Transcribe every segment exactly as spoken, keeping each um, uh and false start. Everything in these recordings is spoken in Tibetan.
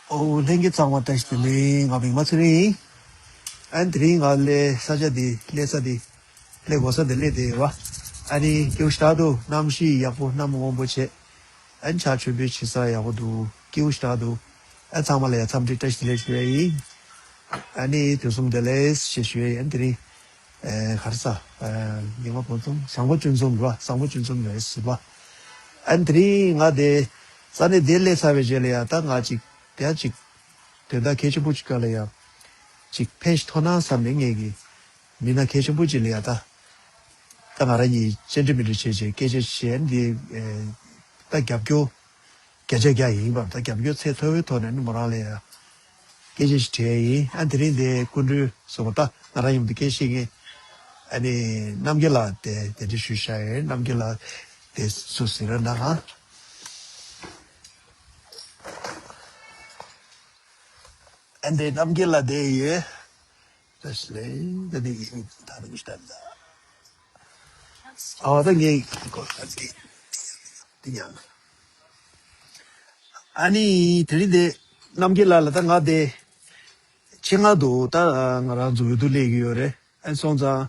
ཨོ་ལྷན་རྒྱས་ཚང་མ་བཀྲ་ཤིས་བདེ་ལེགས། ང་མིང་མ་ཚེ་རིང་ཡིན། ཨ་ནི་དེ་རིང་ང་སླེབས་ས་ཆ་འདི་སླེབས་ས་འདི་སླེབས་དགོས་ས་འདི་སླེབས་བསྡད་ཡོད་པ། ཨ་ནི་སྐྱིད་པོ་ཞེ་དྲག་འདུག་གནམ་གཤིས་ཡག་པོ་གནམ་སྔོན་པོ་བྱས། ཨ་ནི་ཆར་ཆུ་བོའི་བྱེད་ས་ཡག་པོ་འདུག་སྐྱིད་པོ་ཞེ་དྲག་འདུག་ཨ་ཚང་མ་ལ་ཡང་འཚམས་འདྲི་བཀྲ་ཤིས་བདེ་ལེགས་ཞུ་ཡ་ཡིན། ཨ་ནི་དུས་གསུམ་བདེ་ལེགས་ཞེས་ཞུ་ཡ་ཡིན། ཨ་ནི་དེ་རིང་ཨེ་ག་རེ་ཟ། ཨེ་ཉི་མ་བོད་ཚོང་བཟང་པོ་སྤྱོད་འཛོམས་རེད་པ། བཟང་པོ་སྤྱོད་འཛོམས་རེད་ཟེར་བ། ཨ་ནི་དེ་རིང་ང་དེ་ས་གནས་དེ་སླེབས་ཚར་བའི་རྗེས་ལ་ཡང་ད་ང་ཅིག་དེ་ཡང་ཅིག་དོན་དག་གལ་ཆེན་པོ་ཅིག་སྒང་ལ་ཡང་ཅིག་ཕན་ཞིག་ཐོགས་ན་བསམ་ནས། ངེད་ཀྱི་མི་སྣ་གལ་ཆེན་པོ་ཅིག་ལ་ཡང་ད་ད་ང་རང་གཉིས་བཅར་འདྲི་མི་འདྲི་བྱས་བྱས་སྐད་ཆ་བཤད་འདི་ཨེ་ད་རྒྱབ་སྐྱོར་བརྒྱ་ཆ་བརྒྱ་ཡིན་པ། ད་རྒྱབ་སྐྱོར་ཚད་མཐོ་བའི་ཐོག་ནས་ནི་མོ་རང་ལ་ཡང་སྐད་ཆ་ཞིག་དྲིས་ཡིན། ཨ་དེ་རིང་འདི་སྐུ་མགྲོན་སོང་ད་ང་རང་ཡོང་དུས་སྐད་ཆ་བཤད་མཁན་ཨ་ནི་རྣམ་རྒྱལ་ལགས་དེ་དེ་འདྲ་ཞུས་བཞག་ཡོད། རྣམ་རྒྱལ་ལགས་དེ་སུ་ཟེར་ན་ཨ་ཨ་འདི་རྣམ་རྒྱལ་ལགས་དེ་ཡོད། ད་ཞིག་ལས་ད་འདི་ཡིན་ད་འདི་ཞིག་ད་ད་ཨ་ད་ངས་གོ་ད་འདི་འདི་ཡང་། ཨ་ནི་དེ་རིང་དེ་རྣམ་རྒྱལ་ལགས་ལ་ད་ང་དེ་ཆེད་མངགས་འདུག་ད་ང་རང་ཚོ་འོས་བསྡུ་སླེབས་ཀྱི་ཡོད་རེད། ཨ་སོང་ཙང་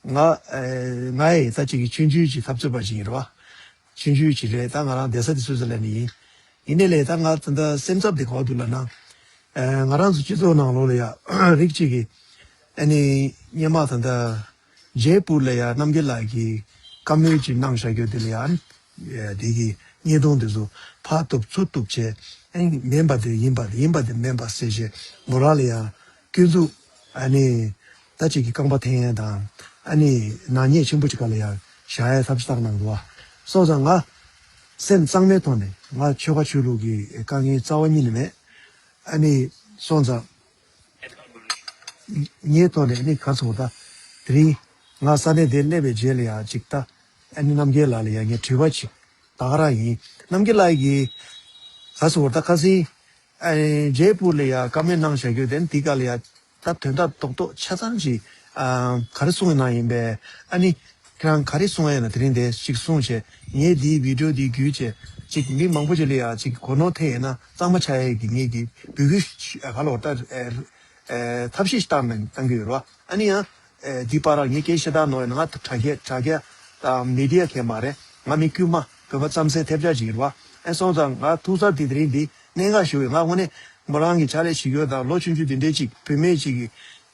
ང་ཨེ་ང་ཡི་ད་ཅིག་གི་ཆུང་ཆུང་ཅིག་འཐབ་རྩོད་པ་ཅིག་ཡིན་རེད་པ། ཆུང་ཆུང་ཅིག་རེད། ད་ང་རང་བསྡད་ས་དེ་སུད་སི་ལན་ཡིན། ཡིན་ནའི་ལས་ད་ང་ད་ལྟ་སེམས་འཚབ་དེ་ག་པར་འདུག་ལབ་ན། ཨེ་ང་རང་ཚོ་སྤྱི་ཚོགས་ནང་ལོགས་ལ་ཡ་རིགས་གཅིག་གིས་ཨ་ནི་སྔོན་མ་ད་ལྟ་ཇེ་པུར་ལ་ཡ་རྣམ་རྒྱལ་ལགས་ཀྱིས་བཀའ་མོལ་ཅིག་གནང་བཞག་རྒྱུ་དེ་ལ་ཡ་ཨ་ནི་དེ་གི་བརྙན་ཐུང་དེ་ཚོ་ཕར་གཏུབ་ཚུར་གཏུབ་བྱས། ཨ་ནི་མིན་པ་དེ་ཡིན་པ་དེ་ཡིན་པ་དེ་མིན་པ་ཟེར་བྱས་མོ་རང་ལ་ཡ་སྐྱོན་འཛུགས། ཨ་ནི་ད་ཅིག་གི་རྐང་པ་འཐེན་ཡ་དང་ཨ་ནི་ནག་ཉེས་ཆེན་པོ་ཅིག་སྒང་ལ་ཡ་བཞག་ཡ་ཐབས་ཤེས་བཏང་གནང་འདུག་བ། སོང་ཙང་ང་སེམས་གཙང་མའི་ཐོག་ནས་ང་ཆོལ་ཁ་ཆོས་ལུགས་ཀྱི་དཀའ་ངལ་རྩ་བ་ཉིད་ནས་མེད། ཨ་ནི་སོང་ཙང་ངའི་ཐོག་ནས་ཨ་ནི་ག་ཚོད་ད་དེ་རིང་ང་ས་གནས་དེར་སླེབས་པའི་རྗེས་ལ་ཡང་ཅིག་ད་ཨ་ནི་རྣམ་རྒྱལ་ལགས་ལ་ཡང་ངས་དྲི་བ་ཅིག་ད་ག་རང་ཡིན། རྣམ་རྒྱལ་ལགས་ཀྱིས་ག་ཚོད་ད་ཁ་སང་ཨ་ནི་ཇེ་པུར་ལ་ཡང་བཀའ་མོལ་གནང་བཞག་རྒྱུ་དེ་ནི་དེ་ག་ལ་ཡང་ད་དོན་དག་རྡོག་རྡོག་ཆ་ཚང་ཅིག་ཨ་ག་རེ་གསུངས་གནང་ཡིན་པས། ཨ་ནི་ཁྱེད་རང་ག་རེ་གསུང་ཡ་ཡིན་ན་དེ་རིང་དེ་ཅིག་གསུངས་བྱས། ངས་འདིའི་བི་ཌིའོ་འདི་བརྒྱུད་བྱས་ཅིག་མི་མང་པོ་ཅིག་ལ་ཡ་ཅིག་གོ་ནོར་ཐེབས་ཡིན་ན་གཙང་མ་ཆགས་ཡས་ཀྱི་ངེད་ཀྱི་འབོད་སྐུལ་ཞིག་ག་ལ་བ་ལྟ་ཨེ་ཨེ་ཐབས་ཤེས་ཤིག་བཏང་ནས་གནང་གི་ཡོད་རེད་བ། ཨ་ནི་ཡང་ཨེ་འདི་བར་ངས་སྐད་ཆ་བཤད་སྟངས་ནོར་ཡིན་ན་ང་དྲ་རྒྱ་དྲ་རྒྱ་དང་མི་ཌི་ཡ་གང་ཡང་མ་རེད། ང་མི་དཀྱུས་མ་བོད་པ་རྩམ་ཟན་ཐེབས་ཆག་ཅིག་ཡིན་རེད་བ། ཨེ་སོང་ཙང་ང་ཐུགས་ཚར་འདི་དེ་རིང་འདི་གནད་འགག་ཞུ་བའི་ང་དངོས་གནས་མོ་རང་གི་ཕྱག་ལས་བྱེད་རྒྱུ་དང་ལོ་ཆུང་ཆུང་འདི་འདྲའི་ཅིག་བུད་མེད་ཅིག་གི་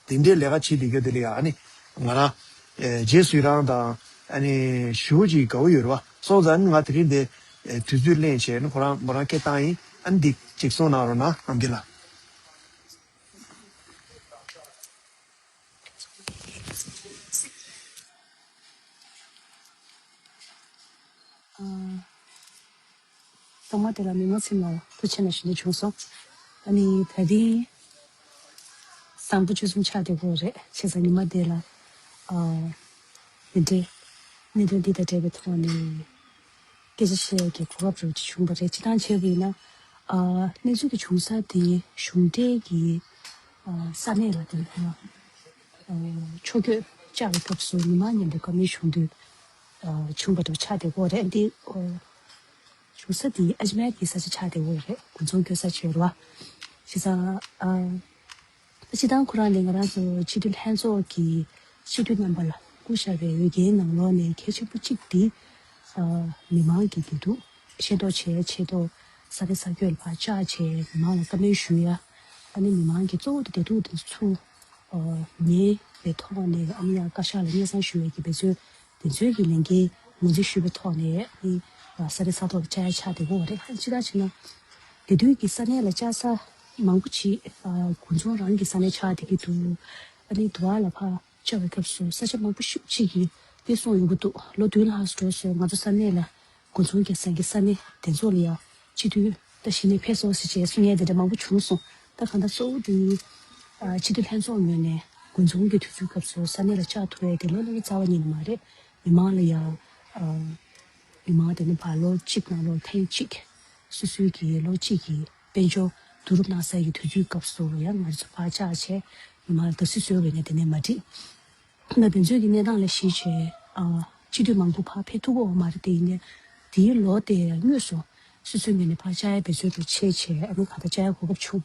དེ་འདྲའི་ལས་ཀ་བྱེད་བསྡད་རྒྱུ་དེ་ལ་ཡ་ཨ་ནི་ང་རང་ཨེ་རྗེས་སུ་ཡི་རང་དང་ཨ་ནི་ཞུ་ཅིག་དགའ་བོ་ཡོད་རེད་བ། སོང་ཙང་ང་དེ་རིང་འདི་ཨེ་དུས་ཚོད་ལེན་བྱས་ནི་ཁོ་རང་མོ་རང་སྐད་བཏང་ཡིན། ཨ་ནི་འདི་ཅིག་གསུང་གནང་རོགས་གནང་། རྣམ་རྒྱལ་ལགས། ཨ། ཚང་མ་དེ་ལ་མི་མང་ཚིམ་ལ་ཐུགས་ཆེ་ན་ཞུ་འདོད་བྱུང་སོང་། ཨ་ནི་ད་རིང་བཟང་པོ་བཅུ་གསུམ་ཆགས་བསྡད་ཀྱི་ཡོད་རེད། བྱས་ཙང་ཉི་མ་དེ་ལ་ཨ་འདི་འདྲའི་གནད་དོན་འདི་དང་འབྲེལ་བའི་ཐོག་ནས་སྐད་ཆ་བཤད་ཡག་གི་གོ་སྐབས་རེ་ཅིག་བྱུང་བ་རེད། སྤྱིར་བཏང་བྱས་པ་ཡིན་ན་ཨ་གནས་ཚུལ་གྱི་བྱུང་ས་དེ་གཞུང་འབྲེལ་གྱི་ཨ་ས་གནས་ལ་དེ་ལ་ཨ་ཕྱོགས་བསྐྱོད་བཅར་བའི་སྐབས་སུ་མི་མང་མཉམ་དུ་བཀའ་མོལ་བྱུང་དུས། ཨ་བྱུང་བ་འདྲ་བོ་ཆགས་བསྡད་ཀྱི་ཡོད་རེད། འདི་ཨ་བྱུང་ས་འདི་ཨཇ་མེར་གྱི་ས་ཆ་ཆགས་བསྡད་ཀྱི་ཡོད་རེད། དགུན་ཚོང་སྐྱོན་ས་ཆ་ཡོད་རེད་བ། བྱས་ཙང་ཨ་སྤྱིར་བཏང་ཁོ་རང་ནི་ང་རང་ཚོ་སྤྱི་འཐུས་ལྷན་ཚོགས་ཀྱི་སྤྱི་འཐུས་རྣམ་པ་ལ་བསྐུར་བཞག་པའི་འོས་འགན་ནང་ལོགས་ནས་གལ་ཆེན་པོ་གཅིག་འདི་ཨ་མི་མང་གི་བདེ་སྡུག་ཤེས་རྟོགས་བྱེད་ཆེད་དུ་ས་གནས་ས་ཁུལ་ལ་ཕར་བཅར་བྱས་མི་མང་ལ་བཀའ་མོལ་ཞུ་ཡ། ཨ་ནི་མི་མང་གི་གཙོ་བོ་དེ་བདེ་སྡུག་དེ་ཚོ་ཨ་ཉན་པའི་ཐོག་ནས་ཨ་ནི་ཡང་བཀའ་ཤག་ལ་སྙན་སེང་ཞུ་ཡ་གི་འབད་བརྩོན་དེ་ཚོའི་གི་ལས་འགན་ངོས་འཛིན་ཞུས་པའི་ཐོག་ནས་ཨ་ནི་ས་གནས་ས་ཐོག་ལ་བཅར་ཡ་ཆགས་བསྡད་ཀྱི་ཡོད་རེད། ཨ་ནི་སྤྱིར་བཏང་བྱས་ན་དེ་དུས་ཀྱི་ས་གནས་ལ་བཅར་ས་མང་པོ་ཅིག་ཨ་དགུན་ཚོང་རང་གི་ས་གནས་ཆགས་བསྡད་ཀྱི་འདུག་ཨ་ནི་དུ་བ་ལ་ཕར་བཅར་བའི་སྐབས་སུ་ས་ཆ་མང་པོ་ཤུགས་ཆེ་གི་དེ་སོང་ཡོང་གི་འདུག་ལོ་བདུན་ལྷག་ཙམ་འགྲོ་སོང་། ང་ཚོ་ས་གནས་ལ་དགུན་ཚོང་རྒྱག་ས་གི་ས་གནས་དེ་ཚོ་ལ་ཡང་སྤྱི་འཐུས་ད་གཞི་ནས་ཕེབས་སོང་ཟེར་བྱས་གསུང་མཁན་དེ་འདྲ་མང་པོ་བྱུང་སོང་། ད་གང་ལྟར་གཙོ་བོ་དེ་ཨ་སྤྱི་འཐུས་ལྷན་ཚོགས་ངོས་ནས་དགུན་ཚོང་གི་དུས་ཚོད་སྐབས་སུ་ས་གནས་ལ་བཅར་ཐུབ་ཡས་དེ་ལོ་ལོ་རྩ་བ་ཉིད་ནས་མ་རེད། མི་མང་ལ་ཡང་ཨ་མི་མང་དེ་ནི་ཕར་ལོ་གཅིག་ནང་ལོ་ཐེངས་གཅིག་སོ་སོའི་གི་ལོ་གཅིག་གི་དཔལ་འབྱོར་བསྡུ་རུབ་གནང་ས་ཡི་དུས་ཚོད་སྐབས་སུ་ཡང་ང་ཚོ་ཕར་བཅར་བྱས་མི་མང་ལ་དགའ་བསུ་གསོལ་བའི་ནས་དེ་ནས་མ་འགྲིག་ན་དེ་ཚོའི་གི་གནས་སྟངས་ལ་གཞིགས་བྱས་ཨ་སྤྱི་འཐུས་མང་པོ་ཕར་ཕེབས་ཐུབ་ཀྱི་ཡོད་མ་རེད། དེ་ཡིན་ནའི་དེའི་ལོ་དེ་དངོས་སུ་ སོ་སོའི་ངོས་ནས་ཕར་བཅར་ཡ་འབད་རྩོལ་དུ་བྱས་བྱས། ཨ་ནི་ག་ད་བཅར་ཡ་གོ་སྐབས་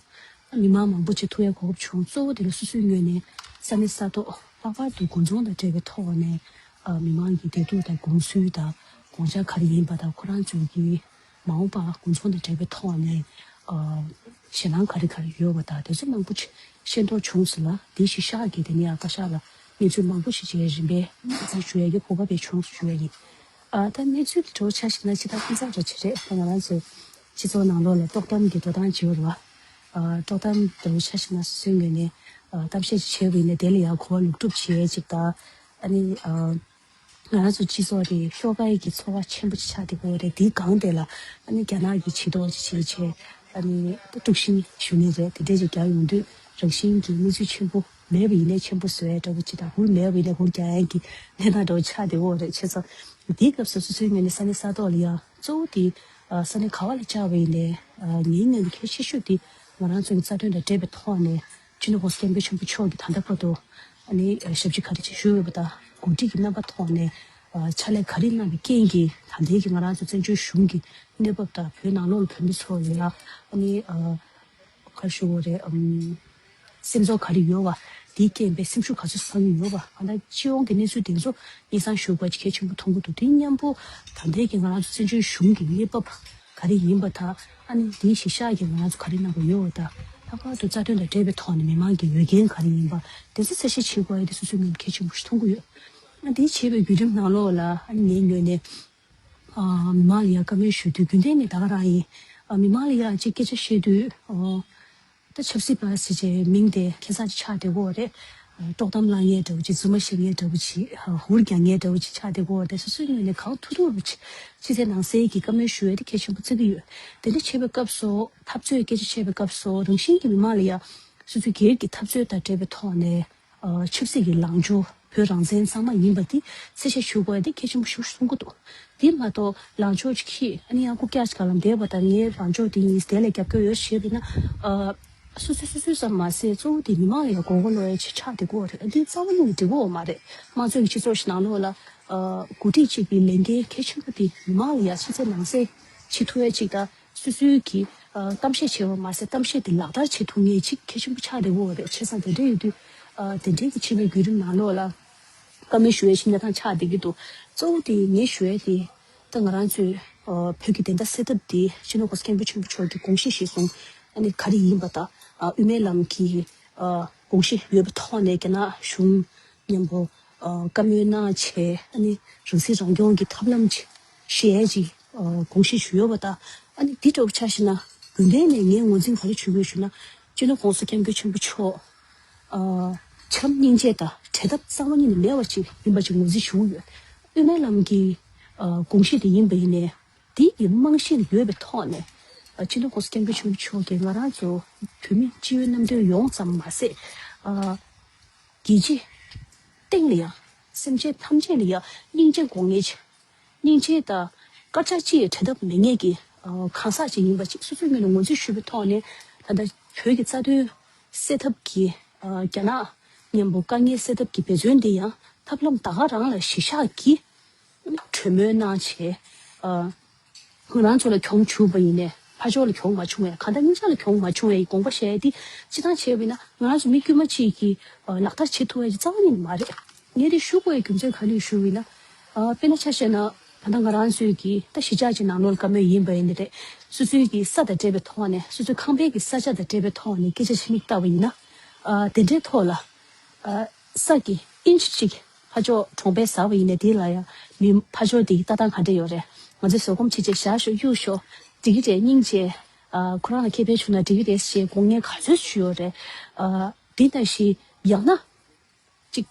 བྱུང་། མི་མང་མང་པོ་ཅིག་ཐུག་ཡ་གོ་སྐབས་བྱུང་། གཙོ་བོ་དེ་ལ་སོ་སོའི་ངོས་ནས་ས་གནས་ས་ཐོག་ལྷག་པར་དུ་དགོན་ཚོགས་དང་འབྲེལ་བའི་ཐོག་ནས་ཨ་མི་མང་གི་བདེ་སྡུག་དང་དགོངས་ཚུལ་དང་དགོངས་འཆར་ག་རེ་ཡིན་པ་དང་། ཁོ་རང་ཚོའི་གི་མ་འོངས་པ་དགོན་ཚོགས་དང་འབྲེལ་བའི་ཐོག་ནས་ཨ་ཞེད་སྣང་ག་རེ་ག་རེ་ཡོད་པ་དང་། དེ་ཚོ་མང་པོ་ཅིག་ཤེས་རྟོགས་བྱུང་སོང་ལ། དེ་གཞི་བཞག་གིས་དེ་ནས་ཡང་བཀའ་ཤག་ལ་གནས་ཚུལ་མང་པོ་ཞིག་བྱས་རིམ་པས་སྙན་སེང་ཞུ་ཡ་གི་གོ་སྐབས་དེ་བྱུང་སོང་ཞུ་ཡ་ཡིན། ཨ་ད་གནས་ཚུལ་དེ་འདྲ་བོ་ཆ་བཞག་ན་ཕྱི་ཟླ་ཀུན་བཟང་འདྲ་བོ་ཅིག་རེད། ད་ང་རང་ཚོའི་སྤྱི་ཚོགས་ནང་ལོགས་ལ་དཀྲོག་གཏམ་གྱི་འགྲོ་སྟངས་ཅིག་ཡོད་རེད་བ། ཨ་དཀྲོག་གཏམ་དེ་འདྲ་བོ་ཆ་བཞག་ན་སོ་སོའི་ངོས་ནས་ཨ་གཏམ་བཤད་ཅིག་བྱས་པ་ཡིན་ན་དེ་ལ་ཡང་གོ་བ་ལོག་སྒྲུབ་བྱེད་ཡ་ཅིག་དང་། ཨ་ནི་ཨ་ང་རང་ཚོ་སྤྱི་ཚོགས་དེ་ཤོག་ཁག་གི་ཚོར་བ་ཆེན་པོ་ཅིག་ཆགས་བསྡད་ཀྱི་ཡོད་རེད། དེའི་སྒང་དེ་ལ་ཨ་ནི་རྒྱ་ནག་གིས་བྱེད་ཐུབ་པ་ཅིག་བྱེད་བྱས། ཨ་ནི་ད་དཀྲུག་ཤིང་ཞུ་ནི་རེད། དེ་འདྲས་ཅིག་རྒྱག་ཡོང་དུས་རང་བཞིན་གྱིས་གནས་ཚུལ་ཆེན་པོ་མེད་པ་ཡིན་ནའི་ཆེན་པོ་བཟོ་ཡ་འདྲ་བོ་ཅིག་དང་། འུར་མེད་པ་ཡིན་ནའི་འུར་རྒྱག་ཡ་གི་གནས་སྟངས་འདྲ་བོ་ཆགས་བསྡད་ཀྱི་ཡོད་རེད། བྱས་ཙང་དེའི་སྐབས་སུ་སོ་སོའི་ངོས་ནས་ས་གནས་ས་ཐོག་ལ་ཡང་གཙོ་བོ་དེ་ཨ་ས་གནས་ག་བ་ལ་བཅར་བ་ཡིན་ནའི་ཨ་ངའི་ངོས་ནས་གལ་ཆེ་ཤོས་དེ་ང་རང་ཚོའི་རྩ་དོན་དང་འབྲེལ་བའི་ཐོག་ནས་སྤྱི་ནོར་༸གོང་ས་༸སྐྱབས་མགོན་ཆེན་པོ་མཆོག་གིས་ད་ལྟ་བར་དུ་ཨ་ནི་ཞབས་ཕྱི་ག་རེ་ཅིག་ཞུས་ཡོད་པ་དང་། གོ་སྒྲིག་གི་རྣམ་པ་ཐོག་ནས་ཨ་ཕྱག་ལས་ག་རེ་གནང་བའི་རྐྱེན་གྱིས་ད་ལྟའི་གི་ང་རང་ཚོ་བཙན་བྱོལ་གཞུང་གི་གནས་བབ་དང་བོད་ནང་ལོགས་ལ་བོད་མི་ཚོ་ལ་ཡང་ཨ་ནི་ཨ་ག་རེ་ཞུ་དགོས་རེད། ཨམ་སེམས་ཚོར་ག་རེ་ཡོད་པ། དེའི་རྐྱེན་པས་སེམས་ཤུགས་ག་ཚོད་བསགས་ཀྱི་ཡོད་པ། ཨ་ད་སྤྱི་ཡོངས་ཀྱི་གནས་ཚུལ་དེ་ཚོ་སྙན་སེང་ཞུ་དགོས་ཀྱི་གལ་ཆེན་པོ་མཐོང་གི་འདུག་དེ་མཉམ་པོ་ད་ལྟའི་གི་ང་རང་ཚོ་བཙན་བྱོལ་གཞུང་གི་གནས་བབ་ག་རེ་ཡིན་པ་དང་། ཨ་ནི་དེའི་གཞི་བཞག་གིས་ང་རང་ཚོ་ག་རེ་གནང་དགོས་ཡོད་པ་དང་། ལྷག་པར་དུ་རྩ་དོན་དང་འབྲེལ་བའི་ཐོག་ནས་མི་མང་གི་འོས་འགན་ག་རེ་ཡིན་པ་དེ་ཚོ་གསལ་བཤད་བྱེད་དགོས་ཡ་དེ་སོ་སོའི་ངོས་ནས་གལ་ཆེན་པོ་ཞིག་མཐོང་གི་ཡོད། ཨ་དེ་བྱེད་པའི་བརྒྱུད་རིམ་ནང་ལོགས་ལ་ཨ་ནི་ངའི་ངོས་ནས་ཨ་མི་མང་ལ་ཡ་བཀའ་མོལ་ཞུ་དུས་རྒྱུན་ལྡན་ནས་ད་ག་རང་ཡིན། ཨ་མི་མང་ལ་ཡ་ཅིག་སྐད་ཆ་བཤད་དུས་ཨ་ད་ཆབ་སྲིད་པ་ཟེར་བྱས་མིང་དེ་ཁ་སང་ཅིག་ཆགས་བསྡད་ཀྱི་ཡོད་རེད། ཨ་དཀྲོག་གཏམ་བསླང་མཁན་འདྲ་བོ་ཅིག་རྫུན་མ་བཤད་མཁན་འདྲ་བོ་ཅིག་ཨ་འུར་རྒྱག་མཁན་འདྲ་བོ་ཅིག་ཆགས་བསྡད་ཀྱི་ཡོད་རེད། སོ་སོའི་ངོས་ནས་གང་ཐུབ་ཐུབ་ཅིག་ཕྱི་གསལ་ནང་གསལ་གྱི་བཀའ་མོལ་ཞུ་ཡ་དེ་གལ་ཆེན་པོ་བརྩི་གི་ཡོད། དེ་འདྲ་བྱེད་པའི་སྐབས་སུ་འཐབ་རྩོད་སྐད་ཆ་བཤད་པའི་སྐབས་སུ་རང་བཞིན་གྱིས་མི་མང་ལ་ཡ་སོ་སོའི་སྒེར་གྱི་འཐབ་རྩོད་དང་འབྲེལ་བའི་ཐོག་ནས། ཨ་ཆབ་སྲིད་ཀྱི་ལངས་ཕྱོགས་བོད་རང་བཙན་གཙང་མ་ཡིན་པ་དེ་གསལ་བཤད་ཞུ་དགོས་ཡ་དེ་གལ་ཆེན་པོ་ཞིག་གསུང་གི་འདུག་དེ་མ་གཏོགས་ལངས་ཕྱོགས་ཅིག་ཁྱེར་ཨ་ནི་ཡང་རྐུབ་བཀྱག་ཅིག་སྒང་ལ་བསྡད་པ་དང་། ངའི་ལངས་ཕྱོགས་དེ་ཡིན། དེ་ལ་རྒྱབ་སྐྱོར་ཡོད་ཞེས་པ་ཡིན་ན། ཨ་སོ་སོ་སོ་སོའི་ཙམ་མ་ཟད་གཙོ་བོ་དེ་མི་མང་ལ་ཡང་མགོ་སྐོར་སློག་ཡ་ཅིག་ཆགས་བསྡད་ཀྱི་ཡོད་རེད། འདི་རྩ་བ་ཉིད་ནས་འགྲིག་གི་ཡོད་མ་རེད། དམངས་གཙོའི་སྤྱི་ཚོགས་ཤིག་ནང་ལོགས་ལ་ཨ་འགོ་ཁྲིད་ཅིག་གི་ལས་འགན་གལ་ཆེན་པོ་དེ་མི་མང་ལ་ཡང་ཕྱི་གསལ་ནང་གསལ་བྱེད་ཐུབ་ཡ་ཅིག་དང་། སོ་སོའི་གི་ཨ་གཏམ་བཤད་བྱས་པ་མ་ཟད་གཏམ་བཤད་དེ་ལག་བསྟར་བྱེད་ཐུབ་མཁན་ཅིག་གལ་ཆེན་པོ་ཆགས་བསྡད་ཀྱི་ཡོད་རེད། བྱས་ཙང་དེ་འདྲ་ཡོད་དུས་ཨ་དེ་འདྲའི་གི་བྱེད་པའི་བརྒྱུད་རིམ་ནང་ལོགས་ལ་བཀའ་མོལ་ཞུ་ཡས་ཤིག་གནས་སྟངས་ཆགས་བསྡད་ཀྱི་འདུག་གཙོ་བོ་དེ་ངས་ཞུ་ཡས་དེ་ད་ང་རང་ཚོའི་ཨ་བོད་ཀྱི་བདེན་མཐའ་གསལ་ཐབས་དེ་སྤྱི་ནོར་༸གོང་ས་༸སྐྱབས་མགོན་ཆེན་པོ་མཆོག་གི་དགོངས་གཞི་གཞིར་བཟུང་ཨ་ནི་ག་རེ་ཡིན་པ་དང་། ཨ་དབུ་མའི་ལམ་གྱི་ཨ་དགོངས་གཞི་ཡོད་པའི་ཐོག་ནས་རྒྱ་ནག་གཞུང་མཉམ་པོ་ཨ་བཀའ་མོལ་གནང་བྱས། ཨ་ནི་རང་སྲིད་རང་སྐྱོང་གི་ཐབས་ལམ་ཅིག་བཤད་ཡས་ཅིག་ཨ་དགོངས་གཞི་ཞུས་ཡོད་པ་དང་། ཨ་ནི་འདི་འདྲ་བོ་ཆ་བཞག་ན་རྒྱུན་ལྡན་ནས་ངས་ངོས་འཛིན་ག་རེ་ཞུ་དགོས་ཞུ་ན། སྤྱི་ནོར་༸གོང་ས་༸སྐྱབས་མགོན་ཆེན་པོ་མཆོག་ཨ་བྱམས་སྙིང་རྗེ་དང་བྲལ་ཐབས་རྩ་བ་ཉིད་ནས་མེད་པ་ཅིག་ཡིན་པ་ཅིག་ངོས་འཛིན་ཞུ་གི་ཡོད། དབུ་མའི་ལམ་གྱི་ཨ་དགོངས་གཞི་དེ་ཡིན་པ་ཡིན་ནའི། དེ་ཡི་རྨང་གཞི་ཡོད་པའི་ཐོག་ནས་ཨ་སྤྱི་ནོར་༸གོང་ས་༸སྐྱབས་མགོན་ཆེན་པོ་མཆོག་གིས་ང་རང་ཚོ་བོད་མི་སྤྱི་བའི་རྣམ་ཐོས་ཡོངས་ཙམ་མ་ཟད། ཨ་རྒྱལ་སྤྱིའི་སྟེང་ལ་ཡང་སེམས་ཅན་ཐམས་ཅད་ལ་ཡང་སྙིང་རྗེ་དགོངས་མཁན་ཅིག་སྙིང་རྗེ་དང་དཀར་ཆག་ཅི་ཡིས་བྲལ་ཐབས་མེད་མཁན་གྱི་ཨ་གང་ཟག་ཅིག་ཡིན་པ་ཅིག་སོ་སོའི་ངོས་ནས་ངོས་འཛིན་ཞུས་པའི་ཐོག་ནས། ད་ལྟ་བོད་ཀྱི་རྩ་དོན་སེལ་ཐབས་ཀྱི་ཨ་རྒྱ་ནག་མཉམ་པོ་དཀའ་ངལ་སེལ་ཐབས་ཀྱི་འབད་བརྩོན་འདི་ཡང་ཐབས་ལམ་ད་ག་རང་ལ་གཞི་བཞག་གིས་གྲོས་མོལ་གནང་བྱས། ཨ་ང་རང་ཚོ་ལ་གྱོང་བྱུང་བ་ཡིན་ནའི་ཕར་ཕྱོགས་ལ་གྱོང་མ་བྱུང་བའི། གང་ལྟར་སྙིང་རྗེ་ལ་གྱོང་མ་བྱུང་བའི་དགོངས་པ་བཞེས་ཏེ། སྤྱིར་བཏང་བྱས་པ་ཡིན་ན་ང་རང་ཚོ་མི་དཀྱུས་མ་གཅིག་གིས་ཨ་ལག་བསྟར་བྱེད་ཐུབ་ཡ་ཅིག་རྩ་བ་ཉིད་ནས་མ་རེད། ངས་དེ་ཞུ་དགོས་ཡའི་རྒྱུ་མཚན་ག་རེ་ཞུ་བ་ཡིན་ན། ཨ་དཔེར་ན་ཆ་བཞག་ན་ད་ལྟ་ང་རང་ཚོའི་གི་ད་གཞིས་ཆགས་ཀྱི་ནང་ལོགས་ལ་བཀའ་མོལ་ཡིན་པ་ཡིན་ནའི་རེད། སོ་སོའི་གི་ས་དང་འབྲེལ་བའི་ཐོག་ནས། སོ་སོའི་ཁང་པའི་གི་ས་ཆ་དང་འབྲེལ་བའི་ཐོག་ནས་སྐད་ཆ་ཞིག་མིག་ལྟ་བ་ཡིན་ན། ཨ་དེ་འདྲའི་ཐོག་ལ་ཨ་ས་གི་ཨིན་ཅི་གཅིག་ཕར་ཕྱོགས་གྲོང་པས་ཟ་བ་ཡིན་ནའི་དེ་ལ་ཡང་མི་ཕར་ཕྱོགས་དེ་གི་ལྟ་སྟངས་ག་འདྲ་ཡོད་རེད། ང་ཚོས་བཟོད་སྒོམ་བྱེད་བྱས་བཞག་ཤོག་གཡུག་ཤོག་འགྲིག་གི་རེད། སྙིང་རྗེ། ཨ་ཁོ་རང་ལ་ཁེ་ཕན་བྱུང་ན་འགྲིག་གི་རེད་ཞེས་དགོངས་ངན་ག་ཚོད་ཞུས་ཡོད་རེད། ཨ་དེ་ནང་བཞིན་ཡང་ན། ཅིག་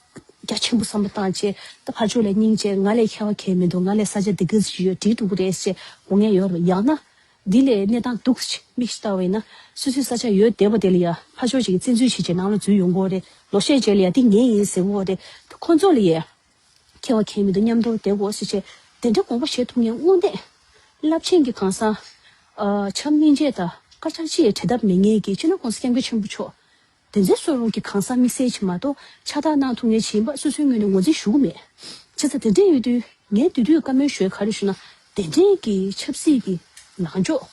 རྒྱ་ཆེན་པོ་བསམ་བློ་བཏང་བྱས། ད་ཕར་ཕྱོགས་ལ་སྙིང་རྗེ། ང་ལས་ཁྱད་པར་གང་ཡང་མི་འདུག་ང་ལས་ས་ཆ་འདི་ག་ཙམ་ཞིག་ཡོད། འགྲིག་འགྲོ་གི་རེད་ཅེས་དགོངས་ངན་ཡོད་རེད། ཡང་ན་འདི་ལས་གནས་སྟངས་སྡུག་ཅིག་མིག་ཅིག་ལྟ་བ་ཡིན་ན། སོ་སོའི་ས་ཆ་ཡོད་བསྡད་པ་དེ་ལ་ཡ་ཕར་ཕྱོགས་ཅིག་གིས་བཙན་འཛུལ་བྱས་བྱས་ནང་ལ་འཛུལ་ཡོང་གི་ཡོད་རེད། ལོ་ཤས་རྗེས་ལ་ཡ་འདི་ངའི་ཡིན་ཟེར་གི་ཡོད་རེད། ཁོ་ཚོ་ལ་ཡ་ཁྱད་པར་གང་ཡང་མི་འདུག་མཉམ་དུ་བསྡད་དགོས་ཟེར་བྱས། དེ་འདྲ་དགོངས་པ་བཞེས་ཐུབ་མཁན་དངོས་གནས་རླབས་ཆེན་གྱི་གང་ཟག་ཨ་བྱམས་སྙིང་རྗེ་དང་དཀར་ཆག་ཅི་ཡིས་བྲལ་ཐབས་མེད་མཁན་གྱི་སྤྱི་ནོར་༸གོང་ས་༸སྐྱབས་མགོན་ཆེན་པོ་མཆོག་དེ་ཚོའི་བཟོ་འདྲ་གི་གང་ཟག་དམིགས་བསལ་ཅིག་མ་གཏོགས་ཕྱག་རྟགས་གནང་ཐུབ་མཁན་ཅིག་ཡིན་པ་སོ་སོའི་ངོས་ནས་ངོས་འཛིན་ཞུ་གི་མེད། བྱས་ཙང་དེ་འདྲ་ཡོད་དུས་ངས་དེ་དུས་བཀའ་མོལ་ཞུ་ཡ་ག་རེ་ཞུ་ན། དེ་འདྲའི་གི་ཆབ་སྲིད་ཀྱི་ ནང་ཕྱོགས་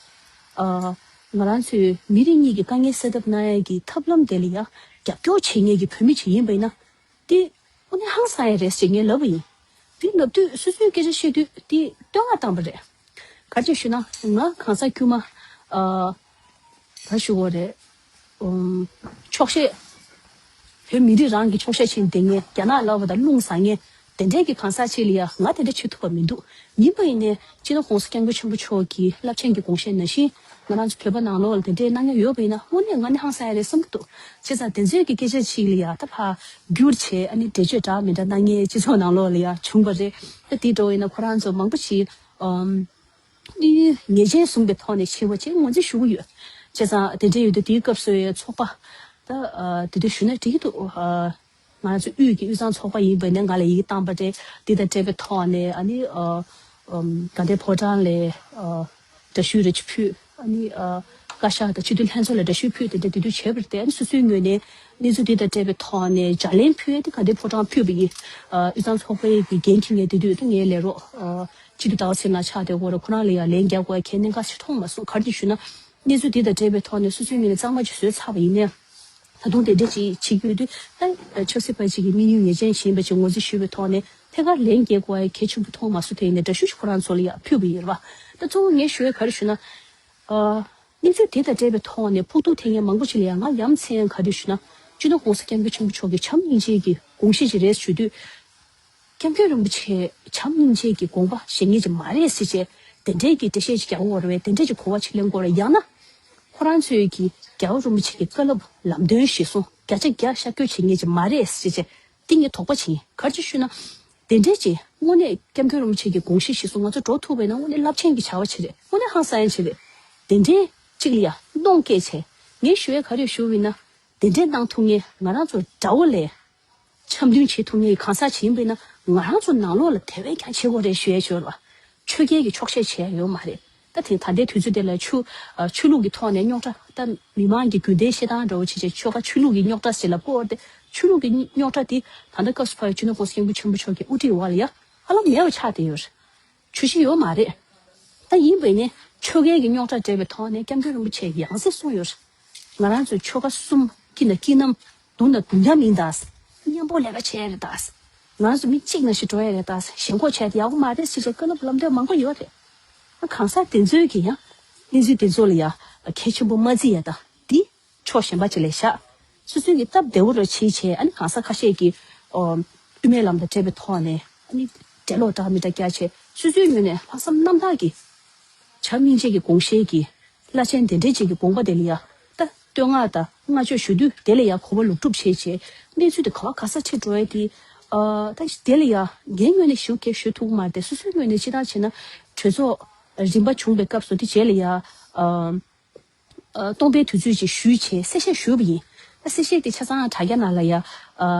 ཨ་ང་རང་ཚོའི་མི་རིགས་གཉིས་ཀྱི་དཀའ་ངལ་སེལ་ཐབས་གནང་ཡ་གི་ཐབས་ལམ་དེ་ལ་ཡ་རྒྱབ་སྐྱོར་བྱེད་མཁན་གྱི་བོད་མི་ཅིག་ཡིན་པ་ཡིན་ན། དེ་དངོས་གནས་ཧང་སང་ཡ་རེད་ཟེར་ངས་ལབ་པ་ཡིན། དེ་ལབ་དུས་སོ་སོའི་སྐད་ཆ་བཤད་དུས་དེ་བསྟོད་བསྔགས་བཏང་བ་རེད། ག་རེ་ཞུ་ན་ང་གང་ཟག་དཀྱུས་མ་ཨ་ད་ཞུ་དགོས་རེད། ཨུམ། ཆོག་ཤེས། བོད་མི་རིགས་རང་གི་ཆོག་ཤེས་ཆེན་བསྡད་མཁན། རྒྱ་ནག་ལབ་པ་དང་རླུང་ཟ་མཁན་དེ་འདྲའི་གི་གང་ཟག་ཅིག་ལ་ཡ་ང་དེ་འདྲ་བྱེད་ཐུབ་པ་མི་འདུག་ཡིན་པ་ཡིན་ནའི་སྤྱི་ནོར་༸གོང་ས་༸སྐྱབས་མགོན་ཆེན་པོ་མཆོག་གི་རླབས་ཆེན་གྱི་དགོངས་བཞེད་ནང་བཞིན་ང་རང་ཚོ་བོད་པ་ནང་ལོགས་ལ་དེ་འདྲའི་གནང་མཁན་ཡོད་པ་ཡིན་ན་དངོས་གནས་ང་ནི་ཧང་སང་ཡ་རེད་བསམ་གྱི་འདུག་བྱས་ཙང་དེ་ཚོའི་གི་སྐད་ཆ་ཅིག་ལ་ཡ་ད་ཕར་བསྒྱུར་བྱས་ཨ་ནི་འགྲེལ་བརྗོད་འདྲ་མི་འདྲ་གནང་མཁན་སྤྱི་ཚོགས་ནང་ལོགས་ལ་ཡ་བྱུང་བ་རེད། ད་དེ་འདྲ་བ་ཡིན་ན་ཁོ་རང་ཚོ་མང་པོ་ཞིག་ཨམ། དམིགས་ཡུལ་ངེས་ཅན་བཟུང་པའི་ཐོག་ནས་བྱས་པ་ཅིག་ངོས་འཛིན་ཞུ་གི་ཡོད། བྱས་ཙང་དེ་འདྲ་ཡོད་དུས་དེའི་སྐབས་སུ་ཡང་ཚོགས་པ་ད་ཨ་དེ་དུས་ཞུ་ན་འགྲིག་གི་འདུག་ཨ་ང་ཚོ་དབུས་ཀྱི་དབུས་གཙང་ཚོགས་པ་ཡིན་པ་ནས་ང་ལ་ཡི་གེ་བཏང་པ་རེད། འདི་དང་འབྲེལ་བའི་ཐོག་ནས་ཨ་ནི་ཨ་ཨམ་དགའ་ལྡན་ཕོ་བྲང་ལ་ཨ་འདྲ་བཤུས་རེ་ཅིག་ཕུལ། ཨ་ནི་ཨ་བཀའ་ཤག་དང་སྤྱི་འཐུས་ལྷན་ཚོགས་ལ་འདྲ་བཤུས་ཕུལ་དེ་འདྲ་དེ་དུས་བྱས་པ་རེད་དེ། ཨ་ནི་སོ་སོའི་ངོས་ནས་གནས་ཚུལ་འདི་དང་འབྲེལ་བའི་ཐོག་ནས་ལྗགས་ལན་ཕུལ་ཡ་དེ་དགའ་ལྡན་ཕོ་བྲང་ཕུལ་བ་ཡིན། ཨ་དབུས་གཙང་ཚོགས་པའི་གི་འགན་འཁྱེར་མཁན་དེ་དུས་དུ་ངའི་ལས་རོགས་ཨ་སྤྱི་འཐུས་ཟླ་བ་ཚེ་རིང་ལགས་ཆགས་བསྡད་ཡོད་རེད། ཁོ་རང་ལ་ཡང་ལན་རྒྱག་དགོས་ཡ་གལ་གནད་འགག་ཞིག་མཐོང་མ་སོང་། ག་རེ་ཞུ་ན་གནས་ཚུལ་འདི་དང་འབྲེལ་བའི་ཐོག་ནས་སོ་སོའི་ངོས་ནས་གཙང་མ་ཅིག་བཟོས་ཚར་བ་ཡིན་ནའི་ད་དུང་དེ་འདྲ་ཅིག་བྱེད་ཀྱི་ཡོད་དུས་ད་ཆབ་སྲིད་པ་ཅིག་གི་དམིགས་ཡུལ་ངེས་ཅན་ཞིག་ཡིན་པ་ཅིག་ངོས་འཛིན་ཞུས་པའི་ཐོག་ནས་ཐད་ཀར་ལན་རྒྱག་དགོས་ཡ་གལ་ཆེན་པོ་མཐོང་མ་སོང་། དེ་ཡིན་ནའི་འདྲ་བཤུས་ཤིག་ཁོ་རང་ཚོ་ལ་ཡང་ཕུལ་བ་ཡིན་རེད་བ། ད་གཙོ་བོ་ངས་ཞུ་ཡ་ག་རེ་ཞུ་ན། ཨ་གནས་ཚུལ་དེ་དང་འབྲེལ་བའི་ཐོག་ནས་ཕོག་ཐུག་འཐེན་མཁན་མང་པོ་ཞིག་ལ་ཡང་ང་ཡ་མཚན་ག་རེ་ཞུ་ན། སྤྱི་ནོར་༸གོང་ས་༸སྐྱབས་མགོན་ཆེན་པོ་མཆོག་གི་བྱམས་སྙིང་རྗེ་གི་དགོངས་གཞི་ཅིག་རེད་ཞུ་དུས། སྐྱབས་མགོན་རིན་པོ་ཆེ་བྱམས་སྙིང་རྗེ་གི་དགོངས་པ་བཞེས་མཁན་ཅིག་མ་རེད་ཟེར་བྱས་དེ་འདྲའི་གི་འགྲེལ་བཤད་ཅིག་རྒྱག་དགོས་རེད་བས། དེ་འདྲའི་ཅིག་གོ་བ་ཅིག་ལེན་དགོས་རེད། ཡང་ན་ཁོ་རང་ཚོས་ཀྱི་རྒྱལ་བ་རིན་པོ་ཆེ་གི་བཀའ་སློབ་ལམ་སྟོན་གཞིར་བཟུང་བརྒྱ་ཆ་བརྒྱ་ཤར་བསྐྱོད་བྱེད་མཁན་ཅིག་མ་རེད་ཟེར་བྱས་དེ་ངས་དོགས་པ་བྱེད་ཡིན། ག་རེ་ཅིག་ཞུས་ན། དེ་འདྲའི་ཅིག་དངོས་གནས་སྐྱབས་མགོན་རིན་པོ་ཆེ་གི་དགོངས་གཞི་གཞིར་བཟུང་ང་ཚོ་འགྲོ་ཐུབ་པ་ཡིན་ན་དངོས་གནས་རླབས་ཆེན་གྱི་བྱ་བ་ཅིག་རེད། དངོས་གནས་ཧང་སང་ཡ་ཅིག་རེད། དེ་འདྲའི་ཅིག་ལ་ཡ་གནོང་སྐྱེལ་བྱས་ངས་ཞུ་ཡ་ག་རེ་ཞུ་བ་ཡིན་ན། དེ་འདྲའི་གནང་ཐུབ་མཁན་ང་རང་ཚོ་དགྲ་བོ་ལས། འཆམ་མཐུན་བྱེད་ཐུབ་མཁན་གྱི་གང་ཟག་ཅིག་ཡིན་པ་ཡིན་ན་ང་རང་ཚོ་ནང་ལོགས་ལ་དེ་བས་ཀྱང་བྱེད་དགོས་རེད་ཞུ་ཡས་ཞོར་བ། ཆོལ་ཁའི་གི་འཁྱོག་བཤད་བྱེད་ཡ་ཡོད་མ་རེད། ད་དེ་ད་ལྟའི་དུས་ཚོད་དེ་ལ་ཆོས་ཨ་ཆོས་ལུགས་ཀྱི་ཐོག་ནས་རྙོག་དྲ་ད་མི་མང་གི་རྒྱུན་ལྡན་བཤད་སྟངས་འདྲ་བོ་བྱེད་བྱེད་ཆོལ་ཁ་ཆོས་ལུགས་ཀྱི་རྙོག་དྲ་ཞིག་ལ་བཀོད་དེ། ཆོས་ལུགས་ཀྱི་རྙོག་དྲ་དེ་ད་ལྟ་སྐབས་སུ་བབས་པའི་སྤྱི་ནོར་༸གོང་ས་༸སྐྱབས་མགོན་ཆེན་པོ་མཆོག་གི་དབུ་ཁྲིད་འོག་ལ་ཡ་ཧ་ལམ་མེད་པ་ཆགས་བསྡད་ཡོད་རེད། ཆོས་གཞི་ཡོད་མ་རེད། ད་ཡིན་པ་ཡིན་ནའི་ཆོལ་ཁའི་གི་རྙོག་དྲ་འདྲ་བའི་ཐོག་ནས་སྐྱབས་མགོན་རིན་པོ་ཆེས་ཡང་སེ་གསུངས་ཡོད་རེད། ང་རང་ཚོ་ཆོལ་ཁ་གསུམ་སྐྱིད་ན་སྐྱིད་ནམ་སྡུག་ན་སྡུག་ནམ་ཡིན་ད། མཉམ་པོ་ལས་ཀ་བྱས་རེད་ད། ང་རང་ཚོ་མི་གཅིག་ནང་བཞིན་འགྲོ་ཡ་རེད་ད། ཞེན་ཁོག་བྱས་ཏེ་ཡག་པོ་མ་རེད་ཟེར་བྱས་བཀའ་སློབ་ལམ་སྟོན་མང་པོ་ཡོད་རེད། གང་ཟག་དེ་ཚོའི་གི་ཡང་གནས་ཚུལ་དེ་ཚོ་ལ་ཡ་གལ་ཆེན་པོ་མ་བརྩི་ཡ་ད་འདི། ཕྱོགས་གཞན་པ་ཅིག་ལ་བཞག་སོ་སོའི་གི་སྟབས་བདེ་བོ་ར་བྱེད་བྱས། ཨ་ནི་གང་ཟག་ཁ་ཤས་ཀྱིས་ཨོ་དབུ་མའི་ལམ་དང་འབྲེལ་བའི་ཐོག་ནས་ཨ་ནི་འགྲེལ་ལོག་འདྲ་མི་འདྲ་བརྒྱབ་བྱས་སོ་སོའི་ངོས་ནས་ལྷག་བསམ་རྣམ་དག་གིས་བྱམས་སྙིང་རྗེ་གི་དགོངས་བཞེད་ཀྱི་བླ་ཆེན་དེ་འདྲའི་ཅིག་གི་དགོངས་པ་དེ་ལ་ཡ་ད་བསྟོད་བསྔགས་དང་བསྔགས་བརྗོད་ཞུ་དུས་དེ་ལ་ཡ་གོ་བ་ལོག་སྒྲུབ་བྱས་བྱས་གནས་ཚུལ་དེ་ག་བ་ག་ས་ཁྲིད་འགྲོ་ཡ་དེ་ཨ་ད་དེ་ལ་ཡ་ངའི་ངོས་ནས་ཞུ་གལ་ཞུ་ཐུབ་ཀྱི་མ་རེད་དེ། སོ་སོའི་ངོས་ནས་སྤྱི་བཏང་བྱས་ན་གྲོས་ཚོགས་རིམ་པ་བྱུང་བའི་སྐབས་སུ་དེ་རྗེས་ལ་ཡ་ཨ། སྟོང་པའི་དུས་ཚོད་ཅིག་ཞུས་བྱས་གསལ་བཤད་ཞུས་པ་ཡིན། ད་གསལ་བཤད་དེ་ཆ་ཚང་དྲ་རྒྱ་ནང་ལ་ཡ་ཨ་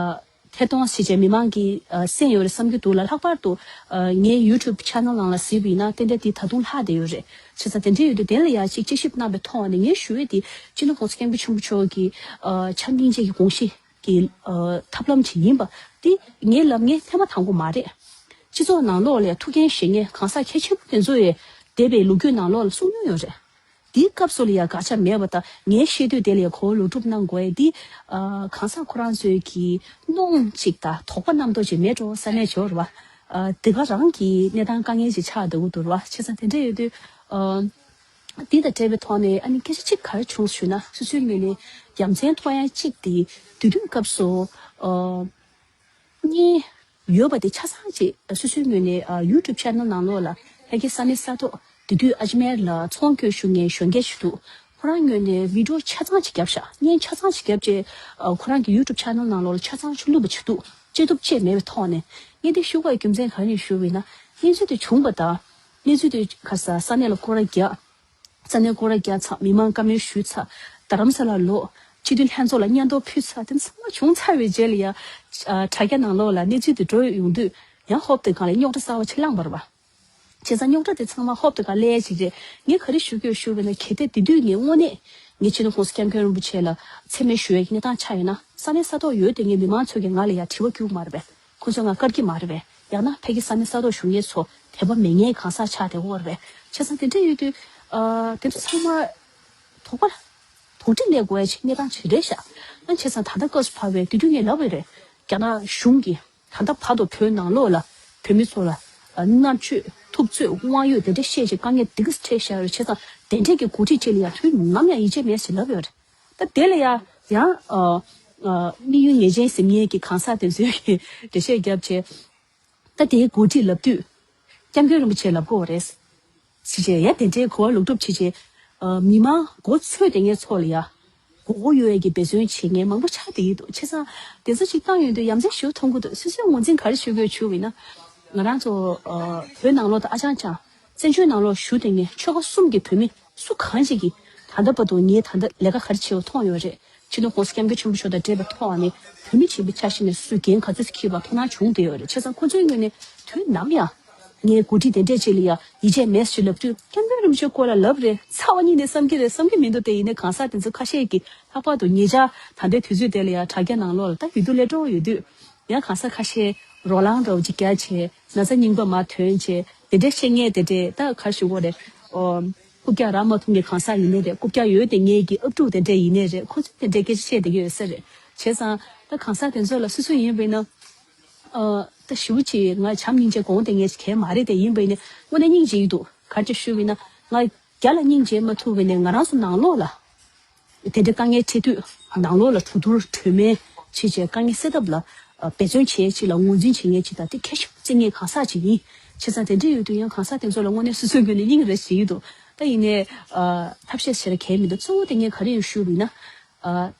ཐད་གཏོང་བྱས་བྱས་མི་མང་གིས་ཨ་གསན་ཡོད་རེད་བསམ་གྱི་འདུག་ལ། ལྷག་པར་དུ་ཨ་ངའི་ཡུ་ཊུབ་ཆེ་ནལ་ནང་ལ་གཟིགས་པ་ཡིན་ན་ཏན་ཏན་དེ་ད་དུང་ལྷག་བསྡད་ཡོད་རེད། བྱས་ཙང་དེ་འདྲ་ཡོད་དུས་དེ་ལ་ཡ་ཅིག་དཔྱད་ཞིབ་གནང་བའི་ཐོག་ནས་ངས་ཞུ་ཡས་དེ་སྤྱི་ནོར་༸གོང་ས་༸སྐྱབས་མགོན་ཆེན་པོ་མཆོག་གི་ཨ་བྱམས་སྙིང་རྗེ་གི་དགོངས་གཞི་གི་ཨ་ཐབས་ལམ་ཅིག་ཡིན་པ་དེ་ངས་ལབ་མཁན་ཐེངས་མ་དང་པོ་མ་རེད། སྤྱི་ཚོགས་ནང་ལོགས་ལ་ཐུགས་འགན་བཞེས་མཁན་གང་ཟག་གལ་ཆེན་པོ་དེ་ཚོ་ཡས་འདས་པའི་ལོ་རྒྱུས་ནང་ལོགས་ལ་གསུང་མྱོང་ཡོད་རེད། འདིའི་སྐབས་སུ་ལ་ཡང་དགག་བྱ་མེད་པ་དང་ངའི་ཤེས་འདོད་དེ་ལ་ཡང་གོ་བ་ལོག་སྒྲུབ་གནང་དགོས་ཡ་འདི། ཨ་གང་ཟག་ཁོ་རང་ཚོའི་གི་གནོང་ཅིག་དང་དོགས་པ་རྣམ་རྟོག་ཅིག་མེད་འགྲོ་ས་གནས་འབྱོར་བ། ཨ་དེ་ག་རང་གི་གནས་སྟངས་དཀའ་ངལ་ཅིག་ཆགས་འདུག་འདུག་བ། བྱས་ཙང་དེ་འདྲ་ཡོད་དུས་ཨ་འདི་དང་འབྲེལ་བའི་ཐོག་ནས་ཨ་ནི་སྐད་ཆ་གཅིག་ག་རེ་བྱུང་ཞུས་ན། སོ་སོའི་ངོས་ནས་ཡ་མཚན་ཐོགས་ཡ་གཅིག་དེ་དུས་དུས་སྐབས་སུ་ཨ། གཉིས་ཡོད་པ་དེ་ཆ་ཚང་ཅིག་སོ་སོའི་ངོས་ནས་ཡུ་ཊུབ་ཆེ་ནལ་ནང་ལོགས་ལ་ཕ་གི་ས་གནས་ས་ཐོག་དེ་དུས་ཨ་ཇི་མེར་ལ་ཚོང་སྐྱོད་ཞུ་མཁན་གཞོན་སྐྱེས་ཤིག་འདུག་ཁོ་རང་ངོས་ནས་བི་ཌིའོ་ཆ་ཚང་ཅིག་བརྒྱབ་ཤག་བརྙན་ཆ་ཚང་ཅིག་བརྒྱབ་བྱས་ཁོ་རང་གི་ཡུ་ཊུབ་ཆེ་ནལ་ནང་ལོགས་ལ་ཆ་ཚང་ཅིག་བླུགས་པ་ཅིག་འདུག་བཅད་ཐུབ་བཅད་མེད་པའི་ཐོག་ནས། ངས་འདི་ཞུ་དགོས་རྒྱུ་མཚན་ག་རེ་ཞུ་བས་ན། གནས་ཚུལ་དེ་བྱུང་བ་དང་། གནས་ཚུལ་དེ་ག་ས་ས་གནས་ལ་སྐོར་ར་རྒྱག་ས་གནས་སྐོར་ར་རྒྱག་ཚར། མི་མང་བཀའ་མོལ་ཞུས་ཚར། རྡ་རམ་ས་ལ་ལོག་སྤྱི་འཐུས་ལྷན་ཚོགས་ལ་སྙན་ཐོ་ཕུལ་ཚར། དེ་ཚང་མ་བྱུང་ཚར་བའི་རྗེས་ལ་ཡ། ཨ་དྲ་རྒྱ་ནང་ལོགས་ལ་གནས་ཚུལ་དེ་འགྲོ་ཡོང་དུས་ཡང་ཧོབ་དེ་སྒང་ལ་རྙོག་དྲ་གསར་བ་ཅིག་ལངས་པ་རེད་པ། བྱས་ཙང་རྙོག་དྲ་དེ་ཚང་མ་ཧོབ་དེ་སྒང་སླེབས་ཡ་ཅིག་རེད། ངས་ག་རེ་ཞུ་གི་ཡོད་ཞུ་བས་ན། གལ་ཏེ་དེ་དུས་ངས་དངོས་གནས་ངས་སྤྱི་ནོར་༸གོང་ས་༸སྐྱབས་མགོན་རིན་པོ་ཆེ་ལ་མཚན་སྨད་ཞུ་ཡ་གི་གནས་སྟངས་ཆགས་ཡོད་ན། ས་གནས་ས་ཐོག་ཡོད་དེ་ངས་མི་མང་ཚོས་ཀྱིས་ང་ལ་ཡ་དྲི་བ་བསྐྱུར་མ་རེད་པས། ཁོ་ཚོས་ང་བཀར་གྱི་མ་རེད་པས། ཡང་ན་ཕ་གི་ས་གནས་ས་ཐོག་བཞུགས་མཁན་ཚོ་དད་པ་མེད་མཁན་གང་ཟག་ཆགས་བསྡད་ཡོད་རེད་པས། བྱས་ཙང་དེ་འདྲ་ཡོད་དུས་ ཨ་དེ་ཚོ་ཚང་མ་དོགས་པ་དོགས་འདྲི་སླེབས་དགོས་ཡ་ཅིག་གནས་སྟངས་ཅིག་རེད་ཤག་ཨ་བྱས་ཙང་ད་ལྟ་སྐབས་སུ་བབས་པའི་དུས་རྒྱུན་ངས་ལབ་པ་རེད། རྒྱ་ནག་གཞུང་གིས་ད་ལྟ་བར་དུ་བོད་ནང་ལོགས་ལ་བོད་མི་ཚོ་ལ་ཨ་མནར་གཅོད་ཐུབ་ཚོད་དབང་ཡོད་དེ་འདྲ་བཤད་བྱས་དཀའ་ངལ་འདི་ག་འཕྲད་བཞག་ཡོད་རེད། བྱས་ཙང་དེ་འདྲས་ཀྱི་འགོ་ཁྲིད་ཅིག་ལ་ཡ་དུས་ནམ་ཡང་ཡིད་ཆེས་མེད་ཟེར་ལབ་ཡོད་རེད། ད་དེ་ལ་ཡ་ཡང་ཨ་ཨ་དམིགས་ཡུལ་ངེས་ཅན་ཟེར་མཁན་གྱི་གང་ཟག་དེ་ཚོས་ཀྱི་འགྲེལ་བཤད་བརྒྱབ་བྱས། ད་དེའི་འགོ་ཁྲིད་ལབ་དུས། སྐྱབས་མགོན་རིན་པོ་ཆེ་ལབ་དགོས་པ་རེད། ཟེར་བྱས་ཡ་དེ་འདྲའི་གོ་བ་ལོག་སྒྲུབ་བྱེད་བྱས། ཨ་མི་མང་མགོ་ཚོས་དེ་ངའི་ཚོགས་ལ་ཡ། མགོ་སྐོར་ཡོད་ཡ་གི་འབད་བརྩོན་བྱེད་མཁན་མང་པོ་ཆགས་བསྡད་ཀྱི་འདུག་བྱས་ཙང་དེ་ཚོ་ཅིག་བཏང་ཡོང་དུས་ཡ་མཚན་ཞིག་མཐོང་གི་འདུག་སོ་སོའི་ངོས་འཛིན་ག་རེ་ཞུ་དགོས་ཞུ་བས་ན། ང་རང་ཚོ་ཨ་བོད་ནང་ལོགས་དང་ཨ་ཅང་ཅང་། བཙན་བྱོལ་ནང་ལོགས་བཞུགས་བསྡད་མཁན་ཆོལ་ཁ་གསུམ་གྱི་བོད་མི་སུ་གང་ཞིག་གིས་ད་ལྟ་བར་དུ་ངས་ད་ལྟ་ལས་ཀ་ག་རེ་བྱས་པ་མཐོང་ཡོད་རེད། སྤྱི་ནོར་ྋགོང་ས་ྋསྐྱབས་མགོན་ཆེན་པོ་མཆོག་དང་འབྲེལ་བའི་ཐོག་ནས་བོད་མི་ཆེན་པོའི་ཆ་ཤས་ནས་སུ་འགན་ག་ཚོད་འཁྱེར་བ་མཐོང་སྣང་བྱུང་བསྡད་ཡོད་རེད། བྱས་ཙང་ཁོ་ཚོའི་ངོས་ནས་དུས་ནམ་ཡང་ངའི་འགོ་ཁྲིད་དེ་འདྲས་ཅིག་ལ་ཡང་ཡིད་ཆེས་མེད་ཞེས་ལབ་དུས་སྐྱབས་མགོན་རིན་པོ་ཆེ་སྐོར་ལ་ལབ་རེད། ཚ་བ་གཉིས་ནས་བསམ་གྱི་རེད་བསམ་གྱི་མི་འདུག་དེ་ཡིན་ནའི་གང་ཟག་དེ་ཚོ་ཁ་ཤས་ཀྱིས་ལྷག་པར་དུ་ཉེ་ཆར་ད་ལྟའི་དུས་ཚོད་དེ་ལ་ཡང་དྲ་རྒྱ་ནང་ལོགས་ལ་ད་ཡོད་དུས་ལེ་ཊོ་ཡོད་དུས་ཡང་གང་ཟག་ཁ་ཤས་རོ་ལངས་འདྲ་བོ་ཅིག་རྒྱག་བྱས། ན་ཚ་རྙིང་པ་མར་ཐོན་བྱས། དེ་འདྲ་བཤད་མཁན་དེ་འདྲས་ད་ག་རེ་ཞུ་དགོས་རེད། ཨོ། རྐུབ་བཀྱག་རག་མ་ཐུབ་མཁན་གང་ཟག་ཡིན་ནའི་རེད། རྐུབ་བཀྱག་ཡོད་དེ་ངེད་ཀྱི་ཨབ་ཕྲུག་དེ་འདྲས་ཡིན་ནའི་རེད། ཁོ་ཚོས་དེ་འདྲས་སྐད་ཆ་བཤད་བསྡད་ཀྱི་ཡོད་ས་རེད། བྱས་ཙང་ད་གང་ཟག་དེ་ཚོ་ལ་སོ་སོ་ཡིན་པས་ན། ཨ། ད་ཞེ་པོ་ཅིག་ང་བྱམས་སྙིང་རྗེ་དགོངས་དེ་ངས་གལ་མ་རེད་དེ་ཡིན་པས་ནི་དངོས་གནས་སྙིང་རྗེ་ཡི་འདུག་ག་རེ་ཞུ་བས་ན་ང་རྒྱ་ལ་སྙིང་རྗེ་མ་ཐུབ་པས་ནི་ང་རང་ཚོ་ནང་ལོགས་ལ། དེ་འདྲའི་དཀའ་ངལ་འཕྲད་དུས་ནང་ལོགས་ལ་གྲོས་བསྡུར་གྲོས་མོལ་བྱེད་བྱས་དཀའ་ངལ་སེལ་ཐབས་ལ་འབད་བརྩོན་བྱེད་ཅིག་ལ་ངོས་འཛིན་བྱེད་མཁན་ཅིག་དང་དེ་གལ་ཆེན་པོ་བརྩི་མཁན་གང་ཟག་ཅིག་ཡིན། བྱས་ཙང་དེ་འདྲ་ཡོད་དུས་ཡང་གང་ཟག་དེ་ཚོ་ལ་དངོས་གནས་སོ་སོའི་ངོས་ནས་སྙིང་རེ་རྗེ་ཡི་འདུག་ད་ཡིན་ནའི་ཐབས་ཤེས་བྱེད་ལ་གལ་མི་འདུག་གཙོ་བོ་དེ་ངས་ག་རེ་ཡིན་ཞུས་པ་ཡིན་ན།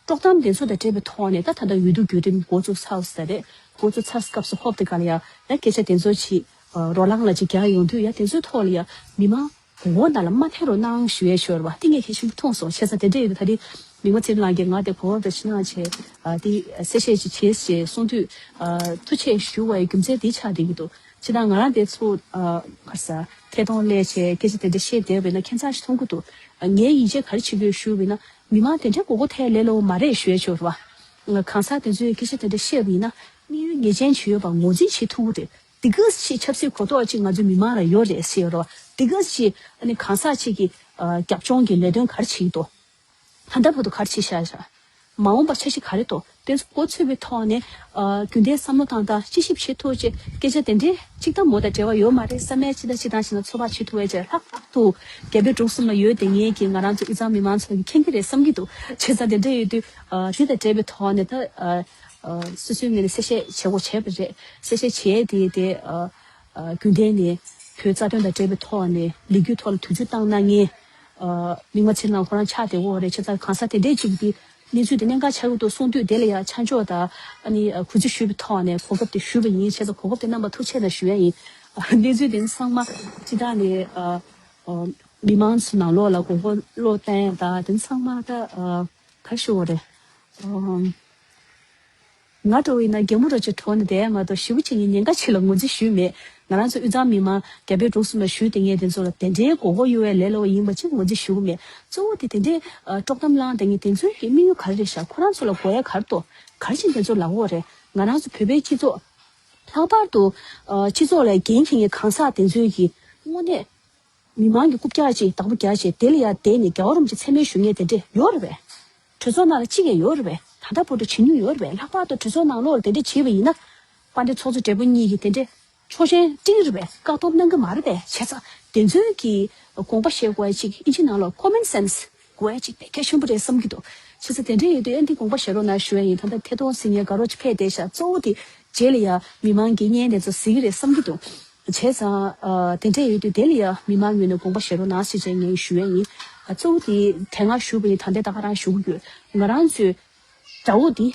དཀྲོག་གཏམ་དེ་ཚོ་དང་འབྲེལ་བའི་ཐོག་ནས་ད་ད་ལྟ་འོས་བསྡུ་བརྒྱུད་རིམ་འགོ་བཙུགས་ཚར་ཟེར་རེད། འགོ་བཙུགས་ཚར་སྐབས་སུ་ཧོབ་དེ་ག་ལ་ཡ་ཡ་སྐད་ཆ་དེ་ཚོ་ཅིག་རོ་ལངས་ལ་ཅིག་རྒྱག་ཡོང་དུས་ཡ་དེ་ཚོའི་ཐོག་ལ་ཡ་མི་མང་། གོང་འོག་ནང་ལ་མ་ཐེ་རོ་གནང་ཞུ་ཡས་ཞོར་བ་ཏི་ངས་ཁེ་ཤིང་མཐོང་སོང་བྱས་ཙང་དེ་འདྲ་ཡོད་ད་དེ་མི་མ་ཚེ་རིང་ལགས་ཀྱིས་ང་དེ་གོ་བ་དང་ཕྱི་ནང་བྱས་ཨ་དེ་གསལ་བཤད་ཅིག་བྱས་ཞེས་གསུང་དུས་ཨ་ཐུགས་རྗེ་ཞུ་བའི་རྒྱུ་མཚན་དེ་ཆགས་བསྡད་ཀྱི་འདུག་ཅི་ད་ང་རང་དེ་ཚོ་ཨ་ག་ས་ཐད་གཏོང་ལས་བྱས་སྐད་ཆ་དེ་འདྲ་བཤད་བསྡད་པས་ན་ཁྱད་མཚར་ཞིག་མཐོང་གི་འདུག་ངའི་ཡིད་ཆེས་ག་རེ་བྱེད་དགོས་ཞུ་བས་ན་མི་མང་དེ་འདྲ་མགོ་སྐོར་ཐེབས་ལས་སླ་བོ་མ་རེད་ཞུ་ཡས་ཞོར་བ་གང་ཟག་དེ་ཚོས་སྐད་ཆ་དེ་འདྲ་བཤད་པ་ཡིན་ན་དམིགས་ཡུལ་ངེས་ཅན་ཅིག་ཡོད་པ་ངོས་འཛིན་བྱེད་ཐུབ་ཀྱི་རེད། དེ་ག་ཅིག་ཆབ་སྲིད་གོ་རྟོགས་ཅིག་ང་ཚོའི་མི་མང་ལ་ཡོད་རེད་ཟེར་རོ། དེ་ག་ཅིག་ཨ་ནི་གང་ཟག་ཅིག་གི་ཨ་རྒྱབ་ལྗོངས་ཀྱི་ལས་དོན་ག་རེ་བྱེད་ཀྱི་འདུག་ད་ལྟ་བར་དུ་ག་རེ་བྱེད་བཞག་བཞག་མ་འོངས་པར་འཆར་གཞི་ག་རེ་འདུག་དེ་ཚོ་མགོ་ཚོས་པའི་ཐོག་ནས་ཨ་རྒྱུན་ལྡན་བསམ་བློ་བཏང་སྟངས་དཔྱད་ཞིབ་བྱེད་ཐུབ་ཅེས་སྐད་ཆ་དེ་འདྲའི་གཅིག་དང་མོ་དང་འབྲེལ་བ་ཡོད་མ་རེད་བསམ་ཡས་ཅི་དང་ཅི་དང་ཞིག་ན་ཚོད་དཔག་བྱེད་ཐུབ་པའི་ཆེད་ལྷག་པར་དུ་རྒྱ་བལ་འབྲུག་གསུམ་ལ་ཡོད་དེ་ངེད་ཀྱིས་ང་རང་ཚོ་དབུས་གཙང་མི་མང་ཚོ་གིས་མཁྱེན་གྱི་རེད་བསམ་གྱི་འདུག་བྱས་ཙང་དེ་འདྲ་ཡོད་དུས་ཨ་དེ་དང་འབྲེལ་བའི་ཐོག་ནས་ད་ཨ། སོ་སོའི་ངོས་ནས་གསལ་བཤད་བྱེད་དགོས་བྱས་པ་རེད། གསལ་བཤད་བྱས་དེ་དེ་རྒྱུན་ལྡན་ནས་བོད་རྩ་དོན་དང་འབྲེལ་བའི་ཐོག་ནས་ལས་འགུལ་ཐོག་ལ་ཐུགས་རྒྱུ་བཏང་གནང་མཁན་མི་ངོ་ཚེ་ནང་ཁོ་རང་ཆགས་བསྡད་ཡོད་རེད། བྱས་ཙང་གང་ཟག་དེ་འདྲས་ཅིག་གིས་གནས་ཚུལ་དེ་གནད་འགག་ཆགས་ཀྱི་འདུག་གསུངས་དུས་དེ་ལ་ཡང་ཆ་འཇོག་དང་ཨ་ནི་གུས་བརྩི་ཞུས་པའི་ཐོག་ནས་གོ་སྐབས་དེ་ཞུས་པ་ཡིན། བྱས་ཙང་གོ་སྐབས་དེ་རྣམ་པ་ཐུགས་ཆེ་དང་ཞུ་ཡ་ཡིན། གནས་ཚུལ་དེ་ཚང་མ་སྤྱི་བཏང་ནས་མི་མང་ཚོ་ནང་ལོགས་ལ་དགོངས་པ་བློ་བཏང་ཡ་དང་དེ་ཚང་མ་ད་ག་རེ་ཞུ་དགོས་རེད། ང་འདྲ་བོ་ཡིན་ན་གད་མོ་རོ་ཅིག་བྲོ་ནས་བསྡད་ཡ་མ་གཏོགས་ཞེ་པོ་ཅིག་ངས་ཉེན་ཁ་ཅིག་ལ་ངོས་འཛིན་ཞུས་མེད། ང་རང་ཚོ་དབུས་གཙང་མི་མང་རྒྱ་བལ་འབྲུག་གསུམ་ལ་ཞུས་དེ་ངས་དེ་ཚོ་ལ་དེ་འདྲའི་མགོ་སྐོར་གཡུག་ཡ་ལས་སླ་བོ་ཡིན་པ་ཅིག་ངོས་འཛིན་ཞུ་གི་མེད། གཙོ་བོ་དེ་དེ་འདྲའི་དཀྲོག་གཏམ་བསླངས་དེ་ངས་དེ་ཚོའི་གི་དམིགས་ཡུལ་ག་རེ་རེད་ཤག་ཁོ་རང་ཚོ་ལ་དགོས་ཡ་ག་རེ་འདུག་ག་རེ་བྱས་དེ་ཚོ་ལབ་ཡོད་རེད། ང་རང་ཚོ་བོད་པའི་སྤྱི་ཚོགས་ལྷག་པར་དུ་སྤྱི་ཚོགས་ལ་འགན་འཁྱེར་མཁན་གང་ཟག་དེ་ཚོའི་གི་དངོས་གནས། མི་མང་གི་རྐུབ་བཀྱག་ཅིག་བདག་པོ་རྒྱག་བྱས་དེ་ལ་ཡང་བསྡད་ནས་རྒྱལ་བ་རིན་པོ་ཆེ་མཚན་སྨད་ཞུ་མཁན་དེ་འདྲས་ཡོད་རེད་པས། གྲོས་ཚོགས་ནང་ལ་གཅིག་ཡང་ཡོད་རེད་པས། ད་ལྟ་བར་དུ་བྱེད་མྱོང་ཡོད་རེད་པས། ལྷག་པར་དུ་གྲོས་ཚོགས་ནང་ལོགས་ལ་དེ་འདྲས་བྱས་པ་ཡིན་ན། དཔལ་ལྡན་ཚོགས་གཙོ་སྦྲེལ་པོ་གཉིས་ཀྱིས་དེ་འདྲས་ཆོག་མཆན་སྤྲད་ཀྱི་རེད་པས། བཀག་སྡོམ་གནང་གི་མ་རེད་པས། བྱས་ཙང་དེ་ཚོའི་གི་དགོངས་པ་བཞེས་དགོས་ཡ་ཅིག་ཨིན་ཇི་ནང་ལོགས་common sense དགོས་ཡ་ཅིག་དཔེ་གལ་ཆེན་པོ་རེད་བསམ་གྱི་འདུག་བྱས་ཙང་དེ་འདྲས་ཡོད་དུས་ཨ་འདི་དགོངས་པ་བཞེས་རོགས་གནང་ཞུ་ཡ་ཡིན། ད་ལྟ་ཐད་གཏོང་ཟེར་མཁན་དགའ་རོགས་ཅིག་ཕེབས་བསྡད་ཤག་གཙོ་བོ་དེ་རྗེས་ལ་ཡ་མི་མང་གི་བརྙན་དེ་ཚོ་གཟིགས་ཀྱི་རེད་བསམ་གྱི་འདུག་བྱས་ཙང་ཨ་དེ་འདྲས་ཡོད་དུས་དེ་ལ་ཡ་མི་མང་ངོས་ནས་དགོངས་པ་བཞེས་རོགས་གནང་ཞེས་བྱས་ངས་ཞུ་ཡ་ཡིན། ཨ་གཙོ་བོ་དེ་དེ་སྔ་ཞུས་པ་ཡིན། ད་ལྟའི་ད་ག་རང་ཞུ་གི་ཡོད། ང་རང་ཚོའི་དགྲ་བོ་འདི་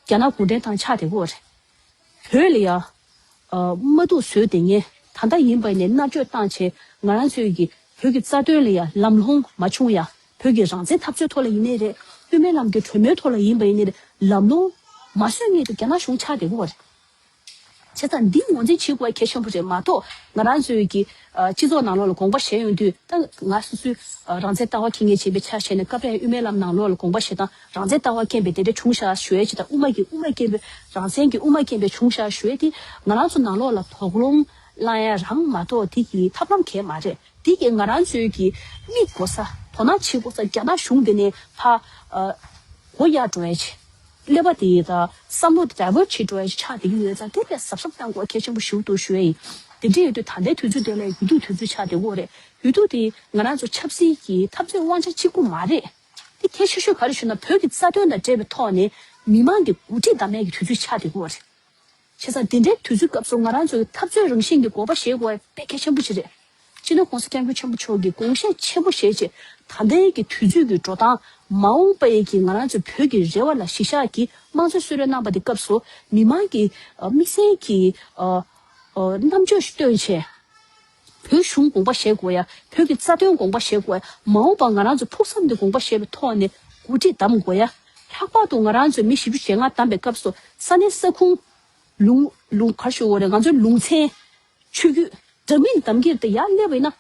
རྒྱ་ནག་གུང་ཁྲན་ཏང་ཆགས་བསྡད་ཡོད་རེད། བོད་ལ་ཡ་ཨ་དམག་འཁྲུག་བཟོས་བསྡད་མཁན་ད་ལྟ་ཡིན་པ་ནས་མནར་གཅོད་བཏང་བྱས་ང་རང་ཚོའི་གི་བོད་ཀྱི་རྩ་དོན་ལ་ཡ་ལམ་ལྷོང་མ་བྱུང་ཡ། བོད་ཀྱི་རང་བཙན་འཐབ་རྩོད་ཐོག་ལ་ཡིན་ནའི་རེད། དབུ་མའི་ལམ་གྱི་གྲོས་མོལ་ཐོག་ལ་ཡིན་པ་ཡིན་ནའི་རེད། ལམ་ལྷོང་མ་བཟོས་སྔོན་དུ་རྒྱ་ནག་གཞུང་ཆགས་བསྡད་ཡོད་རེད། བྱས་ཙང་འདི་ངོས་འཛིན་བྱེད་དགོས་པ་གལ་ཆེན་པོ་རེད་མ་གཏོགས་ང་རང་ཚོའི་གི་ཨ་སྤྱི་ཚོགས་ནང་ལོགས་ལ་དགོངས་པ་བཞེས་ཡོང་དུས་ད་ང་སོ་སོའི་ཨ་རང་བཙན་ལྟ་བ་འཁྱེར་མཁན་ཅིག་ཡིན་པའི་ཆ་བཞག་ནས་སྐབས་རེ་དབུ་མའི་ལམ་ནང་ལོགས་ལ་དགོངས་པ་བཞེས་སྟངས་རང་བཙན་ལྟ་བ་རྐྱེན་པས་དེ་འདྲ་བྱུང་ཤག་ཞུ་ཡས་ཅིག་དང་དབུ་མ་གི་དབུ་མ་རྐྱེན་པས་རང་བཙན་གྱི་དབུ་མ་རྐྱེན་པས་བྱུང་ཤག་ཞུ་ཡས་དེ་ང་རང་ཚོ་ནང་ལོགས་ལ་དོགས་སློང་བསླང་ཡ་རང་མ་གཏོགས་དེ་གི་ཐབས་ལམ་གང་ཡང་མ་རེད། དེ་གིས་ང་རང་ཚོའི་གི་དམིགས་དགོས་ས། དོ་སྣང་བྱེད་དགོས་ས་རྒྱ་ནག་གཞུང་དེ་ནས་ཕར་ཨ་སྒོ་ཡར་འགྲོ་ཡ་ཆེ། ཀླད་པ་དེ་དང་བསམ་བློ་དེ་ཌའི་ཝར་ཊི་བྱེད་འགྲོ་ཡ་ཆེ་ཆགས་བསྡད་ཀྱི་ཡོད་ཙང་དེ་དཔེ་གཟབ་གཟབ་གནང་དགོས་གལ་ཆེན་པོ་ཞིག་འདུག་ཞུ་ཡ་ཡིན། དེ་འདྲ་ཡོད་དུས་ད་ལྟའི་དུས་ཚོད་དེ་ལ་འོས་བསྡུ་དུས་ཚོད་ཆགས་བསྡད་ཀྱི་ཡོད་རེད། འོས་བསྡུ་དེ་ང་རང་ཚོ་ཆབ་སྲིད་ཀྱི་འཐབ་རྩོད་དབང་ཆ་གཅིག་པུ་མ་རེད། དེ་གལ་ཆེ་ཤོས་ག་རེ་ཞུ་ན་བོད་ཀྱི་རྩ་དོན་དང་འབྲེལ་བའི་ཐོག་ནས་མི་མང་གི་འགོ་ཁྲིད་བདམས་ཡ་གི་དུས་ཚོད་ཆགས་བསྡད་ཀྱི་ཡོད་རེད། བྱས་ཙང་དེ་འདྲའི་དུས་ཚོད་སྐབས་སུ་ང་རང་ཚོའི་འཐབ་རྩོད་རང་བཞིན་གྱི་དགོངས་པ་བཞེས་དགོས་པ་དཔེ་གལ་ཆེན་པོ་ཞིག་རེད། སྤྱི་ནོར་༸གོང་ས་༸སྐྱབས་མགོན་ཆེན་པོ་མཆོག་གིས་དགོངས་བཞེས་ཆེན་པོ་བཞེས་རྗེས་ད་ལྟའི་གི་དུས་ཚོད་ཀྱི་འགྲོ་སྟངས། མ་འོངས་པའི་གི་ང་རང་ཚོའི་བོད་ཀྱི་རེ་བ་ལ་གཞི་བཞག་གིས་དམངས་གཙོའི་གསོལ་རས་གནང་པ་དེ་སྐབས་སུ་མི་མང་གི་ཨ་དམིགས་བསལ་གྱི་ཨ་ཨ་རྣམ་དཔྱོད་ཞིག་བཏོན་བྱས། བོད་གཞུང་དགོངས་པ་བཞེས་དགོས་ཡ། བོད་ཀྱི་རྩ་དོན་དགོངས་པ་བཞེས་དགོས་ཡ། མ་འོངས་པ་ང་རང་ཚོ་ཕུགས་བསམ་འདི་དགོངས་པ་བཞེས་པའི་ཐོག་ནས་འགོ་ཁྲིད་གདམ་དགོས་ཡ། ལྷག་པར་དུ་ང་རང་ཚོས་མི་བཞི་བཅུ་ཞེ་ལྔ་བདམས་པའི་སྐབས་སུ་ས་གནས་ས་ཁུངས། ལུང་ལུང་ག་རེ་ཞུ་དགོས་རེད། ང་ཚོའི་ལུང་ཚན། ཆོས་བརྒྱུད། འདྲ་མིན་གདམ་གྱི་དེ་ཡར་སླེབས་པ་ཡིན་ན་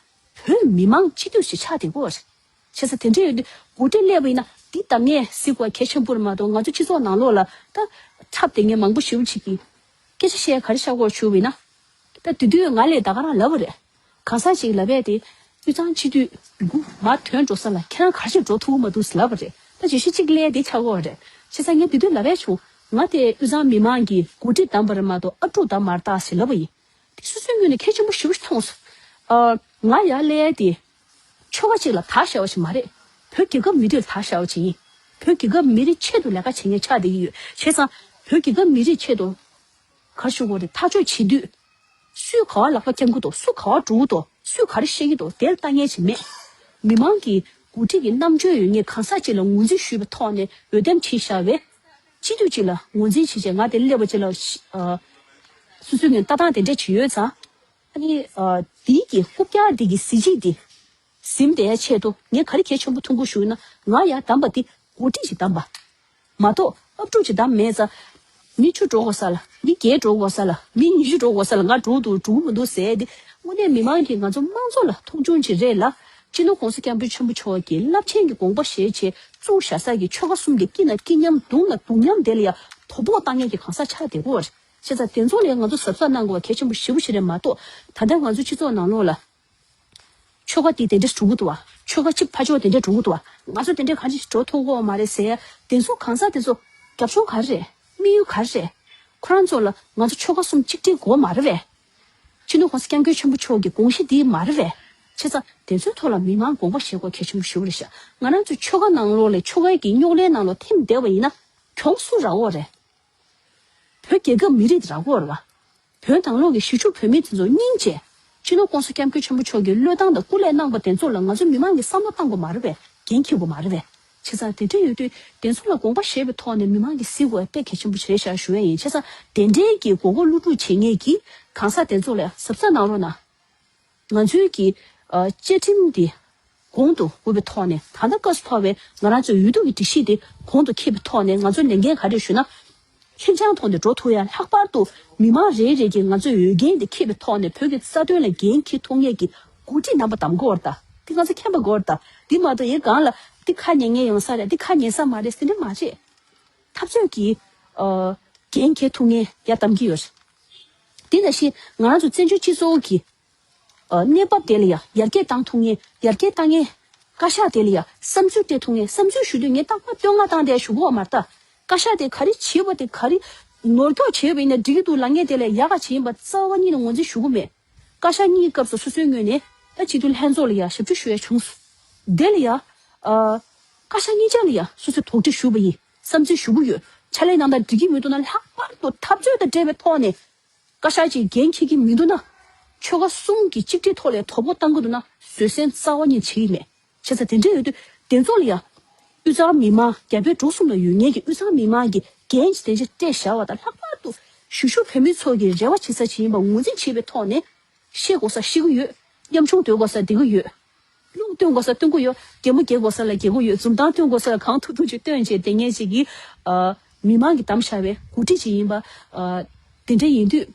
བོད་མི་མང་སྤྱི་འཐུས་ཤིག་ཆགས་བསྡད་ཀྱི་ཡོད་རེད། བྱས་ཙང་དེ་འདྲ་ཡོད་དུས་འགོ་ཁྲིད་སླེབས་པ་ཡིན་ན་འདི་གདམ་ངེས་ཟེར་དགོས་གལ་ཆེན་པོ་རེད་མ་གཏོགས། ང་ཚོ་སྤྱི་ཚོགས་ནང་ལོགས་ལ་ད་འཁྲབ་བསྡད་མཁན་མང་པོ་ཞེ་པོ་ཅིག་གིས་སྐད་ཆ་བཤད་ག་རེ་བཤད་དགོས་བྱུང་བ་ཡིན་ན། ད་དེ་དུས་ང་ལས་ད་ག་རང་ལབ་པ་རེད། གང་ཟག་ཅིག་ལབ་པས་དེ། དབུས་གཙང་སྤྱི་འཐུས་དགུ་མར་ཐོན་འགྲོ་ས་ལ་ཁྱེད་རང་ག་རེ་བྱས་འགྲོ་ཐུབ་ཀྱི་མ་འདུག་ཟེར་ལབ་པ་རེད། ད་བརྗོད་གཞི་གཅིག་ལས་དེ་ཆགས་ཀྱི་ཡོད་རེད། བྱས་ཙང་ངས་དེ་དུས་ལབ་པ་བྱུང་། ང་དེ་དབུས་གཙང་མི་མང་གིས་འགོ་ཁྲིད་བདམས་པ་རེད་མ་གཏོགས་ཨབ་ཕྲུག་བདམས་མ་རེད་ད་ཟེར་ལབ་པ་ཡིན། དེ་སོ་སོའི་ངོས་ནས་གལ་ཆེན་པོ་ཞེ་པོ་ཞིག་མཐོང་སོང་། ཨ། ང་ཡར་སླེབས་དེ། ཆོལ་ཁ་གཅིག་ལ་དར་ཤར་བ་ཞིག་མ་རེད། བོད་རྒྱལ་ཁབ་མི་རིགས་ལ་དར་ཤར་བ་ཞིག་ཡིན། བོད་རྒྱལ་ཁབ་མི་རིགས་ཆེད་དུ་ལས་ཀ་བྱེད་མཁན་ཆགས་བསྡད་ཀྱི་ཡོད། བྱས་ཙང་བོད་རྒྱལ་ཁབ་མི་རིགས་ཆེད་དུ། ག་རེ་ཞུ་དགོས་རེད། ཐག་གཅོད་བྱེད་དུས། སུས་ག་བ་ལག་པ་འཁྱམ་གྱི་འདུག་སུ་ག་བ་འགྲོ་གི་འདུག་སུས་ག་རེ་བཤད་ཀྱི་འདུག་དེར་ལྟ་མཁན་ཞིག་མེད། མི་མང་གི་འགོ་ཁྲིད་ཀྱི་རྣམ་དཔྱོད་ཡོད་མཁན་གང་ཟག་ཅིག་ལ་ངོས་འཛིན་ཞུས་པའི་ཐོག་ནས་འོས་འདེམས་བྱས་བཞག་པའི་སྤྱི་འཐུས་ཅིག་ལ་ངོས་འཛིན་བྱས་བྱས་ང་དེ་སླེབས་པ་ཅིག་ལ་ཤི་ཨ། སོ་སོའི་ངོས་ལྟ་སྟངས་དེ་འདྲ་ཅིག་ཡོད་ཙང་། ཨ་ནི་ཨ། དེའི་གི་རྐུབ་བཀྱག་དེ་གི་གཟི་བརྗིད་དེ་ཟིན་བསྡད་ཡ་ཆེད་དུ་ངས་ག་རེ་གལ་ཆེན་པོ་མཐོང་གི་ཞུ་ན། ང་ཡར་བདམས་པ་དེ་འགོ་ཁྲིད་ཅིག་བདམས་པ། མ་གཏོགས་ཨབ་ཕྲུག་ཅིག་བདམས་མེད་ཙང་། མི་བཅུ་འགྲོ་དགོས་ས་ལ་མི་བརྒྱད་འགྲོ་དགོས་ས་ལ་མི་ཉི་ཤུ་འགྲོ་དགོས་ས་ལ་ང་འགྲོ་འདུག་འགྲོ་གི་མི་འདུག་ཟེར་ཏེ། དངོས་གནས་མི་མང་གིས་ང་ཚོ་དམངས་གཙོ་ལ་མཐོང་ཆུང་ཅིག་རེད་ལ། སྤྱི་ནོར་༸གོང་ས་༸སྐྱབས་མགོན་ཆེན་པོ་མཆོག་གིས་རླབས་ཆེན་གྱི་དགོངས་པ་བཞེས་བྱས་བཙུགས་བཞག་ས་ཀྱི་ཆོལ་ཁ་གསུམ་གྱི་དཀྱིལ་ན་དཀྱིལ་མཉམ། གདུང་ལ་གདུང་མཉམ་དེ་ལ་ཡང་དོ་ཕོག་བཏང་མཁན་གྱི་གང་ཟག་ཆགས་བསྡད་ཀྱི་ཡོད་རེད། བྱས་ཙང་དེ་ཚོ་ལ་ང་ཚོ་གཟབ་གཟབ་གནང་དགོས་པ་གལ་ཆེན་པོ་ཞེ་པོ་ཞིག་རེད་མ་གཏོགས། ད་ལྟ་ང་ཚོ་སྤྱི་ཚོགས་ནང་ལོགས་ལ། ཆོལ་ཁ་དེ་དེ་འདྲས་འགྲོ་གི་འདུག་བ། ཆོལ་ཁ་གཅིག་ཕར་ཕྱོགས་དེ་འདྲས་འགྲོ་གི་འདུག་བ། ང་ཚོ་དེ་འདྲས་གང་ཅི་འགྲོ་ཐུབ་ཀྱི་ཡོད་མ་རེད་ཟེར། དེ་ཚོ་གང་ཟག་དེ་ཚོ་རྒྱབ་ལྗོངས་ག་རེ་རེད། དམིགས་ཡུལ་ག་རེ་རེད། ཁོ་རང་ཚོ་ལ་ང་ཚོ་ཆོལ་ཁ་གསུམ་གཅིག་སྒྲིལ་དགོས་མ་རེད་པས། སྤྱི་ནོར་༸གོང་ས་༸སྐྱབས་མགོན་ཆེན་པོ་མཆོག་གི་དགོངས་གཞི་འདི་མ་རེད་པས། བྱས་ཙང་དེ་ཚོའི་ཐོག་ལ་མི་མང་དགོངས་པ་བཞེས་དགོས་གལ་ཆེན་པོ་ཞེ་པོ་རེད་ཤག་ང་རང་ཚོ་ཆོལ་ཁ་ནང་ལོགས་ལ་ཆོལ་ཁའི་གི་རྙོག་གླེང་ནང་ལོགས་ཐིམ་བསྡད་པ་ཡིན་ན། གྱོང་སུ་རག་གི་ཡོད་རེད། བོད་རྒྱལ་ཁབ་མི་རིགས་དེ་རག་གི་ཡོད་རེད་བ། བོད་ནང་ལོགས་ཀྱི་གཞིས་བཞུགས་བོད་མི་དེ་ཚོ་སྙིང་རྗེ། སྤྱི་ནོར་༸གོང་ས་༸སྐྱབས་མགོན་ཆེན་པོ་མཆོག་གི་བློས་བཏང་དང་སྐུ་ལས་གནང་པ་དེ་ཚོ་ལ་ང་ཚོ་མི་མང་གིས་བསམ་བློ་བཏང་དགོས་མ་རེད་པས། འགན་འཁྱེར་དགོས་མ་རེད་པས། བྱས་ཙང་དེ་འདྲ་ཡོད་དུས་དེ་ཚོ་ལ་དགོངས་པ་བཞེས་པའི་ཐོག་ནས་མི་མང་གིས་གཟིགས་དགོས་པ་དཔེ་གལ་ཆེན་པོ་ཞིག་རེད་ཤག་ཞུ་ཡ་ཡིན། བྱས་ཙང་དེ་འདྲའི་གི་མགོ་སྐོར་བློ་དཀྲུག་བྱེད་མཁན་གྱི་གང་ཟག་དེ་ཚོ་ལ་གཟབ་གཟབ་གནང་རོགས་གནང་། ང་ཚོའི་གི་ཨ་བཅའ་ཁྲིམས་འདི་གོང་དུ་འོས་པའི་ཐོག་ནས། ད་ལྟ་སྐབས་སུ་ཐོབ་པའི་ང་རང་ཚོའི་འོས་བསྡུ་གི་སྒྲིག་གཞི་འདི་གོང་དུ་འཁྱེར་བའི་ཐོག་ནས་ང་ཚོའི་ལས་འགན་ག་རེ་ཞུ་ན། ལྷིང་འཇགས་ཐོག་ནས་འགྲོ་ཐུབ་ཡ། ལྷག་པར་དུ་མི་མང་རེ་རེ་གིས་ང་ཚོའི་འོས་འགན་འདི་འཁྱེར་བའི་ཐོག་ནས་བོད་ཀྱི་རྩ་དོན་ལ་འགན་འཁྱེར་ཐུབ་མཁན་གྱི་འགོ་ཁྲིད་རྣམ་པ་བདམས་དགོས་རེད་ད། འདི་ང་ཚོ་མཁྱེན་པ་དགོས་རེད་ད། འདི་མ་གཏོགས་ཡིན་གང་ལ་འདི་ཁ་ཉན་མཁན་ཡོང་ས་རེད། འདི་ཁ་ཉན་ས་མ་རེད་ཟེར་འདི་མ་རེད། འཐབ་རྩོད་ཀྱི་ཨ་འགན་འཁྱེར་ཐུབ་མཁན་ཡ་བདམས་ཀྱི་ཡོད་རེད། དེ་ནང་བཞིན་ང་རང་ཚོ་བཙན་བྱོལ་སྤྱི་ཚོགས་ཀྱི་ཨ་གནས་བབ་དེ་ལ་ཡང་ཡར་རྒྱས་བཏང་ཐུབ་མཁན། ཡར་རྒྱས་བཏང་མཁན། བཀའ་ཤག་དེ་ལ་ཡང་བསམ་ཚུལ་སྤྲད་ཐུབ་མཁན། བསམ་ཚུལ་ཞུ་དུས་ངས་རྟག་པར་བསྟོད་བསྔགས་བཏང་བསྡད་ཞུ་གི་ཡོད་མ་རེད་ད། བཀའ་ཤག་དེ་ག་རེ་བྱས་པ་དེ་ག་རེ་ནོར་འཁྱོག་བྱས་པ་ཡིན་ན་འགྲིག་གི་འདུག་ལབ་མཁན་དེ་ལ་ཡག་ག་བྱས་ཡིན་པ་རྩ་བ་ཉིད་ནས་ངོས་འཛིན་ཞུ་གི་མེད། བཀའ་ཤག་གཉིས་ཀྱི་སྐབས་སུ་སོ་སོའི་ངོས་ནས་ད་སྤྱི་འཐུས་ལྷན་ཚོགས་ལ་ཡང་ཞབས་ཕྱི་ཞུ་ཡ་བྱུང་སོང་། དེ་ལ་ཡང་ཨ་བཀའ་ཤག་གཉིས་ཆ་ལ་ཡང་སོ་སོས་དོགས་འདྲི་ཞུས་པ་ཡིན། བསམ་ཚུལ་ཞུ་གི་ཡོད། ཕྱག་ལས་གནང་སྟངས་འགྲིག་གི་མི་འདུག་ན་ལྷག་པར་དུ་འཐབ་རྩོད་དང་འབྲེལ་བའི་ཐོག་ནས། བཀའ་ཤག་ཅིག་འགན་འཁྱེར་གྱི་མི་འདུག་ན། ཆོལ་ཁ་གསུམ་གྱི་གཅིག་སྒྲིལ་ཐོག་ལ་དོ་ཕོག་བཏང་གི་འདུག་ན་བཟོད་བསྲན་རྩ་བ་ཉིད་བྱེད་ཀྱི་མེད། བྱས་ཙང་དེ་འདྲ་ཡོད་དུས་དེ་ཚོ་ལ་ཡང་། དབུས་གཙང་མི་མང་རྒྱ་བལ་འབྲུག་གསུམ་ལ་ཡོད་མཁན་གྱི་དབུས་གཙང་མི་མང་གིས་འགན་ཅིག་དེ་འདྲ་སྤྲད་བཞག་པ་དང་། ལྷག་པར་དུ་གཞིས་བཞུགས་བོད་མི་ཚོ་གི་རེ་བ་བྱེད་ས་ཅིག་ཡིན་པ་ངོས་འཛིན་བྱེད་པའི་ཐོག་ནས། བཤད་དགོས་ས་བཤད་ཀྱི་ཡོད། ཉམ་ཆུང་སྡོད་དགོས་ས་སྡོད་ཀྱི་ཡོད། རླུང་སྟོན་དགོས་ས་སྟོན་གྱི་ཡོད། གད་མོ་བགད་དགོས་ས་ལ་བགད་ཀྱི་ཡོད། འཛུམ་མདངས་སྟོན་དགོས་ས་ལ་གང་ཐུབ་ཐུབ་ཅིག་སྟོན་བྱས་དེ་ངས་ཅིག་གིས་ཨ་མི་མང་གིས་བདམས་བཞག་པའི་འགོ་ཁྲིད་ཅིག་ཡིན་པ་ཨ་དེ་འདྲ་ཡིན་དུས།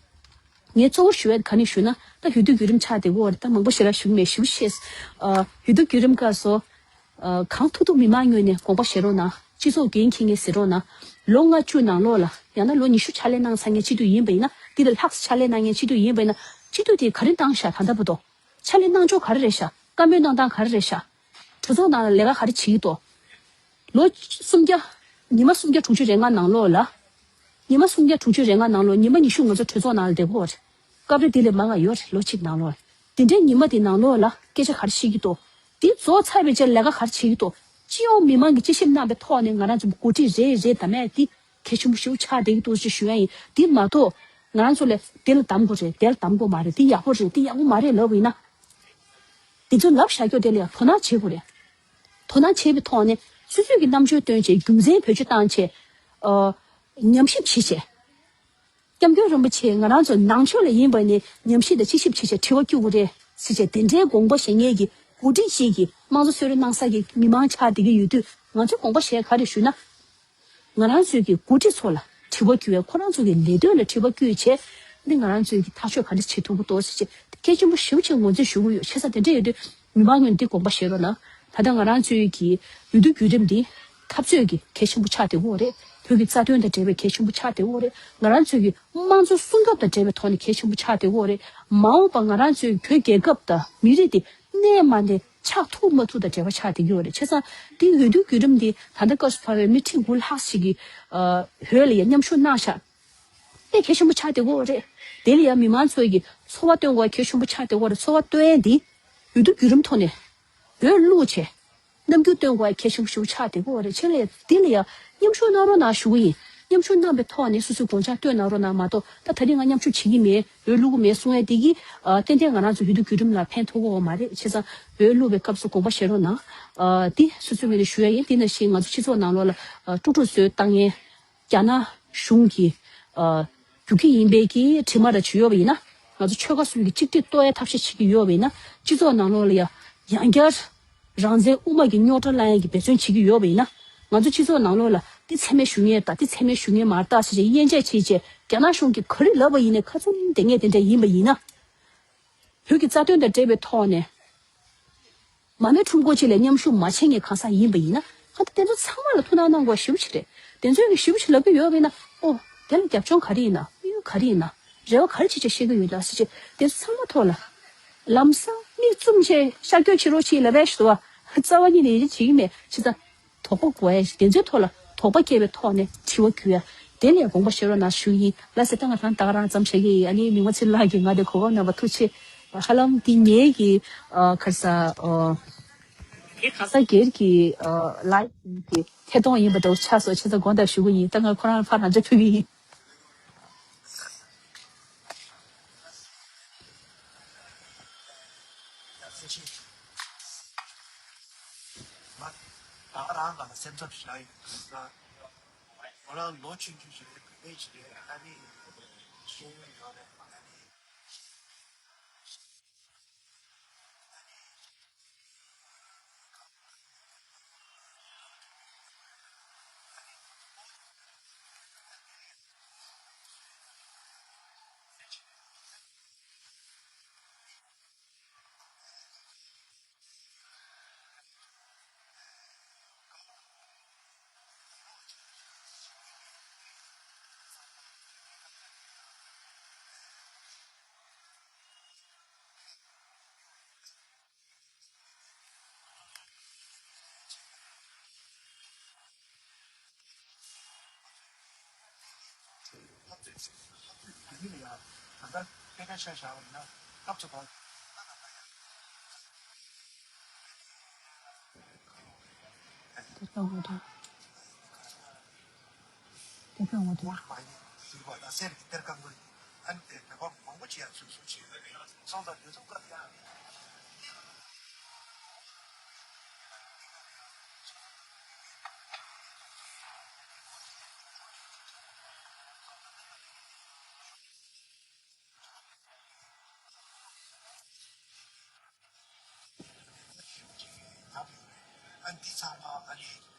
ངས་གཙོ་བོར་ཞུ་ཡ་ག་ནས་ཞུ་ན། ད་འོས་བསྡུ་བརྒྱུད་རིམ་ཆགས་བསྡད་ཀྱི་ཡོད་རེད། ད་མང་པོ་ཞེ་དྲག་ཞུ་གི་མེད། ཞུ་ཤེས། ཨ་འོས་བསྡུ་བརྒྱུད་རིམ་སྐབས་སུ་ཨ་གང་ཐུབ་ཐུབ་མི་མང་ངོས་ནས་དགོངས་པ་བཞེས་རོགས་གནང་། སྤྱི་ཚོགས་འགན་འཁྱེར་མཁན་ཟེར་རོགས་གནང་། ལོ་ལྔ་བཅུ་ནང་ལོགས་ལ་ཡང་ན་ལོ་ཉི་ཤུ་ཕྱག་ལས་གནང་ཚར་མཁན་སྤྱི་འཐུས་ཡིན་པ་ཡིན་ན། འདི་ལས་ལྷག་ཙམ་ཕྱག་ལས་གནང་མཁན་སྤྱི་འཐུས་ཡིན་པ་ཡིན་ན། སྤྱི་འཐུས་དེ་ག་རེ་བཏང་བཞག་ད་ལྟ་བར་དུ། ཕྱག་ལས་གནང་ཕྱོགས་ག་རེ་རེད་ཤག་བཀའ་མོལ་གནང་སྟངས་ག་རེ་རེད་ཤག་གྲོས་ཚོགས་ནང་ལ་ལས་ཀ་ག་རེ་བྱེད་ཀྱི་འདུག་ལོ་སུམ་བརྒྱ། ཉི་མ་སུམ་བརྒྱ་དྲུག་ཅུ་རེ་ལྔ་ནང་ལོགས་ལ། ཉི་མ་སུམ་བརྒྱ་དྲུག་ཅུ་རེ་ལྔ་ནང་ལོགས་ཉི་མ་ཉི་ཤུ་ང་ཚོ་གྲོས་ཚོགས་ནང་ལ་བསྡད་ཀྱི་ཡོད་རེད། སྐབས་རེ་དེ་ལས་མང་བ་ཡོད་རེད། ལོ་གཅིག་ནང་ལོགས་ལ། དེ་འདྲའི་ཉི་མ་དེ་ནང་ལོགས་ལ་སྐད་ཆ་ག་རེ་བཤད་ཀྱི་འདུག་དེ་རྫོགས་ཚར་བའི་རྗེས་ལས་ཀ་ག་རེ་བྱེད་ཀྱི་འདུག་སྤྱི་ཡོངས་མི་མང་གིས་དཔྱད་ཞིབ་གནང་པའི་ཐོག་ནས་ང་རང་ཚོ་འགོ་ཁྲིད་རེད་རེད་དམ་མེད་དེ་གལ་ཆེན་པོ་ཞེ་པོ་ཆགས་བསྡད་ཀྱི་འདུག་ཅེས་ཞུ་ཡ་ཡིན། དེ་མ་གཏོགས་ང་རང་ཚོ་ལ་དེ་ལ་གདམ་དགོས་རེད། དེ་ལ་གདམ་དགོས་མ་རེད། དེ་ཡག་པོ་རེད། དེ་ཡག་པོ་མ་རེད་ལབ་པ་ཡིན་ན། དེ་ཚོ་ལབ་བཞག་རྒྱུ་དེ་ལ་ཡང་དོ་སྣང་བྱེད་དགོས་རེད། དོ་སྣང་བྱེད་པའི་ཐོག་ནས་སོ་སོས་ཀྱི་རྣམ་དཔྱོད་བཏོན་བྱས་རྒྱུ་མཚན་བེད་སྤྱོད་བཏང་བྱས། ཨ། ཉམས་ཞིབ་བྱེད་བྱས། སྐྱབས་མགོན་རིན་པོ་ཆེ་ང་རང་ཚོ་ནང་ཆོས་ལ་ཡིན་པ་ནི་ཉམས་ཞིབ་དང་དཔྱད་ཞིབ་བྱེད་བྱས་དྲི་བ་བསྐྱུར་དགོས་རེད་ཟེར་བྱས། དེ་འདྲའི་དགོངས་པ་བཞེས་མཁན་གྱི་འགོ་ཁྲིད་ཅིག་གིས་དམངས་གཙོ་གསོལ་རས་གནང་ས་གི་མི་མང་ཆགས་བསྡད་ཀྱི་ཡོད་དུས། ང་ཚོས་དགོངས་པ་བཞེས་ག་རེ་ཞུས་ན། ང་རང་ཚོའི་གི་འགོ་ཁྲིད་ཚོ་ལ་དྲི་བ་བསྐྱུར་བས། ཁོ་རང་ཚོ་གི་ལས་དོན་ལ་དྲི་བ་བསྐྱུར་བྱས། འདི་ང་རང་ཚོའི་གི་ཐག་གཅོད་ག་འདྲ་བྱེད་ཐུབ་ཀྱི་འདུག་ཟེར་བྱས་གལ་ཆེན་པོ་ཞེ་པོ་ཅིག་ངོས་འཛིན་ཞུ་གི་ཡོད། བྱས་ཙང་དེ་འདྲ་ཡོད་དུས་མི་མང་ངོས་ནས་འདི་དགོངས་པ་བཞེས་རོགས་གནང་། ད་ལྟ་ང་རང་ཚོའི་གི་འོས་བསྡུ་བརྒྱུད་རིམ་འདི་འཐབ་རྩོད་ཀྱི་གལ་ཆེན་པོ་ཆགས་བསྡད་ཀྱི་ཡོད་རེད། བོད་ཀྱི་རྩ་དོན་དང་འབྲེལ་བའི་གལ་ཆེན་པོ་ཆགས་བསྡད་ཀྱི་ཡོད་རེད། ང་རང་ཚོའི་གི་དམངས་གཙོ་སྲུང་སྐྱོབ་དང་འབྲེལ་བའི་ཐོག་ནས་གལ་ཆེན་པོ་ཆགས་བསྡད་ཀྱི་ཡོད་རེད། མ་འོངས་པ་ང་རང་ཚོའི་བོད་རྒྱལ་ཁབ་དང་མི་རིགས་འདི་གནས་མ་གནས་ཆགས་ཐུབ་མ་ཐུབ་དང་འབྲེལ་བ་ཆགས་བསྡད་ཀྱི་ཡོད་རེད། བྱས་ཙང་འདི་འོས་བསྡུ་བརྒྱུད་རིམ་འདི་ད་ལྟ་སྐབས་སུ་བབས་པའི་མི་ཁྲི་དགུ་ལྷག་ཞིག་གིས་ཨ་བོད་ལ་ཡང་མཉམ་ཞུགས་གནང་ཤག་དེ་གལ་ཆེན་པོ་ཆགས་བསྡད་ཀྱི་ཡོད་རེད། དེ་ལ་ཡང་མི་མང་ཚོས་ཀྱི་ཚོར་བ་བཏོན་དགོས་པ་གལ་ཆེན་པོ་ཆགས་བསྡད་ཀྱི་ཡོད་རེད། ཚོར་བ་བཏོན་ཡས་འདི་འོས་བསྡུ་བརྒྱུད་རིམ་ཐོག་ནས་འོས་བླུགས་བྱས། རྣམ་འགྱུར་སྟོན་དགོས་པ་གལ་ཆེན་པོ་ཞིག་ཆགས་བསྡད་ཀྱི་ཡོད་རེད། ཆེད་ལས་འདི་ལ་ཡང་མཉམ་ཞུགས་གནང་རོགས་གནང་ཞུ་གི་ཡིན། མཉམ་ཞུགས་གནང་པའི་ཐོག་ནས་སོ་སོའི་དགོངས་འཆར་བཏོན་གནང་རོགས་གནང་མ་གཏོགས། ད་ད་རིང་ང་མཉམ་ཞུགས་བྱེད་ཀྱི་མེད། འོས་བླུག་གི་མེད་གསུང་ཡས་དེ་གིས་ཨ་ཏན་ཏན་ང་རང་ཚོ་འོས་བསྡུ་བརྒྱུད་རིམ་ལ་ཕན་ཐོགས་ཀྱི་ཡོད་མ་རེད། བྱས་ཙང་འོས་བླུག་པའི་སྐབས་སུ་དགོངས་པ་བཞེས་རོགས་གནང་། ཨ་འདི་སོ་སོའི་ངོས་ནས་ཞུ་ཡ་ཡིན། དེ་ནང་བཞིན་ང་ཚོ་སྤྱི་ཚོགས་ནང་ལོགས་ལ་ཨ་དཀྲུག་དཀྲུག་བཟོས་བཏང་མཁན། རྒྱ་ནག་གཞུང་གིས་ཨ་རྒྱུག་གི་ཡིན་པའི་གི་དྲི་མ་ར་བྱུང་ཡོད་པ་ཡིན་ན། ང་ཚོ་ཆོལ་ཁ་གསུམ་གྱི་གཅིག་སྒྲིལ་གཏོར་ཡའི་ཐབས་ཤེས་བྱེད་ཀྱི་ཡོད་པ་ཡིན་ན། སྤྱི་ཚོགས་ནང་ལོགས་ལ་ཡང་ཡང་བསྐྱར་རང་བཙན་དབུ་མ་གི་རྙོག་དྲ་སློང་ཡ་གི་འབད་བརྩོན་བྱེད་ཀྱི་ཡོད་པ་ཡིན་ན། ང་ཚོ་སྤྱི་ཚོགས་ནང་ལོགས་ལ་འདི་ཚད་མེད་ཞུ་མཁན་དང་འདི་ཚད་མེད་ཞུ་མཁན་མ་རེད་ཟེར་བྱས་དབྱེ་འབྱེད་བྱས་བྱས། རྒྱ་ནག་གཞུང་གིས་ག་རེ་ལབ་པ་ཡིན་ནའི་ཁ་བཙུམ་བསྡད་མཁན་དེ་འདྲ་ཡིན་པ་ཡིན་ན། བོད་ཀྱི་རྩ་དོན་དང་འབྲེལ་བའི་ཐོག་ནས། མ་རྨོས་ཁྲོམ་སྐོར་ཅིག་ལ་མཉམ་ཞུགས་མ་བྱེད་མཁན་གང་ཟག་ཡིན་པ་ཡིན་ན། ཧ། ད་དེ་ཚོ་ཚང་མ་ལ་ཐུགས་སྣང་གནང་དགོས་ཞེ་པོ་ཅིག་རེད། དེ་ཚོས་ཀྱི་ཞེ་པོ་ཅིག་ལབ་ཀྱི་ཡོད་པ་ཡིན་ན། ཨོ། དེ་ལ་རྒྱབ་ལྗོངས་ག་རེ་ཡིན་ན། དམིགས་ཡུལ་ག་རེ་ཡིན་ན། རེ་བ་ག་རེ་བྱེད་བྱེད་བཤད་ཀྱི་ཡོད་ན་ཟེར་བྱས། དེ་ཚོ་ཚང་མ་ཐོག་ལ། ལམ་སང་མིག་བཙུམ་བྱས་ཤར་སྐྱོད་བྱེད་རོགས་བྱེད་ལབ་པའི་ཞུ་བ། རྩ་བ་ཉིད་ནས་ཡིད་ཆེས་ཀྱི་མེད། བྱས་ཙང་། དོགས་པ་དགོས་ཡ་ཞིག་དེ་ཚོའི་ཐོག་ལ་དོགས་པ་སྐྱེས་པའི་ཐོག་ནས་དྲི་བ་བསྐྱུར་ཡ། དེ་ལ་དགོངས་པ་བཞེས་རོགས་གནང་ཞུ་ཡིན་ལ་ཟེར། ད་ང་རང་ད་ག་རང་ཙམ་བྱེད་ཀྱི་ཡིན། ཨ་ནི་མིག་དམར་ཚེ་རིང་ལགས་ཀྱིས་ང་དེ་གོ་སྐབས་གནང་བ་ཐུགས་རྗེ་ཆེ། ཧ་ལམ་འདི་ངེད་ཀྱི་ཨ་ག་རེ་ཟ། ཨ་དེ་ག་ས་སྒེར་གྱི་ཨ་ལའེབ་གི་ཐད་གཏོང་ཡིན་པ་འདྲ་བོ་ཆགས་སོང་། བྱས་ཙང་དགོངས་དག་ཞུ་གི་ཡིན། ད་ང་ཁོ་རང་ཕར་རང་འཇགས་ཕུལ་གྱི་ཡིན། ང་ད་ག་རང་ལ་སེམས་འཚབ་ཞིག་ཡོད། ང་རང་ལོ་ཆུང་ཆུང་ཞིག་རེད། བུད་མེད་ཞིག་རེད། ཨ་ནི་ཤེས་ཡོན་ཡོད་རེད། ཨ་ནི། དེ་ལྟ་བུ་རེད། དེ་ལྟ་བུ་རེད། ཨ་འདི་ཚང་མ་ཨ་ནི་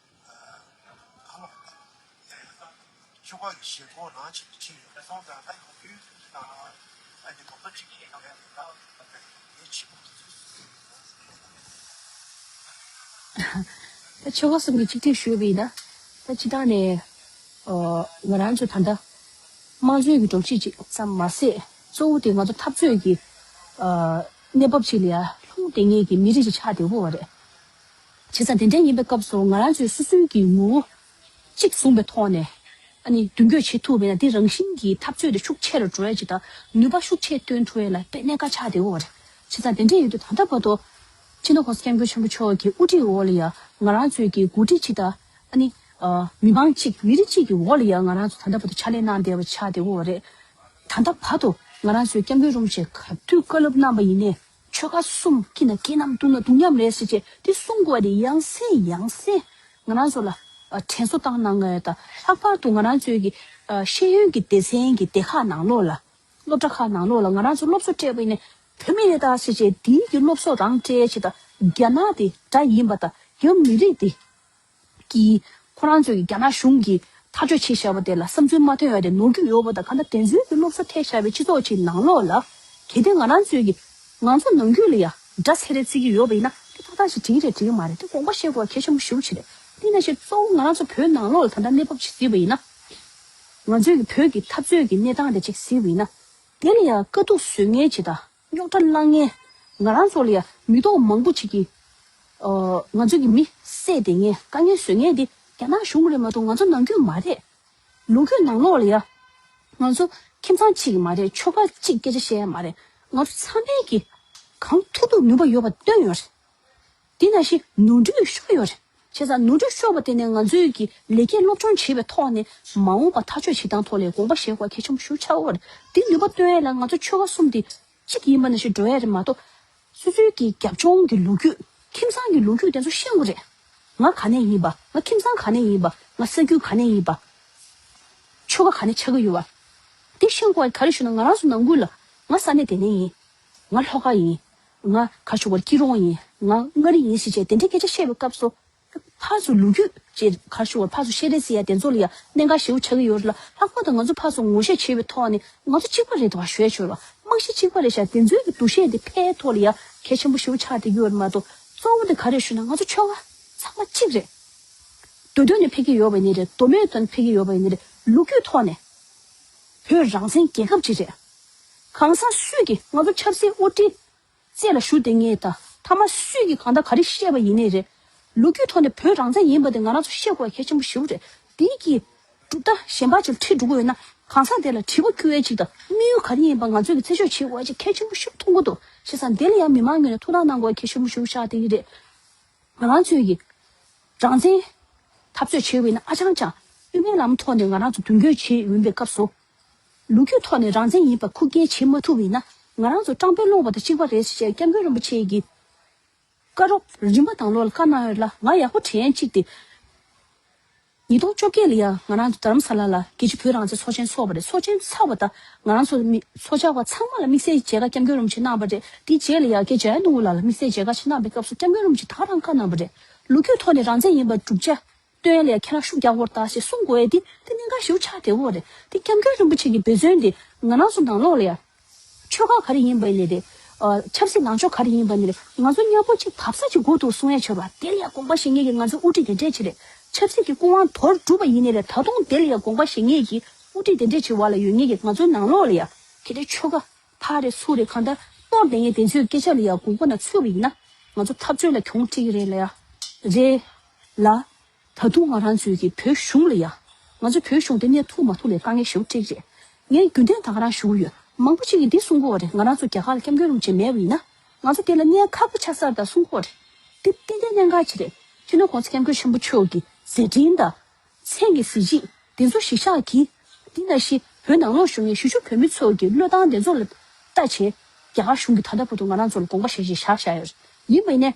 ཨ་ཁ་ལོ་ཆུ་ཁ་གི་ཞེ་ཁོག་ནང་ཆེ་ཆེ་ཡོད་སོང་ཙང་ཨ་ནི་དུས་དང་ཨ་ནི་ལོ་ཙཱ་གཅིག་གི་ཡང་ཡང་ད་ངས་ཆེ་མོ་ད་ཆོལ་ཁ་གསུམ་གྱི་གཅིག་སྒྲིལ་ཞུས་པ་ཡིན་ན། ད་སྤྱི་བཏང་ནས་ཨ་ང་རང་ཚོ་ད་ལྟ་དམངས་གཙོའི་གི་སྒྲོམ་གཞི་ཅིག་ཙམ་མ་ཟད། གཙོ་བོ་དེ་ང་ཚོ་འཐབ་རྩོད་ཀྱི་ཨ། གནས་བབ་ཅིག་ལ་ཡ་ལྷུང་བསྡད་མཁན་གྱི་མི་རིགས་ཅིག་ཆགས་བསྡད་ཡོད་པ་རེད། བྱས་ཙང་དེ་འདྲ་ཡིན་པའི་སྐབས་སུ་ང་རང་ཚོས་སོ་སོའི་གི་ངོ་བོ་གཅིག་བཟུང་བའི་ཐོག་ནས་ཨ་ནི་མདུན་སྐྱོད་བྱེད་ཐུབ་པ་ཡིན་ན་དེ་རང་བཞིན་གྱི་འཐབ་རྩོད་དེ་ཤུགས་ཆེ་རུ་འགྲོ་ཡ་ཅིག་དང་ནུས་པ་ཤུགས་ཆེ་བཏོན་ཐུབ་ཡ་ལ་དཔེ་གནད་འགག་ཆགས་བསྡད་ཡོད་པ་རེད། བྱས་ཙང་དེ་འདྲ་ཡིན་དུས་ད་ལྟ་བར་དུ་སྤྱི་ནོར་༸གོང་ས་༸སྐྱབས་མགོན་ཆེན་པོ་མཆོག་གི་དབུ་ཁྲིད་འོག་ལ་ཡ་ང་རང་ཚོའི་གི་འགོ་ཁྲིད་ཅིག་དང་ཨ་ནི་མི་མང་གཅིག་མི་རིགས་གཅིག་གི་འོག་ལ་ཡ་ང་རང་ཚོ་ད་ལྟ་བར་དུ་ཕྱག་ལས་གནང་བསྡད་པ་ཆགས་བསྡད་ཡོད་པ་རེད། ད་ལྟ་བར་དུ་ང་རང་ཚོའི་༸སྐྱབས་མགོན་རིན་པོ་ཆེ་ག་དུས་བཀའ་སློབ་གནང་བ་ཡིན་ནའི་ཆོལ་ཁ་གསུམ་སྐྱིད་ན་སྐྱིད་རྣམས་སྡུག་ན་སྡུག་མཉམ་རེད་ཟེར་བྱས་དེ་གསུང་དགོས་པ་དེ་ཡང་སེ་ཡང་སེ་ང་རང་ཚོ་ལ་ཨ་དྲན་གསོ་བཏང་གནང་ཡ་དང་ལྷག་པར་དུ་ང་རང་ཚོའི་གི་ཨ་ཤེས་ཡོན་གྱི་སྡེ་ཚན་གྱི་སྡེ་ཁག་ནང་ལོགས་ལ་སློབ་གྲྭ་ཁག་ནང་ལོགས་ལ་ང་རང་ཚོ་སློབ་གསོ་སྤྲད་པ་ཡིན་ནའི་བོད་མི་རེད་ད་ཟེར་བྱས་དེའི་གི་སློབ་གསོ་རང་སྤྲད་བྱས་དང་རྒྱ་ནག་དེ་འདྲ་ཡིན་པ་དང་རྒྱ་མི་རིགས་དེ། གིས་ཁོ་རང་ཚོས་ཀྱི་རྒྱ་ནག་གཞུང་གིས་ཐག་གཅོད་བྱས་བཞག་པ་དེ་ལ་བསམ་ཚུལ་མ་མཐུན་ཡ་དེ་ནོར་གྱི་ཡོད་པ་དང་གང་ལྟར་དེ་ཚོའི་གི་སློབ་གསོ་ཐེབས་བཞག་པའི་སྤྱི་ཚོགས་ཅིག་ནང་ལོགས་ལ་གལ་ཏེ་ང་རང་ཚོས་ཀྱི་ང་ཚོ་ནང་ཁུལ་ལ་ཡ་དགྲ་ཚད་རེ་བརྩི་གི་ཡོད་པ་ཡིན་ན་དེ་ཏག་ཏག་ཞིག་འགྲིག་རེད་འགྲིག་གི་མ་རེད་དེ་དགོངས་པ་བཞེས་དགོས་གལ་ཆེན་པོ་ཞེ་པོ་ཅིག་རེད། དེ་ནང་བཞིན་གཙོ་བོ་ང་རང་ཚོ་བོད་ནང་ལོགས་ལ་ད་ལྟ་གནས་བབ་ཅིག་གཟིགས་པ་ཡིན་ན་ང་ཚོའི་གི་བོད་ཀྱི་འཐབ་རྩོད་ཀྱི་གནས་སྟངས་དེ་ཅིག་གཟིགས་པ་ཡིན་ན། དེ་ལ་ཡང་དཀའ་སྡུག་བཟོ་མཁན་ཅིག་དང་རྙོག་དྲ་བསླང་མཁན་ང་རང་ཚོ་ལ་ཡང་མི་ཐོག་མང་པོ་ཅིག་གིས་ཨ་ང་ཚོ་གི་མི་བསད་བསྡད་མཁན་དཀའ་ངལ་བཟོ་མཁན་དེ་རྒྱ་ནག་གཞུང་རེད་མ་གཏོགས་ང་ཚོ་ནང་ཁུལ་མ་རེད། ལོ་རྒྱུས་ནང་ལོགས་ལ་ཡང་ང་ཚོ་ཁྱིམ་ཚང་གཅིག་མ་རེད། ཆོལ་ཁ་གཅིག་སྐད་ཆ་བཤད་ཡ་མ་རེད། ང་ཚོ་ཚང་མས་ཀྱི་གང་ཐུབ་ཐུབ་ནུས་པ་ཡོད་པ་བཏོན་ཡོད་རེད། དེ་ནང་བཞིན་ནོར་འཁྲུལ་ཤོར་ཡོད་རེད། བྱས་ཙང་ནོར་འཁྲུལ་ཤོར་བ་དེ་ནས་ང་ཚོས་ཀྱི་ལས་ཀའི་སློབ་སྦྱོང་བྱེད་པའི་ཐོག་ནས་མ་འོངས་པ་ཐག་གཅོད་བྱེད་སྟངས་ཐོག་ལ་དགོངས་པ་བཞེས་དགོས་གལ་ཆེན་པོ་ཞེ་པོ་ཆགས་ཡོད་རེད། དེ་ནུས་པ་བཏོན་ཡས་ལ་ང་ཚོ་ཆོལ་ཁ་གསུམ་དེ་གཅིག་ཡིན་པ་ནང་བཞིན་འགྲོ་ཡས་རེད་མ་གཏོགས། སོ་སོའི་གི་རྒྱབ་ལྗོངས་ཀྱི་ལོ་རྒྱུས་ཁྱིམ་ཚང་གི་ལོ་རྒྱུས་དེ་ཚོ་ཤེས་དགོས་རེད། ང་ག་ནས་ཡིན་པ། ང་ཁྱིམ་ཚང་ག་ནས་ཡིན་པ། ང་ས་རྒྱུས་ག་ནས་ཡིན་པ། ཆོལ་ཁ་ག་ནས་ཆགས་ཀྱི་ཡོད་པ། དེ་ཤེས་དགོས་པ་ག་རེ་ཞུ་ན་ང་རང་ཚོ་ནང་ཁུལ་ལ་ང་ས་གནས་དེ་ནས་ཡིན། ང་ལྷོ་ཁ་ཡིན། ང་ག་ཞུ་བར་སྐྱིད་རོང་ཡིན། ང་མངའ་རིས་ཡིན་ཞེས་བྱས་དེ་འདྲའི་སྐད་ཆ་བཤད་པའི་སྐབས་སུ། ཕར་ཚུར་ལོ་རྒྱུས་ཅེས་ག་ཞུ་བར་ཕར་ཚུར་བཤད་རེས་ཟེར་ཡ་དེ་ཚོ་ལ་ཡང་གནད་འགག་ཞེ་པོ་ཆགས་ཀྱི་ཡོད་རེད་ལ། ལྷག་པར་དུ་ང་ཚོ་ཕར་ཚུར་ངོ་ཤེས་བྱེད་པའི་ཐོག་ནས་ང་ཚོ་གཅིག་པ་རེད་དོ་ཞུ་ཡ་ཆོད་ལ། རྨང་གཞི་གཅིག་པ་རེད་ཤག་དེ་ཚོའི་གི་འདུ་ཤེས་དེ་འཕེལ་ཐོག་ལ་ཡང་གལ་ཆེན་པོ་ཞེ་པོ་ཆགས་བསྡད་ཀྱི་ཡོད་རེད་མ་གཏོགས། གཙོ་བོ་དེ་ག་རེ་ཞུ་ན་ང་ཚོ་ཆོལ་ཁ་ཚང་མ་གཅིག་རེད། མདོ་དོན་ནས་ཕེབས་ཀྱི་ཡོད་པ་ཡིན་ནི་རེད། མདོ་སྨད་དོན་ཕེབས་ཀྱི་ཡོད་པ་ཡིན་ནི་རེད། ལོ་རྒྱུས་ཐོག་ནས་བོད་རང་བཙན་རྒྱལ་ཁབ་ཅིག་རེད། གང་ཟག་སུས་ཀྱིས་ང་ཚོ་ཆབ་སྲིད་དབུ་ཁྲིད་རྩེ་ལ་བཞུགས་བསྡད་མཁན་དང་མཐའ་མ་སུས་ཀྱིས་གང་ལྟར་ག་རེ་བཤད་པ་ཡིན་ནའི་རེད། ལོ་རྒྱུས་ཐོག་ནས་བོད་རང་བཙན་ཡིན་པ་དེ་ང་རང་ཚོ་ཤེས་དགོས་གལ་ཆེན་པོ་ཞེ་པོ་རེད། དེའི་གི་གྲུབ་མཐའ་གཞན་པ་ཅིག་ཁྲིད་འགྲོ་གི་ཡོད་ན་གང་ཟག་དེ་ལ་དྲི་བ་བསྐུལ་བའི་ཅིག་དང་དམིགས་ཡུལ་ག་རེ་ཡིན་པ་ང་ཚོས་ཀྱི་རྩད་གཅོད་བྱེད་དགོས་ཅིག་གལ་ཆེན་པོ་ཞིག་མཐོང་གི་འདུག་བྱས་ཙང་དེ་ལ་ཡང་མི་མང་ངོས་ནས་ཐུགས་སྣང་གནང་དགོས་གལ་ཆེན་པོ་ཞིག་ཆགས་བསྡད་ཀྱི་རེད། ང་རང་ཚོས་ཀྱི་རང་བཙན་འཐབ་རྩོད་བྱས་པ་ཡིན་ན་ཨ་ཅང་ཅང་དབུ་མའི་ལམ་ཐོག་ནས་ང་རང་ཚོ་མདུན་སྐྱོད་བྱས་ཡོང་པའི་སྐབས་སུ། ལོ་རྒྱུས་ཐོག་ནས་རང་བཙན་ཡིན་པ་ཁུར་སྐྱེལ་བྱེད་མ་ཐུབ་པ་ཡིན་ན་ང་རང་ཚོ་སྤྲང་པོའི་རླུང་བ་དང་གཅིག་པ་རེད་ཟེར་བྱས་སྐྱབས་མགོན་རིན་པོ་ཆེ་གིས་བཀའ་སློབ་རིམ་པ་དང་ལོག་ལ་བཀའ་གནང་ཡོད་ལ། ང་ཡག་པོ་དྲན་གཅིག་དེ། ཉིས་སྟོང་བཅོ་བརྒྱད་ལ་ཡང་ང་རང་ཚོ་རྡ་རམ་ས་ལ་ལ་རྒྱལ་སྤྱི་བོད་རང་བཙན་ཚོགས་ཆེན་ཚོགས་པ་རེད། ཚོགས་ཆེན་ཚར་བ་དང་ང་རང་ཚོ་མི་ཚོགས་བཅར་བ་ཚང་མ་ལ་དམིགས་བསལ་མཇལ་ཁ་སྐྱབས་མགོན་རིན་པོ་ཆེ་གནང་བ་རེད། དེའི་རྗེས་ལ་ཡང་རྒན་འཇམ་དབྱངས་ནོར་བུ་ལགས་ལ་དམིགས་བསལ་མཇལ་ཁ་ཞིག་གནང་བའི་སྐབས་སུ་སྐྱབས་མགོན་རིན་པོ་ཆེ་ད་ག་རང་བཀའ་གནང་བ་རེད། ལོ་རྒྱུས་ཐོག་ནས་རང་བཙན་ཡིན་པ་བསྒྲུབ་བྱ་སྟོན་ཡ་ལ་ཡང་ཁྱེད་རང་ཤུགས་རྒྱག་དགོས་རེད་ད་ཞེས་གསུང་དགོས་ཡ་འདི་དེ་གནད་འགག་ཞེ་པོ་ཆགས་བསྡད་ཡོད་རེད། དེ་སྐྱབས་མགོན་རིན་པོ་ཆེ་གི་འབད་བརྩོན་དེ་ང་རང་ཚོ་ནང་ལོགས་ལ་ཡང་། ཆོལ་ཁ་ག་རེ་ཡིན་པ་ཡིན་ནའི་རེད། ཨ་ཆབ་སྲིད་ལངས་ཕྱོགས་ག་རེ་ཡིན་པ་ཡིན་ནའི་རེད། ང་ཚོ་མཉམ་པོ་གཅིག་བབས་ས་གཅིག་དགོས་འདུག་གསུང་ཡ་བྱས་པ་དེ་ལ་ཡང་དགོངས་པ་བཞེས་མཁན་གྱི་ང་ཚོའི་དབུ་ཁྲིད་དེ་འདྲས་ཅིག་རེད། ཆབ་སྲིད་ཀྱི་སྐུ་དབང་དོར་གྲུབ་པ་ཡིན་ནའི་རེད། ད་དུང་དེ་ལ་ཡང་དགོངས་པ་བཞེས་མཁན་གྱི་དབུ་ཁྲིད་དེ་འདྲས་ཅིག་འོག་ལ་ཡོད་མཁན་གྱི་ང་ཚོའི་ནང་ལོགས་ལ་ཡང་གལ་ཏེ་ཆོལ་ཁ་ཕར་རེད་ཚུར་རེད་གང་ལྟར་གཏོར་བསྡད་མཁན་དེ་ཚོའི་སྐད་ཆ་ལ་ཡང་དགོངས་པ་ན་ཚུད་པ་ཡིན་ན་ང་ཚོ་འཐབ་རྩོད་ལ་གྱོང་འཕྲད་ཀྱི་རེད་ལ་ཡ། རེད་ལ། ད་དུང་ང་རང་ཚོའི་གི་བོད་གཞུང་ལ་ཡ། ང་ཚོ་བོད་གཞུང་དེ་གནས་ཐུབ་མ་ཐུབ་ལ་དཀའ་ངལ་ཞེ་པོ་འཕྲད་ཀྱི་རེད། ངས་རྒྱུན་ལྡན་ད་ག་རང་ཞུ་གི་ཡོད། མང་པོ་ཅིག་གིས་འདི་གསུང་གི་ཡོད་རེད། ང་རང་ཚོ་རྒྱ་གར་ལ་སྐྱབས་མགོན་རིན་པོ་ཆེ་མེད་པ་ཡིན་ན། ང་ཚོ་དེ་ལ་གནས་ཁག་པོ་ཆགས་ས་རེད་ད་གསུང་གི་ཡོད་རེད། འདི་ཏན་ཏན་གནད་འགག་ཅིག་རེད། སྤྱི་ནོར་༸གོང་ས་༸སྐྱབས་མགོན་ཆེན་པོ་མཆོག་གི་མཛད་འཕྲིན་དང་། མཚན་གྱི་གཟི་བརྗིད་འདི་ཚོ་གཞིར་བཞག་གིས། འདི་ནང་བཞིན་བོད་ནང་ལོགས་བཞུགས་མཁན་གཞིས་བཞུགས་བོད་མི་ཚོ་གི་བློས་བཏང་དེ་ཚོ་ལ་ལྟ་བྱས། རྒྱ་གར་གཞུང་གིས་ད་ལྟ་བར་དུ་ང་རང་ཚོ་ལ་དགོངས་པ་བཞེས་བཞེས་བཞག་བཞག་ཡོད་རེད། ཡིན་པ་ཡིན་ནའི།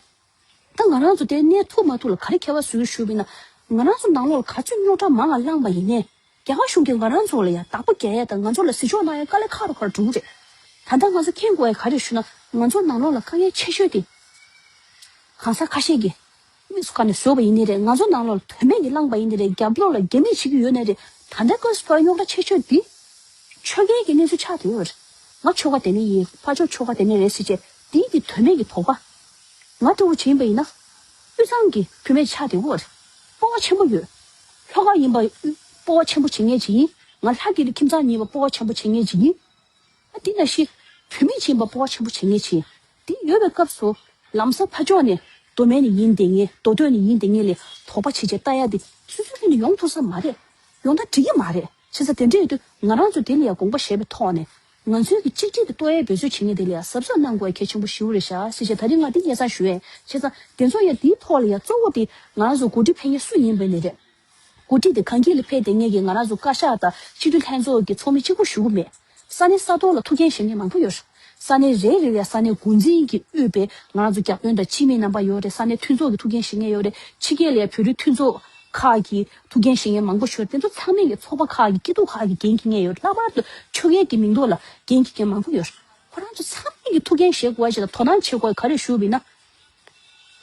ད་ང་རང་ཚོ་དེ་གནས་ཐུབ་མ་ཐུབ་ལ་ག་རེ་ཁྱད་པར་བཟོ་གི་ཞུས་པ་ཡིན་ན། ང་རང་ཚོ་ནང་ལོགས་ལ་ག་ཚོད་རྙོག་དྲ་མང་ང་བསླངས་པ་ཡིན་ནའི། རྒྱ་གར་གཞུང་གིས་ང་རང་ཚོ་ལ་ཡང་བདག་པོ་རྒྱག་ཡ་དང་ང་ཚོ་ལ་ཟིན་འཇོག་གནང་ཡ་དཀའ་ལས་ཁག་རུ་ཁག་རུ་འགྲོ་གི་རེད། ད་ལྟ་ང་ཚོ་མཁྱེན་དགོས་ཡ་ག་རེ་ཞུ་ན། ང་ཚོ་ནང་ལོགས་ལ་དཀའ་ངལ་ཆེ་ཤོས་དེ། གང་ཟག་ཁ་ཤས་ཀྱིས་དམིགས་སུ་བཀར་ནས་བཟོས་པ་ཡིན་ནའི་རེད། ང་ཚོ་ནང་ལོགས་ལ་དོན་མེད་ཀྱི་བསླངས་པ་ཡིན་ནའི་རེད། རྒྱབ་ལོགས་ལ་རྒྱབ་མི་བྱེད་ཀྱི་ཡོད་ནའི་རེད། ད་ལྟ་སྐབས་སུ་བབས་རྙོག་དྲ་ཆེ་ཤོས་འདི། ཆོལ་ཁའི་གི་གནས་ཚུལ་ཆགས་བསྡད་ཡོད་རེད། ང་ཆོལ་ཁ་དེ་ནས་ཡིན། ཕར་ཕྱོགས་ཆོལ་ཁ་དེ་ནས་རེད་ཟེར་བྱས་དེའི་གི་དོན་མེད་ཀྱི་དོགས་པ། ང་ལྟ་བུ་བྱེད་ཡིན་པ་ཡིན་ན། དབུས་གཙང་གི་བུད་མེད་ཆགས་བསྡད་ཡོད་རེད། སྤོབས་པ་ཆེན་པོ་ཡོད། ལྷོ་ཁ་ཡིན་པ་སྤོབས་པ་ཆེན་པོ་བྱེད་མཁན་ཅིག་ཡིན། ང་ལྷ་སྐྱིད་ལ་ཁྱིམ་ཚང་ཉེ་བ་སྤོབས་པ་ཆེན་པོ་བྱེད་མཁན་ཅིག་ཡིན། ཨ་དེ་ནང་བཞིན་བུད་མེད་ཅིག་ཡིན་པ་སྤོབས་པ་ཆེན་པོ་བྱེད་མཁན་ཅིག་ཡིན། དེ་ཡོད་པའི་སྐབས་སུ་ལམ་སང་ཕར་ཕྱོགས་ནས་མདོ་སྨད་ནས་ཡིན་བསྡད་མཁན། མདོ་སྟོད་ནས་ཡིན་བསྡད་མཁན་ལ་དོགས་པ་བྱས་བྱས་ལྟ་ཡ་དེ་སོ་སོའི་ངོས་ནས་ཡོང་ཐུབ་ས་མ་རེད། ཡོང་ད་འགྲིག་གི་མ་རེད། བྱས་ཙང་དེ་འདྲ་ཡོད་དུས་ང་རང་ཚོ་དེ་ལ་ཡང་དགོངས་པ་བཞེས་པའི་ཐོག་ནས་ང་ཚོའི་གི་གཅིག་སྒྲིལ་དེ་གཏོར་ཡའི་འབད་རྩོལ་བྱེད་མཁན་དེ་ལ་ཡང་གཟབ་གཟབ་གནང་དགོས་ཡ་གལ་ཆེན་པོ་ཞེ་པོ་རེད་ཤག་ཟེར་བྱས་ད་རེས་ང་འདི་སྙན་སེང་ཞུ་ཡས། བྱས་ཙང་དེ་ཚོ་ཡང་དེའི་ཐོག་ལ་ཡང་གཙོ་བོ་དེ་ང་རང་ཚོ་འགོ་ཁྲིད་ཕེབས་མཁན་སུ་ཡིན་པ་ནས་རེད། འགོ་ཁྲིད་དེ་གངས་སྐྱིད་ལ་ཕེབས་བསྡད་མཁན་གྱི་ང་རང་ཚོ་བཀའ་ཤག་དང་སྤྱི་འཐུས་ལྷན་ཚོགས་ཀྱི་ཚོགས་མི་གཅིག་པུ་ཞུ་གི་མེད། ས་གནས་ས་ཐོག་ལ་ཐུགས་འགན་བཞེས་མཁན་མང་པོ་ཡོད་རེད། ས་གནས་རེ་རེ་ལ་ས་གནས་འགོ་འཛིན་གྱིས་དབུས་པའི་ང་རང་ཚོ་བརྒྱ་དཔོན་དང་སྤྱི་མི་རྣམ་པ་ཡོད་རེད། ས་གནས་མཐུན་ཚོགས་ཀྱི་ཐུགས་འགན་བཞེས་མཁན་ཡོད་རེད། ཕྱི་རྒྱལ་ལ་ཡང་བོད་རིགས་མཐུན་ཚོགས་ཁག་གི་ཐུགས་འགན་བཞེས་མཁན་མང་པོ་ཞིག་ཡོད་རེད། དེ་ཚོ་ཚང་མས་ཀྱི་ཚོགས་པ་ཁག་གི་སྐྱིད་སྡུག་ཁག་གི་འགན་འཁྱེར་མཁན་ཡོད་རེད། ལྷག་པར་དུ་ཆོལ་ཁའི་གི་མིང་ཐོག་ལ་འགན་འཁྱེར་མཁན་མང་པོ་ཡོད་རེད། ཁོ་རང་ཚོ་ཚང་མས་ཀྱི་ཐུགས་འགན་བཞེས་དགོས་པ་ཞིག་དང་དོ་སྣང་བྱེད་དགོས་པ་ག་རེ་ཞུ་བ་ཡིན་ན།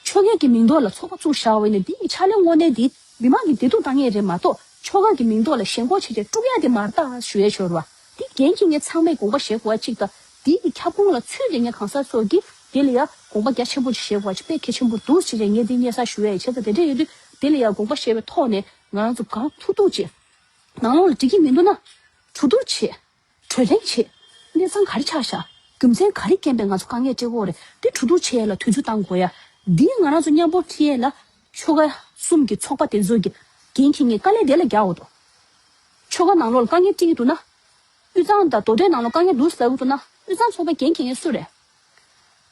ཆོལ་ཁའི་གི་མིང་ཐོག་ལ་ཚོགས་པ་བཙུགས་བཞག་པ་ཡིན་ན་འདི་ཡི་ཕྱག་ལས་དངོས་གནས་འདི་མི་མང་གི་བདེ་སྡུག་བཏང་ཡས་རེད་མ་གཏོགས་ཆོལ་ཁ་གི་མིང་ཐོག་ལ་ཞེན་ཁོག་བྱས་བྱས་དཀྲུག་ཡ་དེ་མ་རེད་ད་ཞུ་ཡས་ཤོར་བ། འདི་འགན་འཁྱེར་མཁན་ཚང་མས་དགོངས་པ་བཞེས་དགོས་པ་གཅིག་དང་འདི་ཡི་ཁྱབ་ཁོངས་ལ་ཚུད་བསྡད་མཁན་གང་ཟག་ཚོ་གིས་དེ་ལ་ཡ་དགོངས་པ་རྒྱ་ཆེན་པོ་ཅིག་བཞེས་དགོས་པ་ཅིག་དཔེ་གལ་ཆེན་པོ་འདུག་ཟེར་བྱས་ངས་འདི་སྙན་སེང་ཞུ་ཡས་བྱས་ཙང་དེ་འདྲ་ཡོད་དུས་དེ་ལ་ཡ་དགོངས་པ་བཞེས་པའི་ཐོག་ནས་ང་རང་ཚོ་གང་ཐུབ་ཐུབ་ཅིག་ནང་ལོགས་ལ་འགྲིག་གི་མི་འདུག་ན་གྲོས་བསྡུར་བྱེད། གྲོས་གླེང་བྱེད། གནས་སྟངས་ག་རེ་ཆགས་ཤག་རྒྱུ་མཚན་ག་རེ་རྐྱེན་པས་ང་ཚོ་དཀའ་ངལ་འཕྲད་ཀྱི་ཡོད་རེད། འདི་གྲོས་བསྡུར་བྱེད་ཡས་ལ་དུས་ཚོད་བཏང་དགོས་ཡ། འདི་ང་རང་ཚོ་མཉམ་པོ་འཁྲིད་ཡས་ལ་ཆོལ་ཁ་གསུམ་གྱི་ཚོགས་པ་དེ་ཚོ་གི་འགན་འཁྱེར་མཁན་དཀའ་ལས་དེ་ལ་རྒྱག་འོ་དོ། ཆོལ་ཁ་ནང་ལོགས་ལ་དཀའ་ངལ་འཕྲད་ཀྱི་འདུག་ན། དབུས་གཙང་དང་མདོ་སྟོད་ནང་ལོགས་དཀའ་ངལ་འདུག་ཟེར་གྱི་འདུག་ན་དབུས་གཙང་ཚོགས་པའི་འགན་འཁྱེར་མཁན་སུ་རེད།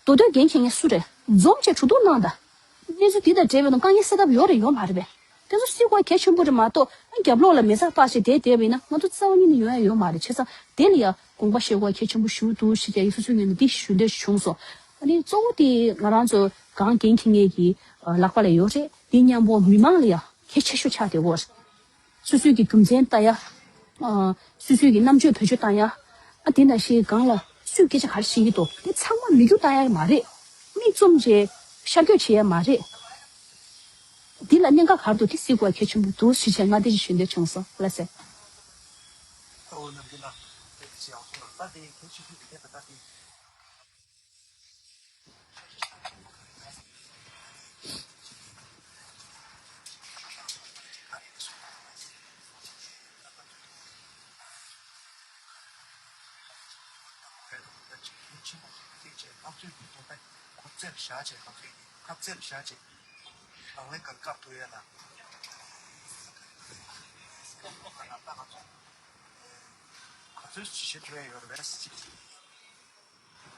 མདོ་སྟོད་འགན་འཁྱེར་མཁན་སུ་རེད། འཛོམས་བྱས་གྲོས་བསྡུར་གནང་དང་། གནས་ཚུལ་འདི་དང་འབྲེལ་བའི་ནང་དཀའ་ངལ་སེལ་ཐབས་ཡོད་རེད་ཡོད་མ་རེད་པས། དེ་ཚོ་སེལ་དགོས་གལ་ཆེན་པོ་རེད་མ་གཏོགས་རྒྱབ་ལོགས་ལ་མེ་སར་སྤར་བྱས་བསྡད་བསྡད་པ་ཡིན་ན་ང་ཚོ་རྩ་བ་ཉིད་ནས་ཡོང་ཡ་ཡོད་མ་རེད། བྱས་ཙང་དེ་ལ་ཡ་དགོངས་པ་བཞེས་དགོས་གལ་ཆེན་པོ་ཞིག་འདུག་ཞེས་ཀྱང་སོ་སོའི་ངོས་ནས་འདི་ཞུ་འདོད་བྱུང་སོང་། ཨ་ནི་གཙོ་བོ་དེ་ང་རང་ཚོ་གང་འགན་འཁྱེར་མཁན་གྱི་ལག་པ་ལ་ཡོད་རེད། དེ་མཉམ་པོ་མི་མང་ལ་ཡ་གལ་ཆེ་ཤོས་ཆགས་བསྡད་ཡོད་རེད། སོ་སོའི་གི་རྒྱུ་མཚན་ལྟ་ཡ། ཨ། སོ་སོའི་གི་རྣམ་དཔྱོད་བེད་སྤྱོད་བཏང་ཡ། ཨ་དེ་ནང་བཞིན་སྒང་ལ་སུས་སྐད་ཆ་ག་རེ་བཤད་ཀྱི་འདུག་དེ་ཚང་མ་མིག་རྒྱུག་བཏང་ཡ་མ་རེད། མིག་བཙུམ་བྱས་ཤར་སྐྱོད་བྱེད་ཡ་མ་རེད། འདི་ལ་གནད་འགག་ག་རེ་འདུག་དེ་གཟིགས་དགོས་གལ་ཆེན་པོ་འདུག་ཞེས་བྱས་ང་དེ་ཞིག་ཞུ་འདོད་བྱུང་སོང་། ལགས་སེ།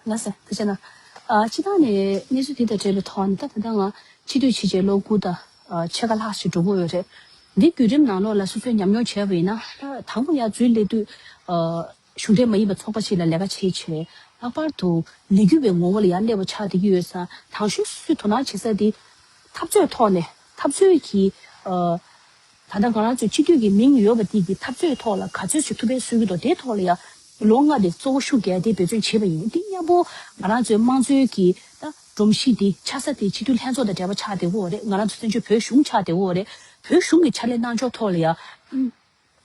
ལགས་སོ། ཐུགས་རྗེ་གནང་། ཨ། སྤྱི་བཏང་ནས་གནས་ཚུལ་འདི་དང་འབྲེལ་བའི་ཐོག་ནས་ད་ད་ལྟ་ང་སྤྱི་འཐུས་ཕྱི་རྒྱལ་ལོ་དགུ་དང་ཨ་ཕྱེད་ཀ་ལྷག་ཞིག་འགྲོ་གི་ཡོད་རེད། འདི་བརྒྱུད་རིམ་ནང་ལོགས་ལ་སོ་སོས་ཉམས་མྱོང་བྱས་པ་ཡིན་ན། ད་དང་པོ་ཡར་འཛུལ་སླེབས་དུས་ཨ་གཞུང་འབྲེལ་མ་ཡིན་པའི་ཚོགས་པ་ཞིག་ལ་ལས་ཀ་བྱེད་བྱས། ལྷག་པར་དུ་ལས་འགུལ་བའི་ངོ་བོ་ལ་ཡར་སླེབས་པ་ཆགས་བསྡད་ཀྱི་ཡོད་ཙང་། དང་ཤོས་སོ་སོས་དོ་སྣང་བྱེད་ས་དེ་འཐབ་རྩོད་ཐོག་ནས་འཐབ་རྩོད་ཀྱི་ཨ། ད་ལྟ་ང་རང་ཚོའི་སྤྱི་འཐུས་ཀྱི་མིང་ཡོད་པ་དེ་གི་འཐབ་རྩོད་ཐོག་ལ་ག་ཚོད་ཅིག་ཐུགས་ཕན་གསོས་ཀྱི་འདུག་དེའི་ཐོག་ལ་ཡང་ལོ་ལྔ་དེ་གཙོ་བོ་ཤུགས་རྒྱག་དེ་འབད་བརྩོན་བྱས་པ་ཡིན། དེ་མཉམ་པོ་ང་རང་ཚོའི་དམངས་གཙོའི་གི་ད་སྒྲོམ་གཞི་དེ་ཆགས་ས་དེ་སྤྱི་འཐུས་ལྷན་ཚོགས་དང་འབྲེལ་བ་ཆགས་བསྡད་ཡོད་རེད། ང་རང་ཚོ་བཙན་བྱོལ་བོད་གཞུང་ཆགས་བསྡད་ཡོད་རེད། བོད་གཞུང་གི་ཕྱག་ལས་གནང་ཕྱོགས་ཐོག་ལ་ཡང་། ཨུམ།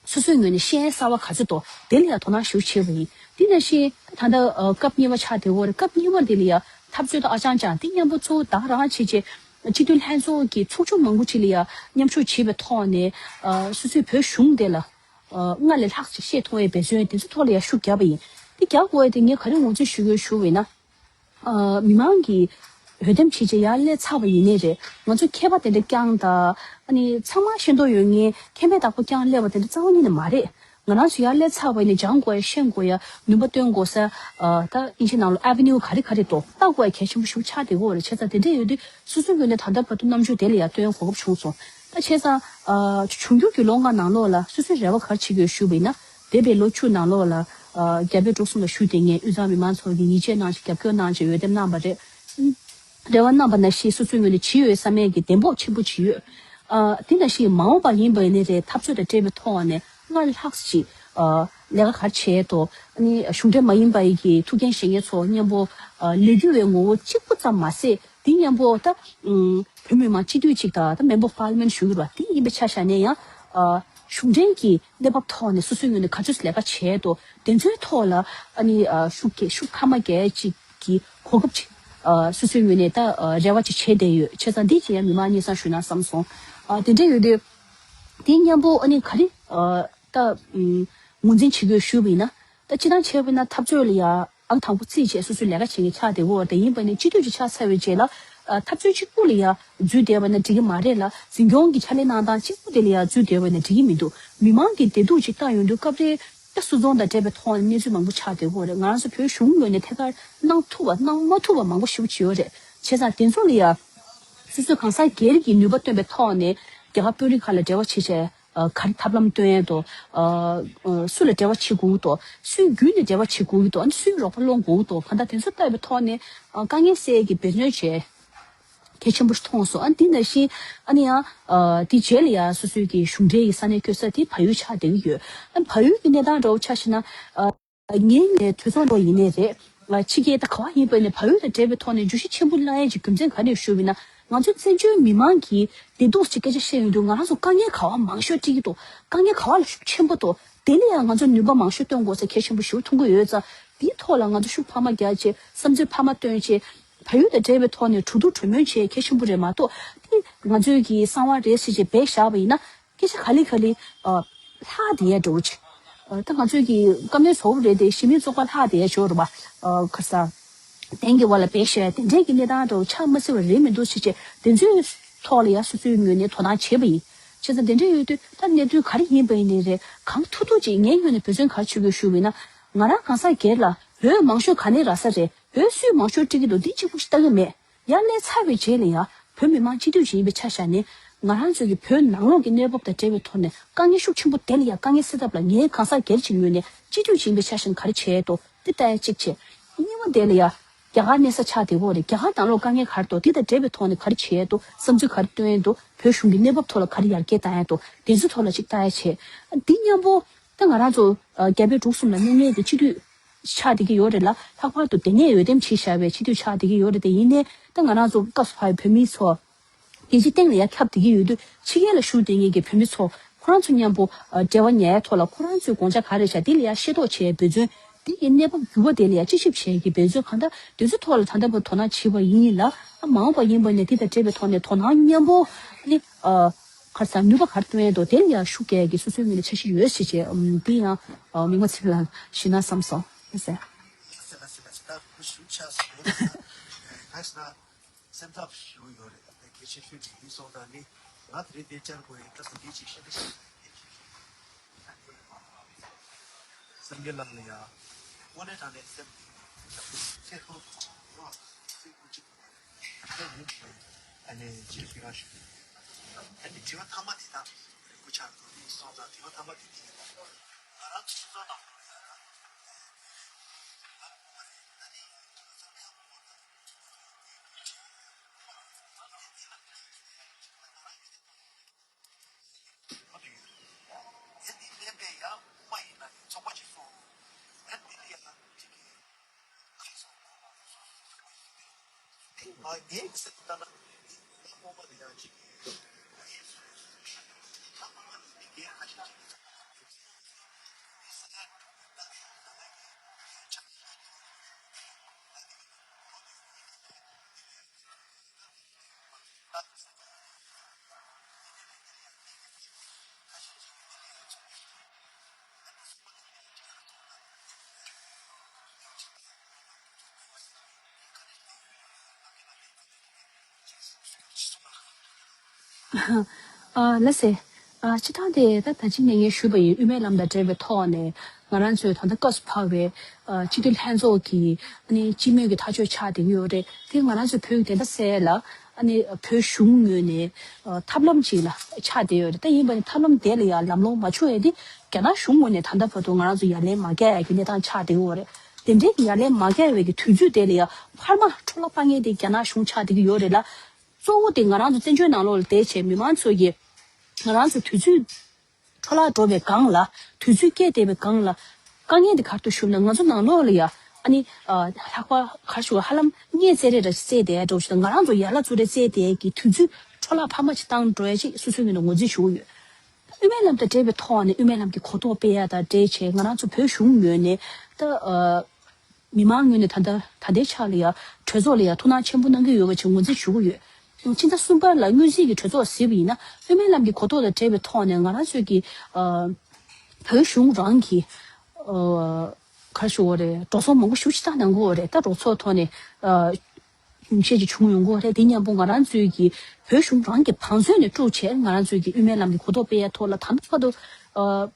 སོ་སོའི་ངོས་ནས་ཤེས་ཡོན་གསར་བ་ག་ཚོད་འདུག་དེ་ལ་ཡང་དོ་སྣང་ཞེ་པོ་བྱས་པ་ཡིན། དེ་ནང་བཞིན་ད་ལྟ་ཨ་སྐབས་གཉིས་པ་ཆགས་བསྡད་ཡོད་རེད། སྐབས་གཉིས་པ་དེ་ལ་ཡང་འཐབ་རྩོད་དང་ཨ་ཅང་ཅང་དེ་མཉམ་པོ་གཙོ་བོ་བདག་རང་བྱས་བྱས། སྤྱི་འཐུས་ལྷན་ཚོགས་ཀྱི་ཚོགས་ཆུང་མང་པོ་ཅིག་ལ་ཡང་མཉམ་ཞུགས་བྱས་པའི་ཐོག་ནས། ཨ་སོ་སོའི་བོད་གཞུང་དེ་ལ་ཨ་སྔར་ལས་ལྷག་ཅིག་ཤེས་ཐུབ་པའི་འབད་བརྩོན་དེ་ཚོའི་ཐོག་ལ་ཡང་ཤུགས་བརྒྱབ་པ་ཡིན། དེ་རྒྱག་དགོས་ཡ་དེ་ངས་ག་རེ་ངོས་འཛིན་ཞུ་དགོས་ཞུ་བ་ཡིན་ན། ཨ་མི་མང་གིས་འོས་འདེམས་བྱས་བྱས་ཡར་སླེབས་ཚར་བ་ཡིན་ནའི་རེད། ང་ཚོས་མཁས་པ་དེ་འདྲ་བསྐྱངས་དང་། ཨ་ནི་ཚང་མ་ཤེས་རྟོགས་ཡོད་མཁན་མཁས་པའི་བདག་པོ་བསྐྱངས་སླེབས་པ་དེ་འདྲ་རྩ་བ་ཉིད་ནས་མ་རེད། ང་རང་ཚོ་ཡར་སླེབས་ཚར་བ་ཡིན་ནའི་སྦྱང་དགོས་ཡ་ཤེས་དགོས་ཡ་ནུས་པ་བཏོན་དགོས་ས། ཨ་ད་ཨིན་ཇི་ནང་ལ་ཨེ་ཝེ་ནིའུ་ག་རེ་ག་རེ་འདུག་བལྟ་དགོས་ཡ་གལ་ཆེན་པོ་ཞིག་ཆགས་བསྡད་ཀྱི་ཡོད་རེད། བྱས་ཙང་དེ་འདྲ་ཡོད་དུས་སོ་སོའི་ངོས་ནས་ད་ལྟ་བར་དུ་རྣམ་འགྱུར་དེ་ལ་ཡར་བཏོན་གོ་སྐབས་བྱུང་སོང་། ད་བྱས་ཙང་ཨ་འབྱུང་འགྱུར་གྱི་ལོ་ལྔ་ནང་ལོགས་ལ་སོ་སོའི་རེ་བ་ག་རེ་བྱེད་ཀྱི་ཡོད་ཞུས་པ་ཡིན་ན། འདས་པའི་ལོ་བཅུ་ནང་ལོགས་ལ་ཨ་རྒྱ་བལ་འབྲུག་གསུམ་ལ་བཞུགས་བསྡད་མཁན་དབུས་གཙང་མི་མང་ཚོ་གིས་ཡིད་ཆེས་གནང་བྱས་རྒྱབ་སྐྱོར་གནང་བྱས་འོས་འདེམས་གནང་བ་རེད། རེ་བ་གནང་བ་ནང་བཞིན་སོ་སོའི་ངོས་ནས་བྱེད་འོས་བསམ་ཡས་ཀྱི་གདེང་སྤོབས་ཆེན་པོ་ཅིག་ཡོད། ཨ་དེ་ནང་བཞིན་མ་འོངས་པ་ཡིན་པ་ཡིན་ནའི་རེད། འཐབ་རྩོད་དང་འབྲེལ་བའི་ཐོག་ནས་སྔར་ལྷག་ཅིག་ཨ་ལས་ཀ་ག་རེ་བྱས་ཏོ། ཨ་ནི་གཞུང་འབྲེལ་མ་ཡིན་པ་ཡི་གི་ཐུགས་འགན་བཞེས་མཁན་ཚོ་མཉམ་པོ་ཨ་ལས་འགུལ་བའི་ངོ་བོ་གཅིག་པུ་ཙམ་མ་ཟད། དེ་མཉམ་པོ་ད་ཨུམ་བོད་མི་མང་སྤྱི་འཐུས་གཅིག་དང་ད་མེམ་བར་ཨོཕ་པར་ལི་མེན་ཊི་ཞུ་གི་རེད་པ། དེ་ཡིན་པའི་ཆ་བཞག་ནས་ཡང་ཨ་གཞུང་འབྲེལ་གྱི་གནས་བབ་ཐོག་ནས་སོ་སོའི་ངོས་ནས་ག་ཚོད་ལས་ཀ་བྱས་ཏོ། དེ་ཚོའི་ཐོག་ལ་ཨ་ནི་ཨ་ཤུགས་རྒྱག་ཤུགས་ཁ་མ་རྒྱག་ཅིག་གི་གོ་སྐབས་ཅིག་ཨ་སོ་སོའི་ངོས་ནས་ད་ཨ་རེ་བ་ཅིག་བྱས་བསྡད་ཡོད། བྱས་ཙང་འདི་ཅིག་ཡང་མི་མང་སྙན་སེང་ཞུས་ན་བསམ་སོང་། ཨ་དེ་འདྲ་ཡོད་དུས་དེ་མཉམ་པོ་ཨ་ནི་ག་རེ་ཨ་ད་ཨུམ་ངོས་འཛིན་བྱེད་དགོས་ཞུས་པ་ཡིན་ན། ད་སྤྱིར་བཏང་བྱས་པ་ཡིན་ན་འཐབ་རྩོད་ལ་ཡ་ ཨང་དང་པོ་རྩིས་བྱས་སོ་སོའི་ལས་ཀ་བྱེད་མཁན་ཆགས་བསྡད་ཡོད་རེད། ཡིན་པ་ནི་སྤྱི་འཐུས་ཅིག་ཆགས་ཚར་བའི་རྗེས་ལ་ཨ་ཐབས་བྱུས་གཅིག་པུ་ལ་ཡ་འཛུལ་བསྡད་པ་ན་འགྲིག་གི་མ་རེད་ལ། འཛིན་སྐྱོང་གི་ཕྱག་ལས་གནང་སྟངས་གཅིག་པུ་དེ་ལ་ཡ་འཛུལ་བསྡད་པ་ན་འགྲིག་གི་མི་འདུག་མི་མང་གི་བདེ་སྡུག་ཅིག་བལྟ་ཡོང་དུས་སྐབས་རེ་ད་སུད་ཚོང་དང་འབྲེལ་བའི་ཐོག་ནས་གནས་ཚུལ་མང་པོ་ཆགས་བསྡད་ཡོད་རེད། ང་རང་ཚོ་བོད་གཞུང་ངོས་ནས་ཐད་ཀར་གནང་ཐུབ་པ་གནང་མ་ཐུབ་པ་མང་པོ་ཞེ་པོ་ཅིག་ཡོད་རེད། བྱས་ཙང་དེ་ཚོ་ལ་ཡ་སོ་སོས་གང་ཟག་སྒེར་གྱི་ནུས་པ་བཏོན་པའི་ཐོག་ནས་རྒྱ་གར་དཔོན་རིགས་ཁག་ལ་འབྲེལ་བ་བྱེད་བྱས། ཨ་ག་རེ་ཐབས་ལམ་སྟོན་ཡས་དོ། ཨ་ཨ་སུ་ལ་འབྲེལ་བ་བྱེད་དགོས་དོ། སུའི་བརྒྱུད་ནས་འབྲེལ་བ་བྱེད་དགོས་དོ། ཨ་ནི་སུའི་རོགས་པ་སློང་དགོས་དོ། གང་ལྟར་དེ་ཚོ་ལྟ་བའི་ཐོག་ནས་ཨ་དཀའ་ངལ་སེལ་ཡས་ཀྱི་འབད་བརྩོན་བྱས། གལ་ཆེན་པོ་ཞིག་མཐོང་སོང་། ཨ་འདི་ནང་བཞིན་ཨ་ནི་ཡང་ཨ་དེ་རྗེས་ལ་ཡང་སོ་སོའི་གི་གཞུང་འབྲེལ་གྱི་ས་གནས་བསྐྱོད་ས་དེ་བལ་ཡུལ་ཆགས་བསྡད་ཀྱི་ཡོད། ཨ་བལ་ཡུལ་གྱི་གནས་སྟངས་འདྲ་བོ་ཆ་བཞག་ན་ཨ། ངའི་ནས་གྲོས་ཚོགས་འགྲོ་ཡིན་ནའི་རེད། ང་ཕྱི་རྒྱལ་ད་ག་བ་ཡིན་པ་ནས་བལ་ཡུལ་དང་འབྲེལ་བའི་ཐོག་ནས་བརྗོད་གཞི་ཆེན་པོ་གནང་ཡས་ཀྱི་རྒྱུ་མཚན་ག་རེ་ཞུས་པ་ཡིན་ན། ང་ཚོའི་བཙན་བྱོལ་མི་མང་གིས་བདེ་སྡུག་ཅིག་སྐད་ཆ་བཤད་ཡོང་དུས་ང་རང་ཚོ་དཀའ་ངལ་ག་བ་མང་ཤོས་འཕྲད་ཀྱི་འདུག་དཀའ་ངལ་ག་བ་ལ་ཤུགས་ཆེན་པོ་འདུག་དེ་ལ་ཡང་ང་ཚོ་ནུས་པ་མང་ཤོས་བཏོན་དགོས་ས་གལ་ཆེན་པོ་ཞིག་མཐོང་གི་ཡོད་ཙང་། དེའི་ཐོག་ལ་ང་ཚོ་ཤུགས་འཕར་མ་རྒྱག་བྱས། བསམ་ཚུལ་འཕར་མ་བཏོན་བྱས། བལ་ཡུལ་དང་འབྲེལ་བའི་ཐོག་ནས་གྲོས་བསྡུར་གྲོས་མོལ་བྱེད་གལ་ཆེན་པོ་རེད་མ་གཏོགས། དེ་ང་ཚོའི་གི་གསང་བ་རེད་ཟེར་བྱས་སྦས་བཞག་པ་ཡིན་ན། སྐད་ཆ་ག་ལེ་ག་ལེ་ཨ་ལྷག་བསྡད་ཡ་འདྲ་བོ་ཅིག་ཨ་ད་ང་ཚོའི་གི་བཀའ་མོལ་ཚོགས་པ་རེད་དེ། གཞི་མེད་ཚོགས་པ་ལྷག་བསྡད་ཡ་ཞོར་བ་ཨ་ཁ་ས་གདན་གྱི་བར་ལ་སྦས་བཞག་ཡ་དེ་འདྲའི་གི་གནས་སྟངས་འདྲ་བོ་ཆགས་མ་སྲིད་པ་རེད་མི་འདུག་ཟེར་བྱས་དེ་ཚོའི་ཐོག་ལ་ཡ་སོ་སོའི་ངོས་ནས་དོ་སྣང་བྱས་པ་ཡིན། བྱས་ཙང་དེ་འདྲ་ཡོད་དུས་ད་གནད་དོན་ག་རེ་ཡིན་པ་ཡིན་ནའི་རེད། གང་ཐུབ་ཐུབ་ཅིག་ངའི་ངོས་ནས་འབད་བརྩོན་ག་རེ་བྱེད་དགོས་ཞུས་པ་ཡིན་ན། ང་རང་གང་ཟག་སྒེར་ལ་བོད་མང་ཤོས་ག་ནས་རག་ས་རེད། བོད་སུས་མང་ཤོས་སྤྲད་ཀྱི་འདུག་འདི་གཅིག་པུ་ཞིག་ལྟ་གི་མེད། ཡར་སླེབས་ཚར་བའི་རྗེས་ལ་ཡང་བོད་མི་མང་སྤྱི་འཐུས་ཤིག་ཡིན་པའི་ཆ་བཞག་ནས། ང་རང་ཚོའི་གི་བོད་ནང་ལོགས་ཀྱི་གནས་བབ་དང་འབྲེལ་བའི་ཐོག་ནས་དཀའ་ངལ་ཤུགས་ཆེན་པོ་དེ་ལ་ཡང་དཀའ་ངལ་སེལ་ཐབས་ལ་ངའི་གང་ཟག་སྒེར་གྱི་ངོས་ནས་སྤྱི་འཐུས་ཤིག་ཡིན་པའི་ཆ་བཞག་ནས་ག་རེ་བྱས་འདུག་འདི་ལྟ་ཡ་གཅིག་བྱས། གཉིས་པ་དེ་ལ་ཡང་རྒྱ་གར་གནས་ས་ཆགས་བསྡད་ཡོད་རེད། རྒྱ་གར་ནང་ལོགས་དཀའ་ངལ་ག་རེ་འདུག་འདི་དང་འབྲེལ་བའི་ཐོག་ནས་ག་རེ་བྱས་འདུག་བསམ་ཚུལ་ག་རེ་བཏོན་འདུག་བོད་གཞུང་གི་གནས་བབ་ཐོག་ལ་ག་རེ་ཡར་རྒྱས་བཏང་ཡ་འདུག་དེ་ཚོའི་ཐོག་ལ་གཅིག་ལྟ་ཡ་བྱས། འདི་མཉམ་པོ་ད་ང་རང་ཚོ་ཨ་རྒྱ་བལ་འབྲུག་གསུམ་ལ་གནས་མཁན་གྱི་སྤྱི་འཐུས་ཆགས་བསྡད་ཀྱི་ཡོད་རེད་ལ། ལྷག་པར་དུ་དེ་ནས་འོས་འདེམས་བྱས་བཞག་པའི་སྤྱི་འཐུས་ཆགས་བསྡད་ཀྱི་ཡོད་རེད། དེ་ཡིན་ནའི་ད་ང་རང་ཚོ་སྐབས་སུ་བབས་པའི་བོད་མི་ཚོ་རྒྱལ་སྤྱིའི་སྟེང་ལ་ཡར་ཁྱབ་བསྡད་ཀྱི་ཡོད་དུས། ཕྱི་རྒྱལ་ལ་བཞུགས་བསྡད་མཁན་གྱི་བོད་མི་ཚོ་ཁོ་རང་ཚོ་མཉམ་པོ་ཨ་འབྲེལ་བ་ཉར་ཡའི་ཐོག་ལ་ཁོ་རང་ཚོའི་དགོངས་འཆར་ག་རེ་བཞག་འདི་ལ་ཡར་ཤེས་རྟོགས་བྱེད་ཡའི་འབད་བརྩོན། འདི་ཡི་གནས་བབ་འགྱུར་བ་དེ་ལ་ཡར་དཔྱད་ཞིབ་བྱེད་ཡའི་འབད་བརྩོན་གང་ལྟར་དེ་ཚོའི་ཐོག་ལ་ད་ལྟ་བར་དོ་སྣང་བྱེད་པ་ཡིན་ལ། ཨ་མ་འོངས་པ་ཡིན་པ་ནས་འདི་དང་འབྲེལ་བའི་ཐོག་ནས་དོ་སྣང་མཉམ་པོ་ནི་ཨ། ཁར་ས་ནུས་པ་ག་རེ་བཏོན་ཡས་འདུག་དེ་ལ་ཡང་ཤུགས་རྒྱག་ཡས་ཀྱི་སོ་སོའི་ངོས་ནས་འཆར་གཞི་ཡོད་ཟེར་བྱས། ཨམ་དེ་ཡང་ཨ་མིག་དམར་ཚེ་རིང་ལགས་ཞུས་ན་བསམ་སོང་ཟེར། སེམས་ཐག་ཞུ་ཡོད་རེད། གལ་ཆེ་ཤོས་ཀྱི་ཡིན་སོང་ན་ནི་ང་དེ་རིང་འདིར་བཅར་དགོས་ཡིན། ད་ས་འདི་ཅིག་ཤེས་ཀྱི་ཤེས་ཀྱི་བསམ་གྱི་ལམ་ལ་ཡང་དངོས་གནས་དྲང་གནས་སེམས་ཚེ་ཧུར་ཐུག་ཚེ་ཧུར་ཅིག་ཨ་ནི་ཅིག་དེ་ག་ཞུ། ཨ་ནི་དྲི་བ་མཐའ་མ་དེ་དང་རིན་པོ་ཆེ་ལ་དོ་དེ་སོང་ཙང་དྲི་བ་མཐའ་མ་དེ་དེ་ཡིན། ང་རང་ཚོ་སོ་སོ་ནང་ལོགས་ལ་ཡང་ཨ་ལགས་སེ། ཨ་སྤྱིར་བཏང་དེ་ད་ད་ཅི་ནས་ངས་ཞུས་པ་ཡིན། དབུ་མའི་ལམ་དང་འབྲེལ་བའི་ཐོག་ནས་ང་རང་ཚོའི་ད་ལྟ་སྐབས་སུ་བབས་པའི་ཨ་སྤྱི་འཐུས་ལྷན་ཚོགས་ཀྱི་ཨ་ནི་སྤྱི་མོས་ཀྱི་ཐག་གཅོད་ཆགས་བསྡད་ཀྱི་ཡོད་རེད། དེ་ང་རང་ཚོའི་བོད་ཀྱི་བདེན་མཐའ་གསལ་ལ་ཨ་ནི་བོད་གཞུང་ངོས་ནས་ཨ་ཐབས་ལམ་ཅིག་ལ་ཆགས་བསྡད་ཡོད་རེད། ད་ཡིན་པ་ནི་ཐབས་ལམ་དེ་ལ་ཡང་ལམ་ལྷོང་མ་བྱུང་བས་དེ་རྒྱ་ནག་གཞུང་ངོས་ནས་ད་ལྟ་བར་དུ་ང་རང་ཚོ་ཡ་ལན་མ་བརྒྱབ་ཡ་གི་གནས་སྟངས་ཆགས་བསྡད་ཀྱི་ཡོད་རེད། དེ་འདྲའི་གི་ཡ་ལན་མ་བརྒྱབ་པའི་གི་དུས་ཚོད་དེ་ལ་ཡང་འཕར་མ་འཕྲོ་བརླག་གཏོང་མཁན་དེ་རྒྱ་ནག་གཞུང་ཆགས་བསྡད་ཀྱི་ཡོད་རེད་ལ། གཙོ་བོ་དེ་ང་རང་ཚོ་བཙན་བྱོལ་ནང་ལོགས་ལ་བསྡད་བྱས་མི་མང་ཚོ་གིས་ང་རང་ཚོ་དུས་ཚོད་འཕྲོ་བརླག་འགྲོ་བའི་སྒང་ལ། དུས་ཚོད་བསྐྱལ་བསྡད་པའི་སྒང་ལ། དཀའ་ངལ་འདི་ག་རེ་འདུག་ཞུ་ན། ང་ཚོ་ནང་ལོགས་ལ་ཡ་ཨ་ནི་ཨ་ལྷག་པར་ག་རེ་ཞུ། ཧ་ལམ་བརྙས་བཙལ་རེས་འདྲ་ཞིག་བཙལ་བསྡད་ཡ་འདྲ་བོ་ཞིག་དང་། ང་རང་ཚོ་ཡ་ལ་བཙུགས་རེས་བཙལ་བསྡད་ཡ་གི་དུས་ཚོད་འཕྲོ་བརླག་འཕར་མ་ཅིག་བཏང་འགྲོ་ཡ་ཅིག་སོ་སོའི་ངོས་ནས་ངོས་འཛིན་ཞུ་གི་ཡོད། དབུ་མའི་ལམ་དང་འབྲེལ་བའི་ཐོག་ནས་དབུ་མའི་ལམ་གྱི་གོ་རྟོགས་སྤེལ་ཡ་དང་འབྲེལ་བྱས། ང་རང་ཚོ་བོད་གཞུང་ངོས་ནས་ད་ཨ་མི་མང་ངོས་ནས་ད་ལྟ་ད་ལྟའི་ཆ་ལ་ཡ་གྲོས་ཚོགས་ལ་ཡ་ཐུགས་སྣང་ཆེན་པོ་གནང་གི་ཡོད་པ་ཅིག་ངོས་འཛིན་ཞུ་གི་ཡོད། ཕྱི་ཟླ་གསུམ་པ་ལ་སྔོན་རྩིས་ཀྱི་གྲོས་ཚོགས་གཟིགས་པ་ཡིན་ན། དབུ་མའི་ལམ་གྱི་གོ་རྟོགས་དང་འབྲེལ་བའི་ཐོག་ནས་ང་རང་ཚོས་ཀྱི་ཨ་བོད་གཞུང་རང་གི་ཨ་ ག་ཞུ་བ་རེད། འགྲོ་སོང་མང་པོ་ཞེ་པོ་ཅིག་བཏང་གནང་གི་ཡོད་རེད། ད་རོགས་ཚོགས་ཐོག་ནས་ཨ་ཉུང་ཤས་ཅིག་བྱུང་ཡོང་གི་ཡོད་རེད། དེ་མཉམ་པོ་ང་རང་ཚོའི་གི་བོད་གཞུང་རང་གི་བང་མཛོད་ནས་དཀྲུགས་བྱས་ང་རང་ཚོའི་གི་དབུ་མའི་ལམ་གྱི་གོ་རྟོགས་སྤེལ་ཡ་ཐོག་ལ་ད་ལྟ་བར་དུ་ཨ་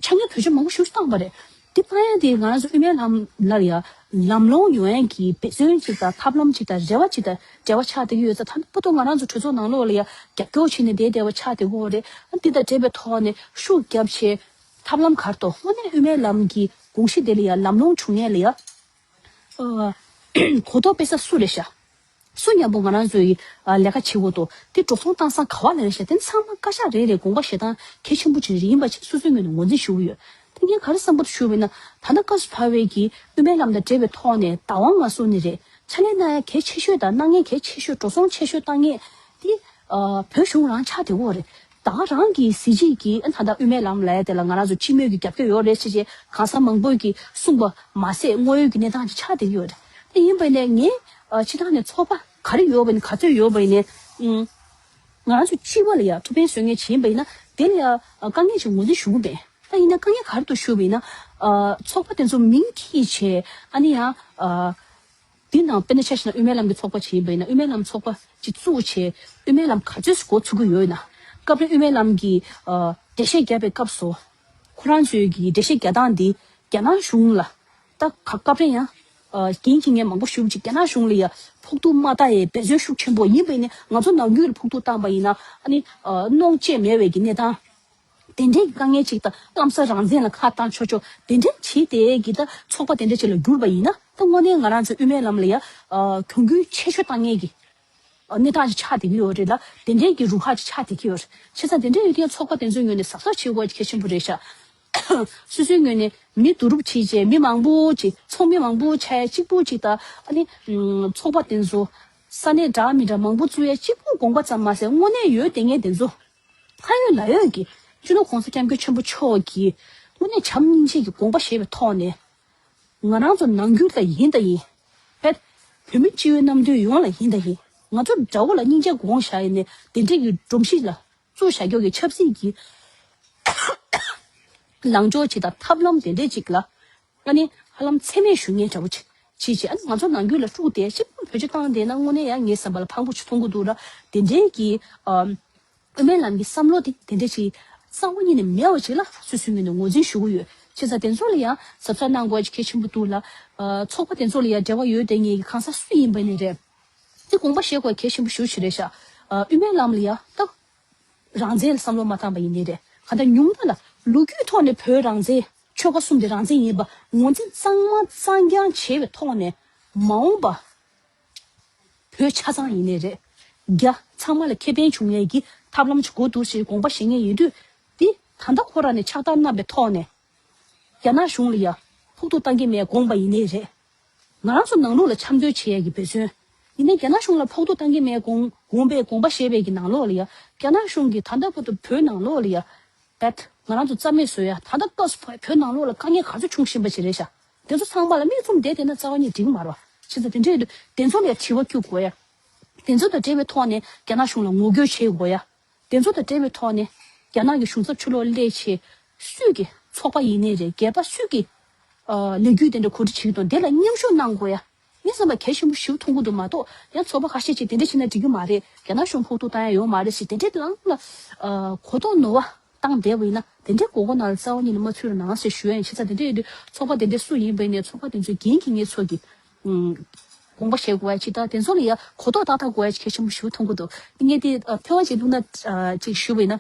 ཆ་ངན་བེད་སྤྱོད་མང་པོ་ཞེ་པོ་ཅིག་བཏང་བ་རེད། དེ་སྤང་ཡ་དེ་ང་རང་ཚོ་དབུ་མའི་ལམ་ལ་ཡ་ལམ་ལྷོང་ཡོང་ཡ་གི་འབད་བརྩོན་ཅིག་དང་ཐབས་ལམ་ཅིག་དང་རེ་བ་ཅིག་དང་འབྲེལ་བ་ཆགས་བསྡད་ཀྱི་ཡོད་ཙང་། ད་ལྟ་བར་དུ་ང་རང་ཚོ་གྲོས་ཚོགས་ནང་ལོགས་ལ་ཡ་རྒྱབ་སྐྱོར་བྱས་ནས་བསྡད་བསྡད་པ་ཆགས་བསྡད་ཀྱི་ཡོད་རེད། ཨ་འདི་དང་འབྲེལ་བའི་ཐོག་ནས་ཤུགས་བརྒྱབ་བྱས་ཐབས་ལམ་ག་རེ་འདུག་དངོས་གནས་དབུ་མའི་ལམ་གྱི་དགོངས་གཞི་དེ་ལ་ཡ་ལམ་ལྷོང་བྱུང་ཡ་ལ་ཡ་ཨ་གོ་རྟོགས་སྤེལ་ས་སུ་རེད་ཤག་སུ་མཉམ་པོ་ང་རང་ཚོའི་ཨ་ལས་ཀ་བྱེད་དགོས་འདུག་དེ་འགྲོ་སོང་བཏང་ས་ག་བ་ལ་རེད་ཤག་དེ་ཚང་མ་བཀའ་ཤག་རེད། རེད། དགོངས་པ་བཞེས་སྟངས་གལ་ཆེན་པོ་ཅིག་ཡིན་པ་ཅིག་སོ་སོའི་ངོས་ནས་ངོས་འཛིན་ཞུ་གི་ཡོད། དེ་ངས་ག་རེ་བསམ་པ་ཞུ་བ་ཡིན་ན། ད་ལྟ་སྐབས་སུ་བབས་པའི་གི་དབུ་མའི་ལམ་དང་འབྲེལ་བའི་ཐོག་ནས་བདག་དབང་མ་བཟུང་ནི་རེད། ཕྱག་ལས་གནང་ཡ་གལ་ཆེ་ཤོས་དང་གནང་མཁན་གལ་ཆེ་ཤོས་འགྲོ་སོང་ཆེ་ཤོས་བཏང་མཁན་དེ་ཨ་བོད་གཞུང་རང་ཆགས་བསྡད་ཡོད་རེད། ད་ག་རང་གི་གཟི་བརྗིད་ཀྱིས་ཨ་ད་ལྟ་དབུ་མའི་ལམ་ལབ་ཡ་དེ་ལ་ང་རང་ཚོ་སྤྱི་མོས་ཀྱི་རྒྱབ་སྐྱོར་ཡོད་རེད་ཟེར་བྱས་གང་ཟག་མང་པོས་ཀྱིས་གསུངས་པ་མ་ཟད་དངོས་ཡོད་ཀྱི་གནས་སྟངས་ཅིག་ཆགས་བསྡད་ཡོད་རེད། དེ་ཡིན་པ་ཡིན་ནའི་ངས་ཨ་སྤྱི་བཏང་ནས་ཚོགས་པ་ག་རེ་ཡོད་པ་ཡིན་ན། ག་ཚོད་ཡོད་པ་ཡིན་ནའི་ཨུམ་ང་རང་ཚོ་སྤྱི་པ་ལ་ཡ་ཐུགས་ཕན་གསོས་མཁན་ཅིག་ཡིན་པ་ཡིན་ན་དེ་ལ་ཡ་ཨ་དཀའ་ངལ་ཅིག་ངོས་འཛིན་ཞུ་གི་མེད། ད་ཡིན་ན་དཀའ་ངལ་ག་རེ་འདུག་ཞུ་བ་ཡིན་ན། ཨ་ཚོགས་པ་དེ་ཚོ་མིང་ཁྱེར་བྱས་ཨ་ནི་ཡང་ཨ་འདི་ནང་དཔེར་ན་ཆ་བཞག་ན་དབུ་མའི་ལམ་གྱི་ཚོགས་པ་ཅིག་ཡིན་པ་ཡིན་ན། དབུ་མའི་ལམ་ཚོགས་པ་ཅིག་བཙུགས་བྱས་དབུ་མའི་ལམ་ག་ཚོད་འགོ་ཚུགས་ཀྱི་ཡོད་ན། སྐབས་རེ་དབུ་མའི་ལམ་གྱི་ཨ་འགྲེལ་བཤད་བརྒྱབ་པའི་སྐབས་སུ་ཁོ་རང་ཚོའི་གི་འགྲེལ་བཤད་རྒྱག་སྟངས་འདི་རྒྱ་ནག་གཞུང་ལ་ད་ག་སྐབས་རེ་ཡང་ཨ་འགན་འཁྱེར་མཁན་མང་པོ་ཞེ་པོ་ཅིག་རྒྱ་ནག་གཞུང་ལ་ཡ་ཕོག་ཐུག་མ་བཏང་ཡའི་འབད་བརྩོན་ཤུགས་ཆེན་པོ་ཡིན་པ་ཡིན་ནའི་ང་ཚོ་ནང་ཁུལ་ལ་ཕོག་ཐུག་བཏང་པ་ཡིན་ན་ཨ་ནི་ཨ་གནོང་བྱེད་མེད་པའི་གི་གནས་སྟངས། དེ་འདྲའི་དཀའ་ངལ་ཅིག་དང་། ལམ་སང་རང་བཙན་ལ་ཁ་བཏང་ཆོག་ཆོག་དེ་འདྲ་བྱས་ཏེ་གི་ད་ཚོགས་པ་དེ་འདྲ་ཅིག་ལ་གྱུར་པ་ཡིན་ན། ད་དངོས་གནས་ང་རང་ཚོ་དབུ་མའི་ལམ་ལ་ཡ་ཨ་གྱོང་གུན་ཆེ་ཤོས་བཏང་མཁན་གྱི་ཨ་གནས་སྟངས་ཅིག་ཆགས་བསྡད་ཀྱི་ཡོད་རེད་ལ། དེ་འདྲའི་གི་རུ་ཁག་ཅིག་ཆགས་བསྡད་ཀྱི་ཡོད་རེད། བྱས་ཙང་དེ་འདྲ་ཡོད་དུས་ཚོགས་པ་དེ་ཚོའི་ངོས་ནས་གཟབ་གཟབ་བྱེད་དགོས་གལ་ཆེན་པོ་རེད་ཤག་སོ་སོའི་ངོས་ནས་མི་བསྡུ་རུབ་བྱས་བྱས་མི་མང་པོ་ཅིག་ཚོགས་མི་མང་པོ་ཆགས་ཡ་གཅིག་པུ་ཅིག་དང་། ཨ་ནི་ཚོགས་པ་དེ་ཚོ་ས་གནས་འདྲ་མི་འདྲ་མང་པོ་བཙུགས་ཡ་གཅིག་པུ་དགོངས་པ་ཙམ་མ་ཟད་དངོས་གནས་ཡོད་བསྡད་མཁན་དེ་ཚོ། ཁ་ཡོད་ལག་ཡོད་ཀྱིས་སྤྱི་ནོར་༸གོང་ས་༸སྐྱབས་མགོན་ཆེན་པོ་མཆོག་གིས་དངོས་གནས་བྱམས་སྙིང་རྗེ་གི་དགོངས་པ་བཞེས་པའི་ཐོག་ནས། ང་རང་ཚོ་ནང་ཁུལ་ལ་ཡིན་ད་ཡིན། བོད་མི་སྤྱི་བོའི་གནམ་དོན་ཡོངས་ལ་ཡིན་ད་ཡིན། ང་ཚོ་དགྲ་བོ་ལ་སྙིང་རྗེ་དགོངས་བཞག་ཡིན་ནས་དེ་འདྲས་ཀྱི་སྒྲོམ་གཞི་ལ་བཙུགས་བཞག་རྒྱུ་གི་ཆབ་སྲིད་ཀྱི་ལངས་ཕྱོགས་ཅིག་དང་ཐབས་ལམ་དེ་འདྲས་ཅིག་ལ། ཨ་ནི་ཧ་ལམ་མཚན་སྨད་ཞུ་མཁན་འདྲ་བོ་ཅིག་བྱེད་བྱེད། ཨ་ནི་ང་ཚོ་ནང་ཁུལ་ལ་དཀྲུགས་ཏེ་གཅིག་པུ་བེད་སྤྱོད་བཏང་བསྡད་ན་དངོས་གནས་ཡང་ངའི་བསམ་པ་ལ་ཕངས་པོ་ཅིག་མཐོང་གི་འདུག་ར། དེ་འདྲའི་གི་ཨམ་དབུ་མའི་ལམ་གྱི་བསམ་བློ་དེ་དེ་འདྲ་ཅིག་རྩ་བ་ཉིད་ནས་མེད་པ་ཅིག་ལ་སོ་སོའི་ངོས་ནས་ངོས་འཛིན་ཞུ་གི་ཡོད། བྱས་ཙང་དེ་ཚོ་ལ་ཡང་གཟབ་གཟབ་གནང་དགོས་ཀྱི་གལ་ཆེན་པོ་འདུག་ལ། ཨ་ཚོགས་པ་དེ་ཚོ་ལ་ཡང་འབྲེལ་བ་ཡོད་བསྡད་མཁན་གྱི་གང་ཟག་སུ་ཡིན་པ་ནས་རེད། དེ་དགོངས་པ་བཞེས་དགོས་གལ་ཆེན་པོ་ཞེ་པོ་ཅིག་རེད་ཤག་ཨ་དབུ་མའི་ལམ་ལ་ཡང་ད་རང་བཙན་ལ་བསམ་བློ་མ་བཏང་པ་ཡིན་ནའི་རེད། གང་ལྟར་ཉུང་མཐའ་ལ་ལོ་རྒྱུས་ཐོག་ནས་བོད་རང་བཙན་ཆོལ་ཁ་གསུམ་དེ་རང་བཙན་ཡིན་པ་ངོས་འཛིན་གཙང་མ་གཙང་རྐྱང་བྱས་པའི་ཐོག་ནས་མ་འོངས་པ་བོད་ཆ་ཚང་ཡིན་ནའི་རེད། རྒྱ་ཚང་མ་ལ་ཁེ་ཕན་བྱུང་ཡས་ཀྱི་ཐབས་ལམ་ཅིག་དགོས་འདུག་ཞེས་དགོངས་པ་བཞེས་མཁན་ཡིན་དུས། དེ་ད་ལྟ་ཁོ་རང་ནས་ཕྱག་རྟགས་བསྣམས་པའི་ཐོག་ནས་རྒྱ་ནག་གཞུང་ལ་ཡ་ཕོག་ཐུག་བཏང་གི་མེད་དགོངས་པ་ཡིན་ནའི་རེད། ང་རང་ཚོ་ནང་ལོགས་ལ་འཆམ་མཐུན་བྱེད་ཡས་ཀྱི་འབད་བརྩོན། ཡིན་ནའི་རྒྱ་ནག་གཞུང་ལ་ཕོག་ཐུག་བཏང་གི་མེད་དགོངས་དགོངས་པའི་དགོངས་པ་བཞེས་པའི་གི་ནང་ལོགས་ལ་ཡ་རྒྱ་ནག་གཞུང་གིས་ད་ལྟ་བར་དུ་བོད་ནང་ལོགས་ལ་ཡ། བེད་ང་རང་ཚོ་རྩ་མེད་བཟོ་ཡ། ད་ལྟ་སྐབས་སུ་བོད་ནང་ལོགས་ལ་དཀའ་ངལ་ག་ཚོད་བྱུང་བཞིན་པ་ཞིག་རེད་ཤག་དེ་ཚོ་ཚང་མ་ལ་མིག་བཙུམ་བསྡད་བསྡད་ན་རྩ་བ་ཉིད་འགྲིག་གི་མ་རེད་བ། བྱས་ཙང་དེ་འདྲ་ཡོད་དུས་དེ་ཚོ་ལ་དྲི་བ་བསྐྱུར་དགོས་ཡ། དེ་ཚོ་དང་འབྲེལ་བའི་ཐོག་ནས་རྒྱ་ནག་གཞུང་ལ་ངོ་རྒོལ་བྱེད་དགོས་ཡ། དེ་ཚོ་དང་འབྲེལ་བའི་ཐོག་ནས་རྒྱ་ནག་གི་གཞུང་ཚབ་ཕྱི་ལོགས་སླེབས་བྱས་སུས་ཀྱི་ཚོགས་པ་ཡིན་ནའི་རེད། སྒེར་པ་སུས་ཀྱི་ཨ་ལས་འགུལ་དེ་འདྲ་གོ་སྒྲིག་བྱེད་ཀྱི་འདུག་དེ་ལ་མཉམ་ཞུགས་གནང་དགོས་ཡ། ངས་བསམ་པ་གལ་ཆེན་པོ་ཞིག་མཐོང་གི་འདུག་མ་གཏོགས་ཡང་ཚོགས་པ་ཁ་ཤས་ཀྱིས་དེ་འདྲ་བྱས་ན་འགྲིག་གི་མ་རེད། རྒྱ་ནག་གཞུང་ཕོག་ཐུག་བཏང་ཡ་ཡོད་མ་རེད་ཞེས་དེ་འདྲའི་ལངས་ལ་ཨ་གོ་རྟོགས་ནོར་བ་བཏང་བསྡད་པ་ཡིན་ན་དེ་འདྲའི་མགོ་སྐོར་ནང་ལ་རྩ་བ་ཉིད་ནས་མ་ཚུད་རོགས་གནང་ཟེར་ཞུ་ཡ་ཡིན། བྱས་ཙང་དེ་འདྲ་ཡོད་དུས་ཚོགས་པ་དེ་འདྲ་སུ་ཡིན་པ་ཡིན་ནའི་ཚོགས་པ་དེ་ཚོའི་འགན་འཁྱེར་མཁན་ཚོ་གིས་ཨུམ་དགོངས་པ་བཞེས་དགོས་ཡ་ཅིག་དང་། དེ་ཚོ་ལ་ཡ་གོ་རྟོགས་ཏག་ཏག་དགོས་ཡ་ཅིག་གལ་ཆེན་པོ་ཞིག་མཐོང་གི་འདུག་ངས་དེ་ཨ་ཕལ་བ་ཅིག་ལུང་ན་ཨ་ཅིག་ཞུས་པ་ཡིན་ན།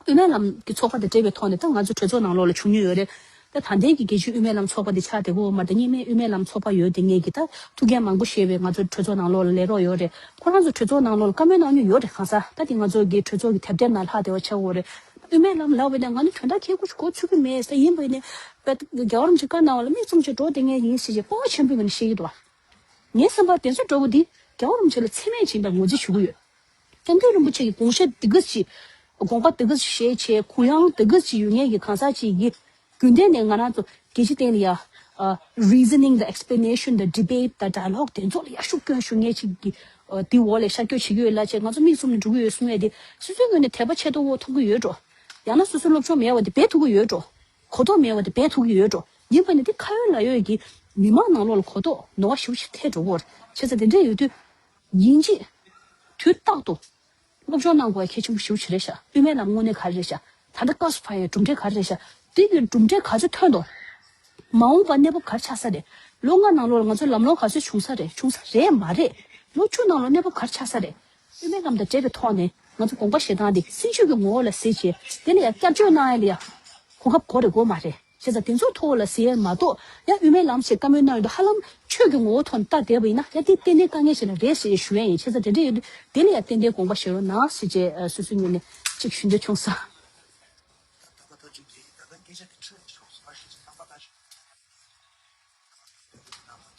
དབུ་མའི་ལམ་གྱི་ཚོགས་པ་དང་འབྲེལ་བའི་ཐོག་ནས་ད་ང་ཚོ་གྲོས་ཚོགས་ནང་ལོགས་ལ་བྱུང་མྱོང་ཡོད་རེད། ད་ད་ལྟའི་གི་རྒྱལ་སྤྱིའི་དབུ་མའི་ལམ་ཚོགས་པ་དེ་ཆགས་བསྡད་ཀྱི་ཡོད་མ་རེད། ད་སྔོན་མའི་དབུ་མའི་ལམ་ཚོགས་པ་ཡོད་དེ་ངེད་ཀྱི་ད་ཐུགས་འགན་མང་པོ་བཞེས་པའི་ང་ཚོ་གྲོས་ཚོགས་ནང་ལོགས་ལ་ལས་རོགས་ཡོད་རེད། ཁོ་རང་ཚོ་གྲོས་ཚོགས་ནང་ལོགས་ལ་བཀའ་མོལ་གནང་མྱོང་ཡོད་རེད། གང་ཟག་ད་དེ་ང་ཚོ་གི་གྲོས་ཚོགས་ཀྱི་དེབ་དེབ་ནང་ལྷག་བསྡད་པ་ཆགས་ཡོད་རེད། དབུ་མའི་ལམ་ལབ་པ་ཡིན་ན་ང་ནི་དོན་དག་ཁྱད་མཁོ་ཅིག་གོ་ཚུད་ཀྱི་མེད་ཟེར། ཡིན་པ་ཡིན་ནའི་རྒྱལ་བ་རིན་པོ་ཆེ་བཀའ་གནང་བ་ལ་མིག་བཙུམ་བྱས་འགྲོ་བསྡད་མཁན་ཡིན་ཟེར་བྱས་སྤོབས་པ་ཆེན་པོའི་ངང་ནས་བཤད་ཀྱི་འདུག་བ། ངའི་བསམ་པར་དེ་ཚོ་འདྲ་བོ་འདི་རྒྱལ་བ་རིན་པོ་ཆེ་ལ་མཚན་སྨད་ཅིག་ཡིན་པར་ངོས་འཛིན་ཞུ་གི་ཡོད། སྐྱབས་མགོན་རིན་པོ་ཆེ་གི་དགོངས་བཞེད་འདི་ག་ཅིག་དགོངས་པ་འདི་ག་ཅིག་བཞེས་བྱས་གུ་ཡངས་འདི་ག་ཅིག་ཡོད་མཁན་གྱི་གང་ཟག་ཅིག་གིས་རྒྱུན་ལྡན་ནས་ང་རང་ཚོ་རྒྱལ་སྤྱི་སྟེང་ལ་ཡ་ཨ་reasoning དང་explanation དང་debate དང་dialogue དེ་ཚོ་ལ་ཡ་ཤུགས་སྐྱོན་ཞུ་མཁན་ཅིག་གི་ཨ་དེའི་འོག་ལ་ཤར་སྐྱོད་བྱེད་ཀྱི་ཡོད་ལབ་བྱས་ང་ཚོ་མིག་བཙུམ་ནས་འགྲོ་གི་ཡོད་གསུང་ཡ་དེ་སོ་སོའི་ངོས་ནས་དད་པ་ཆེ་མཐོང་བོ་མཐོང་གི་ཡོད་འགྲོ། ཡང་ན་སོ་སོ་སློབ་སྦྱོང་མེད་པ་དེ་འབད་ཐུབ་ཀྱི་ཡོད་འགྲོ། གོ་རྟོགས་མེད་པ་དེ་འབད་ཐུབ་ཀྱི་ཡོད་འགྲོ། ཡིན་པ་ནི་དེ་ཁ་ཡོད་ལག་ཡོད་ཀྱི་མི་མང་ནང་ལོགས་ལ་གོ་རྟོགས་ནོར་བ་ཞེ་པོ་ཞིག་ཐེབས་འགྲོ་གི་ཡོད་རེད། བྱས་ཙང་དེ་འདྲ་ཡོད་དུས་ཡིན་གཅིག་དུས་རྟག་ཏུ་སློབ་སྦྱོང་གནང་དགོས་པ་གལ་ཆེན་པོ་ཞེ་པོ་ཅིག་རེད་ཤག་དབུ་མའི་ལམ་དངོས་གནས་ག་རེ་རེད་ཤག་ད་ལྟ་སྐབས་སུ་བབས་ཡ་གྲུབ་འབྲས་ག་རེ་རེད་ཤག་དེ་གི་གྲུབ་འབྲས་ག་ཚོད་ཐོན་འདུག་མ་འོངས་པ་གནས་བབ་ག་རེ་ཆགས་ས་རེད། ལོ་ལྔ་ནང་ལོགས་ལ་ང་ཚོ་ལམ་ལྷོང་ག་ཚོད་བྱུང་ས་རེད། བྱུང་ས་རེད་མ་རེད། ལོ་བཅུ་ནང་ལོགས་གནས་བབ་ག་རེ་ཆགས་ས་རེད། དབུ་མའི་ལམ་དང་འབྲེལ་བའི་ཐོག་ནས་ང་ཚོ་དགོངས་པ་བཞེས་སྟངས་འདི་སྲིད་བྱུས་ཀྱི་ངོ་བོ་ལ་གཟིགས་བྱས། དེ་ལ་ཡང་བསྐྱར་བཅོས་གནང་ཡ་ལ་ཡང་གོ་སྐབས་དགོས་རེད་དགོས་མ་རེད། བྱས་ཙང་དེ་ཚོ་ཐོག་ལ་གཟིགས་ཡ་མ་གཏོགས། ཡང་དབུ་མའི་ལམ་ཞེས་བཀའ་མོལ་གནང་ཡོད་དུས་ཧ་ལམ་ཆོས་ཀྱི་ངོ་བོ་ཐོག་ནས་ལྟ་བསྡད་པ་ཡིན་ན་ཡང་དེ་ཏན་ཏན་དཀའ་ངལ་ཞིག་ལ་རེད་ཞེས་ཞུ་ཡ་ཡིན། བྱས་ཙང་དེ་འདྲ་ཡོད་དུས་དེ་ལ་ཡང་ཏན་ཏན་དགོངས་པ་བཞེས་རོགས་གནང་ཞེས་བཅས་སོ་སོའི་ངོས་ནས་ཅིག་ཞུ་འདོད་བྱུང་སོང་། ད་ལྟ་ད་ཅིག་རེད། ད་ལྟ་སྐད་ཆ་དེ་འཕྲོས་ནས་ཞོགས་སུ་ཕར་ཞིག་ཅིག་བསམ་པ་ལྟ་ཞིག་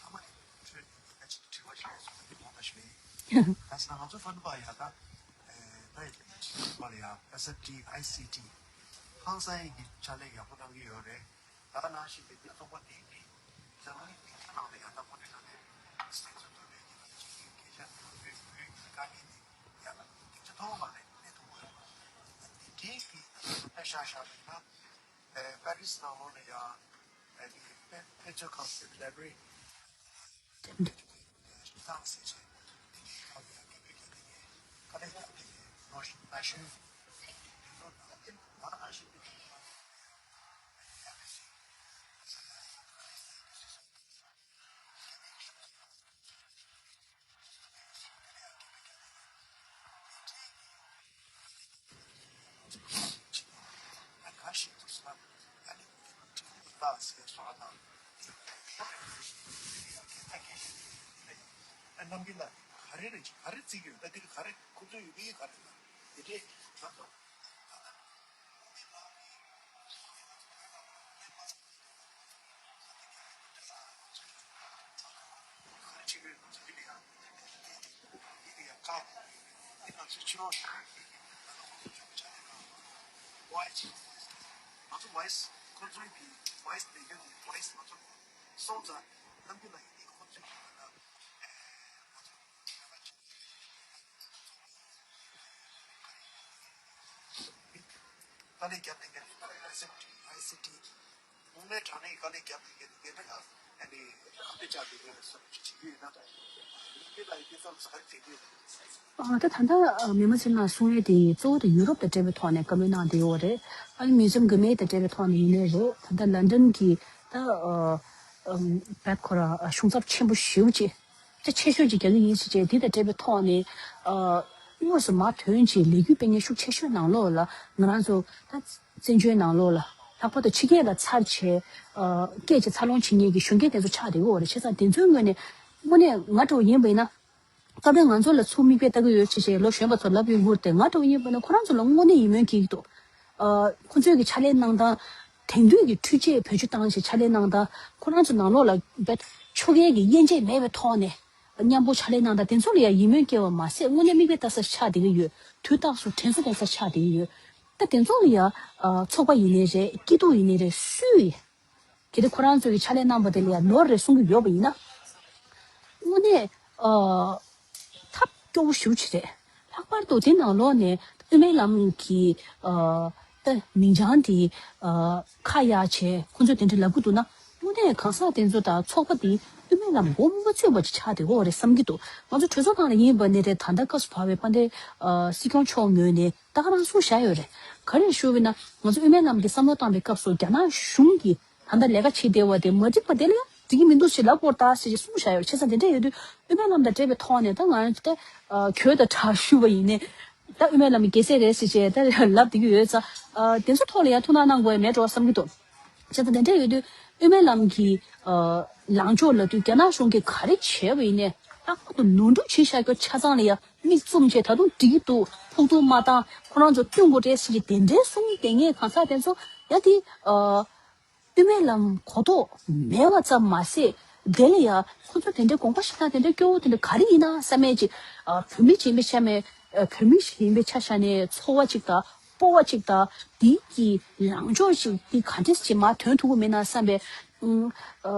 ཐ་མ་ནས་འཕྲོས་ནས་ད་ཅིག་དྲི་བ་ཞིག་ཡོད་སོང་། དེ་མ་ལྟ་ཞིག་རེད། ད་ས་ང་ཚོ་ཧྥན་པ་ཡ་ད་ད་ཡིན་ཅིག་པ་ལ་ཡ་ཨེས་ཨེཕ་ཊི་ཨའི་སི་ཊི་ཧང་སང་ཡིན་གྱི་ཕྱག་ལས་ཡག་པོ་གནང་གི་ཡོད་རེད། ད་ནང་བཞིན་དེ་དེ་ཚོགས་པ་དེ་གི་འཛམ་གླིང་སྡིངས་ཆ་ནང་ལ་ཡ་ད་ཁོ་ནས་ད་ནས་སེམས་ཚོར་ཐུབ་པའི་གི་ད་ཅིག་གི་སྐད་ཆ་དེ་ཚོ་བོད་བོད་ཀྱི་དཀའ་ངལ་དེ་ཡ་ད་སྡིངས་ཆ་མཐོ་བ་ནས་གནས་ཐུབ་པ་རེད། དེ་འདྲའི་གི་ད་ཤ་ཤ་རེད་ན། ཨེ་པེ་རིས་ནང་ལོགས་ལ་ཡང་ཨེ་དེ་དཔེ་དཔེ་མཛོད་ཁང་ཟེར་ལའི་བྷ་རི་བཏང་ཟེར་བྱས་དེ་གའི་ཁ་ལ་ཡང་དགེ་བའི་སྐྱོན་དེ་ངས་དཀའ་ལས་ཁག་དེ་ངས་ལོ་ན་གཞོན་དེ་ཚོ་ནང་དེ་ང་ཨ་ཤི་དེ་ཡག་གི་ཟེར། དཀའ་ལས་བརྒྱབ་ནས་ཀྱང་ཨེ་སི་ཨེ་སི་ཊི་ཨའི་སི་ཊི་དངོས་གནས་དྲང་གནས་ཀྱི་དཀའ་ལས་བརྒྱབ་ནས་ཀྱང་དེ་འདྲ་ཡང་ཨ་ནི་ཁ་གཏད་བཅག་དགོས་ཡོད་བསམ་གྱི་བྱེད་ཀྱི་ཡོད་ན། ལུགས་འདི་ལ་ཡི་དེ་ཚོ་ལ་ག་རེ་བྱེད་ཀྱི་ཡོད་ན། ཨ་ད་ད་ལྟ་ཨ་མི་མང་ཚོའི་ནང་གསུང་ཡས་དེ་གཙོ་བོ་དེ་ཡུ་རོབ་དང་འབྲེལ་བའི་ཐོག་ནས་བཀའ་མོལ་གནང་བསྡད་ཡོད་རེད། ཨ་ནི་མིའུ་ཛི་ཡམ་གྷི་མེ་དང་འབྲེལ་བའི་ཐོག་ནས་ཡིན་ནའི་རེད། ད་ལྟ་ལན་ཌན་གྱི་ད་ཨ་ཨམ་བེབ་ཁོ་ར་ཨ་གཞུང་ཚབ་ཆེན་པོ་ཞེ་པོ་ཅིག་ཆེ་ཆེ་ཤོས་ཅིག་རྒྱག་གི་ཡིན་ཟེར་བྱས་དེ་དང་འབྲེལ་བའི་ཐོག་ནས་ཨ་དངོས་སུ་མར་ཐོན་བྱས་ལས་འགུལ་སྤེལ་མཁན་ཤུགས་ཆེ་ཤོས་ནང་ལོགས་ལ་ང་རང་ཚོ་ད་བཙན་བྱོལ་ནང་ལོགས་ལ་ལྷག་པར་དུ་ཕྱི་རྒྱལ་ལ་ཚར་བྱས་ཨ་སྐད་ཆ་འཚར་ལོངས་བྱེད་མཁན་གྱི་གཞོན་སྐྱེས་དེ་ཚོ་ཆགས་བསྡད་ཡོད་རེད། བྱས་ཙང་དེ་ཚོའི་ངོས་ནས་དངོས་གནས་ང་འདྲ་བོ་ཡིན་པ་ཡིན་ན། སྐབས་རེ་ང་ཚོ་ལ་ཚུར་མིག་དཔེ་ལྟ་གི་ཡོད་ཅེས་བྱས་ལོ་གཞོན་པ་ཚོ་ལབ་ཡོང་གི་རེད་དེ། ང་འདྲ་བོ་ཡིན་པ་ན་ཁོ་རང་ཚོ་ལ་དངོས་གནས་ཡིད་སྨོན་སྐྱེ་གི་འདུག་ཨ་ཁོ་ཚོས་ཀྱི་ཕྱག་ལས་གནང་སྟངས། དེང་དུས་ཀྱི་འཕྲུལ་ཆས་བེད་སྤྱོད་བཏང་བྱས་ཕྱག་ལས་གནང་སྟངས། ཁོ་རང་ཚོ་ནང་ལོགས་ལ་བེད་ཆོ་གའི་གི་དབྱེ་འབྱེད་མེད་པའི་ཐོག་ནས་མཉམ་པོ་ཕྱག་ལས་གནང་སྟངས་དེ་ཚོ་ལ་ཡང་ཡིད་སྨོན་སྐྱེ་བ་མ་ཟད་དངོས་གནས་མིག་དཔེ་ལྟ་ས་ཆགས་བསྡད་ཀྱི་ཡོད། དུས་རྟག་ཏུ་དྲན་གསོ་དེ་ས་ཆགས་བསྡད་ཀྱི་ཡོད། ད་དེ་ཚོ་ལ་ཡང་ཨ་ཚོགས་པ་ཡིན་ནའི་རེད། སྐྱིད་སྡུག་ཡིན་ནའི་རེད། སུས་ཡིན། གལ་ཏེ་ཁོ་རང་ཚོས་ཀྱི་ཕྱག་ལས་གནང་བ་དེ་ལ་ཡང་ནོར་རེད་གསུང་གི་ཡོད་པ་ཡིན་ན། དངོས་གནས་ཨ་ཐབས་སྐྱོ་བོ་ཞེ་པོ་ཅིག་རེད། ལྷག་པར་དུ་དེ་ནང་ལོགས་ནས་དབུ་མའི་ལམ་གྱི་ཨ་ད་མིང་བྱང་དེ་ཨ་ཁ་གཡར་བྱས་ཁོ་ཚོས་དེ་འདྲ་ལབ་ཀྱི་འདུག་ན། དངོས་གནས་གང་ཟག་དེ་ཚོ་དང་ཚོགས་པ་དེ་དབུ་མའི་ལམ་མགོ་མ་ཚོས་པ་ཅིག་ཆགས་བསྡད་ཡོད་རེད་བསམ་གྱི་འདུག་ང་ཚོ་གྲོས་ཚོགས་ནང་ལ་ཡིན་པ་ནི་རེད། ད་ལྟ་སྐབས་སུ་བབས་པའི་དཔལ་ལྡན་ཨ་སྲིད་སྐྱོང་མཆོག་ངོས་ནས་ད་ག་རང་གསུངས་བཞག་ཡོད་རེད། ག་རེ་ཞུ་བ་ཡིན་ན་ང་ཚོ་དབུ་མའི་ལམ་གྱི་བསམ་བློ་བཏང་བའི་སྐབས་སུ་རྒྱ་ནག་གཞུང་གིས། ད་ལྟ་ལས་ཀ་བྱེད་བསྡད་པ་དེ་མ་འགྲིག་པ་དེ་ལ་ཡང་འགྲིག་གི་མི་འདུག་ཞེས་ལབ་དགོས་རེད་ད་ཟེར་ཞེས་གསུངས་བཞག་ཡོད། བྱས་ཙང་དེ་འདྲ་ཡོད་དུས་དབུ་མའི་ལམ་དང་འབྲེལ་བའི་ཐོག་ནས་ད་ང་རང་ཚོ་ད་གྱོད་དང་གྲགས་ཞུ་བ་ཡིན་ནའི་ད་དབུ་མའི་ལམ་གྱི་རྒྱལ་སྲས་རེད་ཟེར་བྱས་ད་ལབ་བསྡད་ཀྱི་ཡོད་ཙང་དེ་ཚོ་ཐོག་ལ་ཡང་ཐུགས་སྣང་གནང་དགོས་ཡ་མེད་འགྲོ་བསམ་གྱི་འདུག་བྱས་ཙང་དེ་འདྲ་ཡོད་དུས་དབུ་མའི་ལམ་གྱི་ལངས་ཕྱོགས་ལབ་དུས་རྒྱ་ནག་གཞུང་གིས་ག་རེ་བྱས་པ་ཡིན་ནའི་ལྷག་པར་དུ་ནོར་འཁྲུལ་བྱས་བཞག་རྒྱུ་ཆ་ཚང་ལ་ཡང་མིག་བཙུམ་བྱས་ད་དུང་འགྲིག་གི་འདུག་ཕུགས་ཐུག་མ་བཏང་ཁོ་རང་ཚོ་བསྟུན་དགོས་རེད་ཟེར་གྱི་དེ་འདྲའི་གསུང་གི་དེ་ངས་གང་ཟག་དེ་ཚོ་ཡང་དེ། དབུ་མའི་ལམ་གོ་རྟོགས་མེད་པ་ཙམ་མ་ཟད། དེ་ལ་ཡང་ཁོ་ཚོ་དེ་འདྲའི་དགོངས་པ་བཞེས་སྟངས་དེ་འདྲའི་སྐྱོ་བོ་དེ་འདྲ་ག་རེ་ཡིན་ན་བསམ་མེད་ཅིག་ཨ་བོད་མི་ཅིག་ཡིན་པའི་ཆ་ནས་ཨ་བོད་མི་ཞིག་ཡིན་པའི་ཆ་བཞག་ནས་ཚོར་བ་ཅིག་དང་སྤོབས་པ་ཅིག་དང་དེའི་གི་ལངས་ཕྱོགས་ཅིག་དེ་ག་འདྲས་ཅིག་མར་ཐོན་ཐུབ་ཀྱི་མེད་ན་བསམ་པའི་ཨུམ་ཨ་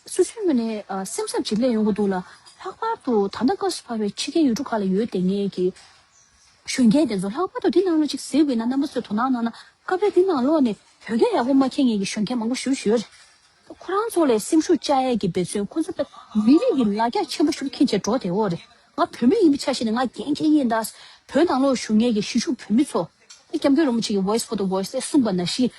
སོ་སོའི་ངོས་ནས་ཨ་སེམས་འཚབ་ཅིག་སླེབས་ཡོང་གི་འདུག་ལ། ལྷག་པར་དུ་ད་ལྟ་སྐབས་སུ་བབས་པའི་ཕྱི་རྒྱལ་ཡུལ་གྲུ་ཁག་ལ་ཡོད་བསྡད་མཁན་གྱི། གཞོན་སྐྱེས་དེ་ཚོ་ལྷག་པར་དུ་དེ་ནང་ལོགས་ཅིག་གཟིགས་པ་ཡིན་ན་རྣམ་པ་ཚོས་དོ་སྣང་གནང་ན་སྐབས་རེ་དེ་ནང་ལོགས་ནས་བོད་སྐད་ཡག་པོ་མ་མཁྱེན་མཁན་གྱི་གཞོན་སྐྱེས་མང་པོ་ཞེ་པོ་ཅིག་ཡོད་རེད། ཁོ་རང་ཚོ་ལ་སེམས་ཤུགས་བཅག་ཡས་ཀྱི་འབད་བརྩོན། ཁོ་ཚོ་ད་མི་རིགས་ཀྱི་ལ་རྒྱ་ཆེན་པོ་ཞིག་འཁྱེར་བྱས་འགྲོ་བསྡད་ཡོད་རེད། ང་བོད་མི་ཡིན་པའི་ཆ་བཞག་ནས་ང་འགན་འཁྱེར་ཡིན་ད། བོད་ནང་ལོགས་བཞུགས་མཁན་གྱི་གཞིས་བཞུགས་བོད་མི་ཚོ། སྐྱབས་མགོན་རིན་པོ་ཆེ་གི་Voice for the Voiceless གསུངས་པ་ནང་བཞིན།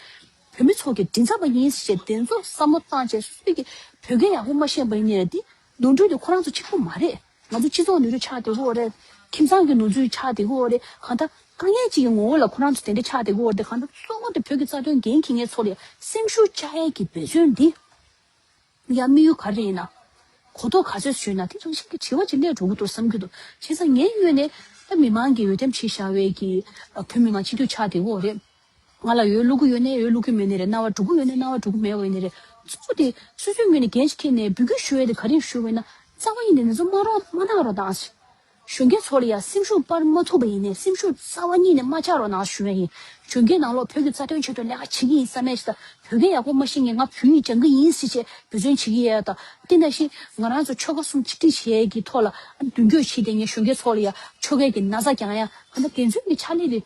བོད་མི་ཚོ་གི་མགྲིན་ཚབ་པ་ཡིན་ཟེར་བྱས་དེ་ཚོ་བསམ་བློ་བཏང་བྱས། སོ་སོ་གི་བོད་སྐད་ཡག་པོ་མ་ཤེས་པ་ཡིན་ནའི་འདི་ནོར་འཁྲུལ་དེ་ཁོ་རང་ཚོ་གཅིག་པུ་མ་རེད། ང་ཚོ་སྤྱི་ཚོགས་ནོར་འཁྲུལ་ཆགས་བསྡད་ཡོད་རེད། ཁྱིམ་ཚང་གི་ནོར་འཁྲུལ་ཆགས་བསྡད་ཡོད་རེད། གང་ལྟར་དཀའ་ངལ་གཅིག་གི་ངོ་བོ་ལ་ཁོ་རང་ཚོ་དེ་འདྲ་ཆགས་བསྡད་ཡོད་རེད། གང་ལྟར་གཙོ་བོ་དེ་བོད་ཀྱི་རྩ་དོན་འགན་འཁྱེར་མཁན་ཚོ་ལ་སེམས་ཤུགས་བཅག་ཡས་ཀྱི་འབད་བརྩོན་འདི་ཡང་དམིགས་ཡུལ་ག་རེ་ཡིན་ན། གོ་རྟོགས་ག་ཚོད་བཟོས་ན་དེ་རང་བཞིན་གྱི་དྲི་བ་ཅིག་སླེབས་འགྲོ་གི་འདུག་བསམ་གྱི་འདུག་བྱས་ཙང་ངའི་ངོས་ནས་ད་མི་མང་གི་འོས་འདེམས་བྱས་བཞག་པའི་གི་བོད་མི་མང་སྤྱི་འཐུས་ཆགས་བསྡད་ཡོད་རེད། ང་ལ་འོས་བླུག་གི་ཡོད་ནའི་འོས་བླུག་གི་མེད་ནའི་རེད། རྣ་བ་འགྲོ་གི་ཡོད་ནའི་རྣ་བ་འགྲོ་གི་མེད་པ་ཡིན་ནའི་རེད། གཙོ་བོ་དེ་སོ་སོའི་ངོས་ནས་འགན་ཞིག་འཁྱེར་ནས་འབོད་སྐུལ་ཞུ་ཡས་དེ་ག་རེ་ཞུ་བ་ཡིན་ན། རྩ་བ་ཉིད་ནས་འདི་ཚོ་མ་རོགས་མ་གནང་རོགས་གནང་། གཞོན་སྐྱེས་ཚོ་ལ་ཡང་སེམས་ཤུགས་སྤར་མ་ཐུབ་པ་ཡིན་ནའི་སེམས་ཤུགས་རྩ་བ་ཉིད་ནས་མ་ཆག་རོགས་གནང་ཞུ་ཡས་ཡིན། གཞོན་སྐྱེས་ནང་ལོགས་བོད་ཀྱི་རྩ་དོན་ཆེད་དུ་ལས་ཀ་བྱེད་ཀྱི་ཡིན་བསམ་ཡས་ཞིག་དང་། བོད་སྐད་ཡག་པོ་མ་ཤེས་མཁན་ང་བོད་ཡིག་སྦྱང་གི་ཡིན་ཟེར་བྱས་འབད་བརྩོན་བྱེད་ཀྱི་ཡོད་དང་། དེ་ནང་བཞིན་ང་རང་ཚོ་ཆོལ་ཁ་གསུམ་ཆིག་སྒྲིལ་བྱེད་ཡས་ཀྱི་ཐོག་ལ་མདུན་སྐྱོད་བྱེད་བསྡད་མཁན་གཞོན་སྐྱེས་ཚོ་ལ་ཡང་ཆོལ་ཁའི་གི་ན་ཚ་རྒྱག་ཡ། གང་ལྟར་དེ་ཚོའི་གི་ཕྱག་ལས་དེ་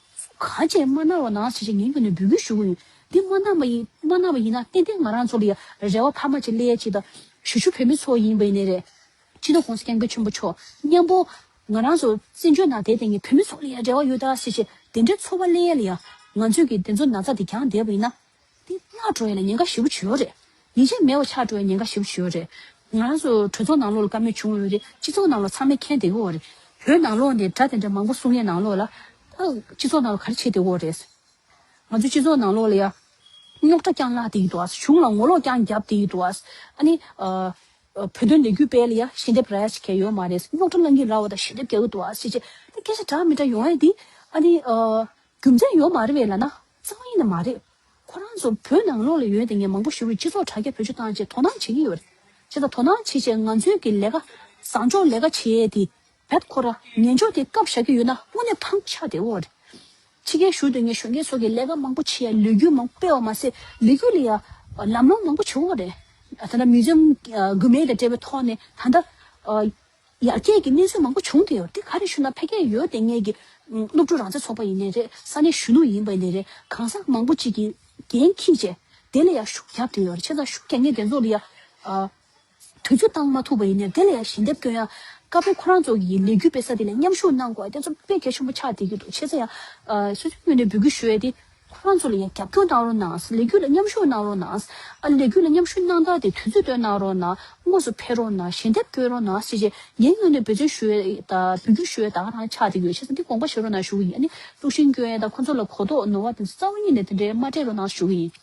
གང་བྱས་མ་གནང་རོགས་གནང་ཟེར་བྱས་ངའི་ངོས་ནས་འབོད་སྐུལ་ཞུ་གི་ཡིན། འདི་མ་གནང་བ་ཡིན། མ་གནང་བ་ཡིན་ན་ཏན་ཏན་ང་རང་ཚོ་ལ་ཡང་རེ་བ་འཕར་མ་ཅིག་སླེབས་ཡ་ཅིག་དང་། གཞིས་བཞུགས་བོད་མི་ཚོ་ཡིན་པ་ཡིན་ནའི་རེད། སྤྱི་ནོར་༸གོང་ས་༸སྐྱབས་མགོན་ཆེན་པོ་མཆོག་མཉམ་པོ་ང་རང་ཚོ་བཙན་བྱོལ་ནང་བསྡད་བསྡད་མཁན་བོད་མི་ཚོ་ལ་ཡང་རེ་བ་ཡོད་ད་ཟེར་བྱས་དེ་འདྲའི་ཚོར་བ་སླེབས་ཡ་ལ་ཡང་། ང་ཚོས་ཀྱི་དེ་ཚོ་ན་ཚ་དེ་འགྱངས་བསྡད་པ་ཡིན་ན། དེ་བརླག་འགྲོ་ཡ་ལ་ཉེན་ཁ་ཞེ་པོ་ཅིག་ཡོད་རེད། ཡིད་ཆེས་མེད་པ་ཆགས་འགྲོ་ཡ་ཉེན་ཁ་ཞེ་པོ་ཅིག་ཡོད་རེད། ང་རང་ཚོ་གྲོས་ཚོགས་ནང་ལོགས་ལ་བཀའ་མོལ་བྱུང་ཡོད་རེད། སྤྱི་ཚོགས་ནང་ལ་ཚང་མས་མཁྱེན་བསྡད་ཀྱི་ཡོད་རེད། བོད་ནང་ལོགས་ནས་སྒྲ་དེ་འདྲ་མང་པོ་གསུང་མཁན་ནང་ལོགས་ལ། ད་སྤྱི་ཚོགས་ནང་ལ་ག་རེ་བྱེད་བསྡད་ཡོད་རེད། ང་ཚོའི་སྤྱི་ཚོགས་ནང་ལོགས་ལ་ཡ། རྙོག་དྲ་རྐྱང་བརླག་བསྡད་ཀྱི་འདུག་ཨ། གཞུང་ལ་ངོ་ལོག་རྐྱང་བརྒྱབ་བསྡད་ཀྱི་འདུག་ཨ། ཨ་ནི། ཨ། བོད་དོན་ལས་འགུལ་སྤེལ་ཡ་ཞལ་འདེབས་རག་ཡ་ཞིག་གང་ཡང་ཡོད་མ་རེད། རྙོག་དྲ་སློང་གིན་རག་པ་དང་ཞལ་འདེབས་རྒྱག་གི་འདུག་ཨ་ཟེར་བྱས། ད་སྐད་ཆ་འདྲ་མི་འདྲ་ཡོང་ཡ་འདི། ཨ་ནི། ཨ། རྒྱུ་མཚན་ཡོད་མ་རེད་པས་ལབ་ན། རྩ་བ་ཉིད་ནས་མ་རེད། ཁོ་རང་ཚོ་བོད་ནང་ལོགས་ལ་ཡོད་བསྡད་མཁན་མང་པོ་ཞེ་པོ་སྤྱི་ཚོགས་དྲ་རྒྱ་བེད་སྤྱོད་བཏང་བྱས་དོ་སྣང་བྱེད་ཀྱི་ཡོད་རེད། བྱས་ཙང་དོ་སྣང་བྱས་བྱས་ང་ཚོའི་གི་ལས་ཀ་བཟང་ཕྱོགས་ལས་ཀ་བྱེད་ཡས་དེ། བད་ཁོ་ར་ཉན་ཕྱོགས་དེ་སྐབས་བཞག་གི་ཡོད་ན་དངོས་གནས་ཕངས་ཆགས་བསྡད་ཡོད་རེད། ཕྱི་རྒྱལ་བཞུགས་སྡོད་མཁན་གཞོན་སྐྱེས་ཚོ་གིས་ལས་ཀ་མང་པོ་བྱེད་ཡ། ལས་འགུལ་མང་པོ་སྤེལ་བ་མ་ཟད་ལས་འགུལ་ལ་ཡ་ལམ་ལྷོང་མང་པོ་བྱུང་བ་རེད། ད་ལྟ་མིའུ་ཛི་ཡམ་དགོན་པ་དང་འབྲེལ་བའི་ཐོག་ནས་ད་ལྟ་ཡར་རྒྱས་ཀྱི་གནས་ཚུལ་མང་པོ་བྱུང་བསྡད་ཡོད་རེད། དེ་ག་རེ་ཞུ་ན་འཕེལ་རྒྱས་ཡོད་བསྡད་མཁན་གྱི་སློབ་ཕྲུག་རང་བཙན་ཚོགས་པ་ཡིན་ནའི་རེད། ས་གནས་གཞོན་ནུ་ཡིན་པ་ཡིན་ནའི་རེད། གང་ཟག་མང་པོ་ཅིག་གིས་འགན་འཁྱེར་བྱས་དེ་ལ་ཡ་ཤུགས་རྒྱབ་བསྡད་ཡོད་རེད། བྱས་ཙང་ཤུགས་རྒྱག་མཁན་དེ་ཚོ་ལ་ཡ། དུས་ཚོད་བཏང་མ་ཐུབ་པ་ཡིན་ནའི་དེ་ལ་ཡང་ཞལ་འདེབས་སྐྱོན་ཡ། སྐབས་རེ་ཁོ་རང་ཚོ་གི་ལས་འགུལ་སྤེལ་ས་དེ་ལ་མཉམ་ཞུགས་གནང་དགོས་ཡ་དེ་ཚོ་དཔེ་གལ་ཆེན་པོ་ཆགས་བསྡད་ཀྱི་འདུག་བྱས་ཙང་ཡང་། ཨ། སོ་སོའི་ངོས་ནས་འབོད་སྐུལ་ཞུ་ཡ་དེ། ཁོ་རང་ཚོ་ལ་ཡང་རྒྱབ་སྐྱོར་གནང་རོགས་གནང་། ལས་འགུལ་ལ་མཉམ་ཞུགས་གནང་རོགས་གནང་། ཨ། ལས་འགུལ་ལ་མཉམ་ཞུགས་གནང་སྟངས་དེ་དུས་ཚོད་བཏོན་གནང་རོགས་གནང་། དངོས་སུ་ཕེབས་རོགས་གནང་། ཞལ་འདེབས་སྐྱོན་རོགས་གནང་ཟེར་བྱས་ངའི་ངོས་ནས་འབོད་སྐུལ་ཞུ་ཡ་དང་འབོད་སྐུལ་ཞུ་ཡ་ད་ག་རང་ཆགས་བསྡད་ཀྱི་ཡོད། བྱས་ཙང་འདི་དགོངས་པ་བཞེས་རོགས་གནང་ཞུ་གི་ཡིན། ཨ་ནི་གློག་ཤིང་སྐྱོན་ཡ་དང་ཁོ་ཚོ་ལ་གོ་རྟོགས་ནོར་བ་དེ་ཚོ་རྩ་བ་ཉིད་ནས་དེ་འདྲའི་མ་སྤྲད་རོགས་གནང་ཞུ་གི་ཡིན།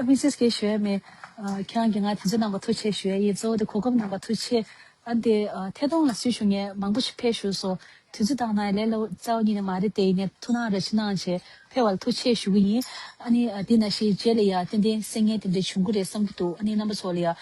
མི་སེར་སྐད་ཞུ་ཡ་མེད། ཨ། ཁྱེད་རང་གིས་ང་དུས་ཚོད་གནང་བ་ཐུགས་རྗེ་ཆེ་ཞུ་ཡ་ཡིན། གཙོ་བོ་དེ་གོ་སྐབས་གནང་བ་ཐུགས་རྗེ་ཆེ། ཨ། འདི་ཨ། ཐད་གཏོང་ལ་གསོལ་ཞུ་མཁན་མང་པོ་ཞིག་ཕེབས་བཞུགས་སོང་། དུས་ཚོད་བཏང་ན་ལས་སླ་པོ་རྩ་བ་ཉིད་ནས་མ་རེད། དེ་ཡིན་ནའི་ཐུགས་སྣང་རེ་ཆེ་གནང་བྱས་ཕེབས་པ་ལ་ཐུགས་རྗེ་ཆེ་ཞུ་གི་ཡིན། ཨ་ནི་ཨ། དེ་ནང་བཞིན་རྗེས་ལ་ཡ་ཏན་ཏན་གསན་མཁན་དེ་འདྲ་བྱུང་གི་རེད་བསམ་གྱི་འདུག་ཨ་ནི་རྣམ་པ་ཚོ་ལ་ཡ།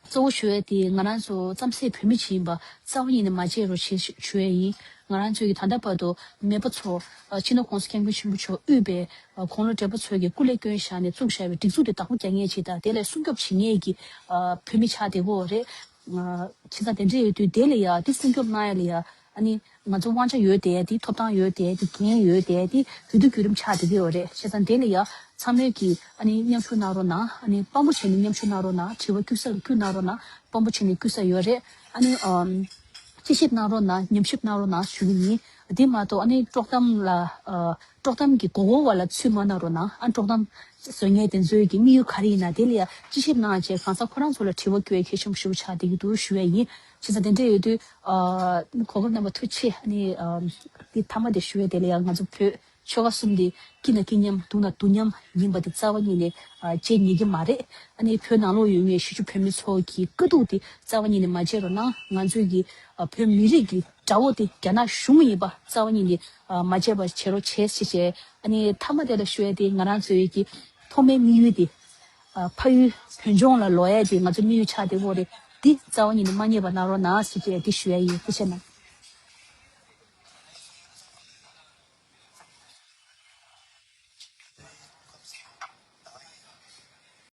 གཙོ་བོ་ཞུ་ཡ་དེ་ང་རང་ཚོ་རྩམ་ཟན་བོད་མི་ཅིག་ཡིན་པ་རྩ་བ་ཉིད་ནས་མ་བརྗེད་རོགས་བྱེད་ཞུ་ཡ་ཡིན། ང་རང་ཚོའི་གི་ད་ལྟ་བར་དུ་མེས་པོ་ཚོ། ཨ། སྤྱི་ནོར་༸གོང་ས་༸སྐྱབས་མགོན་ཆེན་པོ་མཆོག་དབུས་པའི། ཨ། དགུང་ལོ་བགྲེས་པོ་ཚོས་ཀྱི་སྐུ་ལས་བསྐྱོན་བཞག་ནས་བཙུགས་བཞག་པའི་སྒྲིག་འཛུགས་དེ་བདག་པོ་རྒྱག་མཁན་ཅིག་དང་། དེ་ལ་སྲུང་སྐྱོབ་བྱེད་མཁན་གྱི། ཨ། བོད་མི་ཆགས་བསྡད་ཀྱི་ཡོད་རེད། ཨ། བྱས་ཙང་དེ་འདྲ་ཡོད་དུས་དེ་ལ་ཡ་དེ་སྲུང་སྐྱོབ་གནང་ཡ་ལ་ཡ། ཨ་ནི་ང་ཚོ་དབང་ཆ་ཡོད་དེ། དེ་ཐོབ་ཐང་ཡོད་དེ། དེ་འགན་ཡོད་དེ། དེ་དུས་དུས་བརྒྱུད་རིམ་ཆགས་བསྡད་ཀྱི་ཡོད་རེད། བྱས་ཙང་དེ་ལ་ཡ་ཚང་མས་ཀྱིས་ཨ་ནི་མཉམ་ཞུགས་གནང་རོགས་གནང་། ཨ་ནི་དཔང་པོ་བྱས་ནས་མཉམ་ཞུགས་གནང་རོགས་གནང་། དྲི་བ་བསྐུལ་ས་ལ་བསྐུལ་གནང་རོགས་གནང་། དཔང་པོ་བྱས་ནས་བསྐུལ་ས་ཡོད་རེད། ཨ་ནི་ཨམ། དཔྱད་ཞིབ་གནང་རོགས་གནང་། ཉམས་ཞིབ་གནང་རོགས་གནང་ཞུ་གི་ཡིན། དེ་མ་གཏོགས་ཨ་ནི་དཀྲོག་གཏམ་ལ། ཨ། དཀྲོག་གཏམ་གྱི་མགོ་སྐོར་བ་ལ་ཚུད་མ་གནང་རོགས་གནང་། ཨ། དཀྲོག་གཏམ་བཟོ་མཁན་དེ་ཚོའི་གི་དམིགས་ཡུལ་ག་རེ་ཡིན་ན་དེ་ལ་ཡ་དཔྱད་ཞིབ་གནང་བྱས་གང་ཟག་ཁོ་རང་ཚོ་ལ་དྲི་བ་བསྐུལ་ཡ་གལ་ཆེན་པོ་ཞེ་པོ་ཆགས་བསྡད་ཀྱི་འདུག་ཞུ་ཡ་ཡིན། བྱས་ཙང་དེ་འདྲ་ཡོད་དུས། ཨ། གོ་སྐབས་གནང་བ་ཐུགས་རྗེ་ཆེ། ཨ་ནི། ཨ། འདི་མཐའ་མ་དེ་ཞུ་ཡ་དེ་ལ་ཡ་ང་ཚོ་བོད་ཆོལ་ཁ་གསུམ་དེ་སྐྱིད་ན་སྐྱིད་མཉམ། སྡུག་ན་སྡུག་མཉམ་ཡིན་པ་དེ་རྩ་བ་ཉིད་ནས། ཨ། བརྗེད་ཉན་གྱི་མ་རེད། ཨ་ནི་བོད་ནང་ལོགས་ཡོད་མཁན་གཞིས་བྱེས་བོད་མི་ཚོ་གི་དཀའ་སྡུག་དེ་རྩ་བ་ཉིད་ནས་མ་བརྗེད་རོགས་གནང་། ང་ཚོའི་གི། ཨ། བོད་མི་རིགས་ཀྱི་དགྲ་བོ་དེ་རྒྱ་ནག་གཞུང་ཡིན་པ་རྩ་བ་ཉིད་ནས། ཨ། མ་བརྗེད་པ་བྱེད་རོགས་བྱེད་ཅེས་བྱས། ཨ་ནི་མཐའ་མ་དེ་ལ་ཞུ་ཡ་དེ་ང་རང་ཚོའི་གི་ཐོག་མའི་དམིགས་ཡུལ་དེ། ཨ། ཕ་ཡུལ་བོད་ལྗོངས་ལ་ལོག་ཡ་དེ་ང་ཚོ་དམིགས་ཡུལ་ཆགས་བསྡད་ཡོད་རེད། འདི་རྩ་བ་ཉིད་ནས་མ་བརྗེད་པ་གནང་རོགས་གནང་ཞེས་བྱས་འདི་ཞུ་ཡ་ཡིན། ཐུགས་རྗེ་གནང་།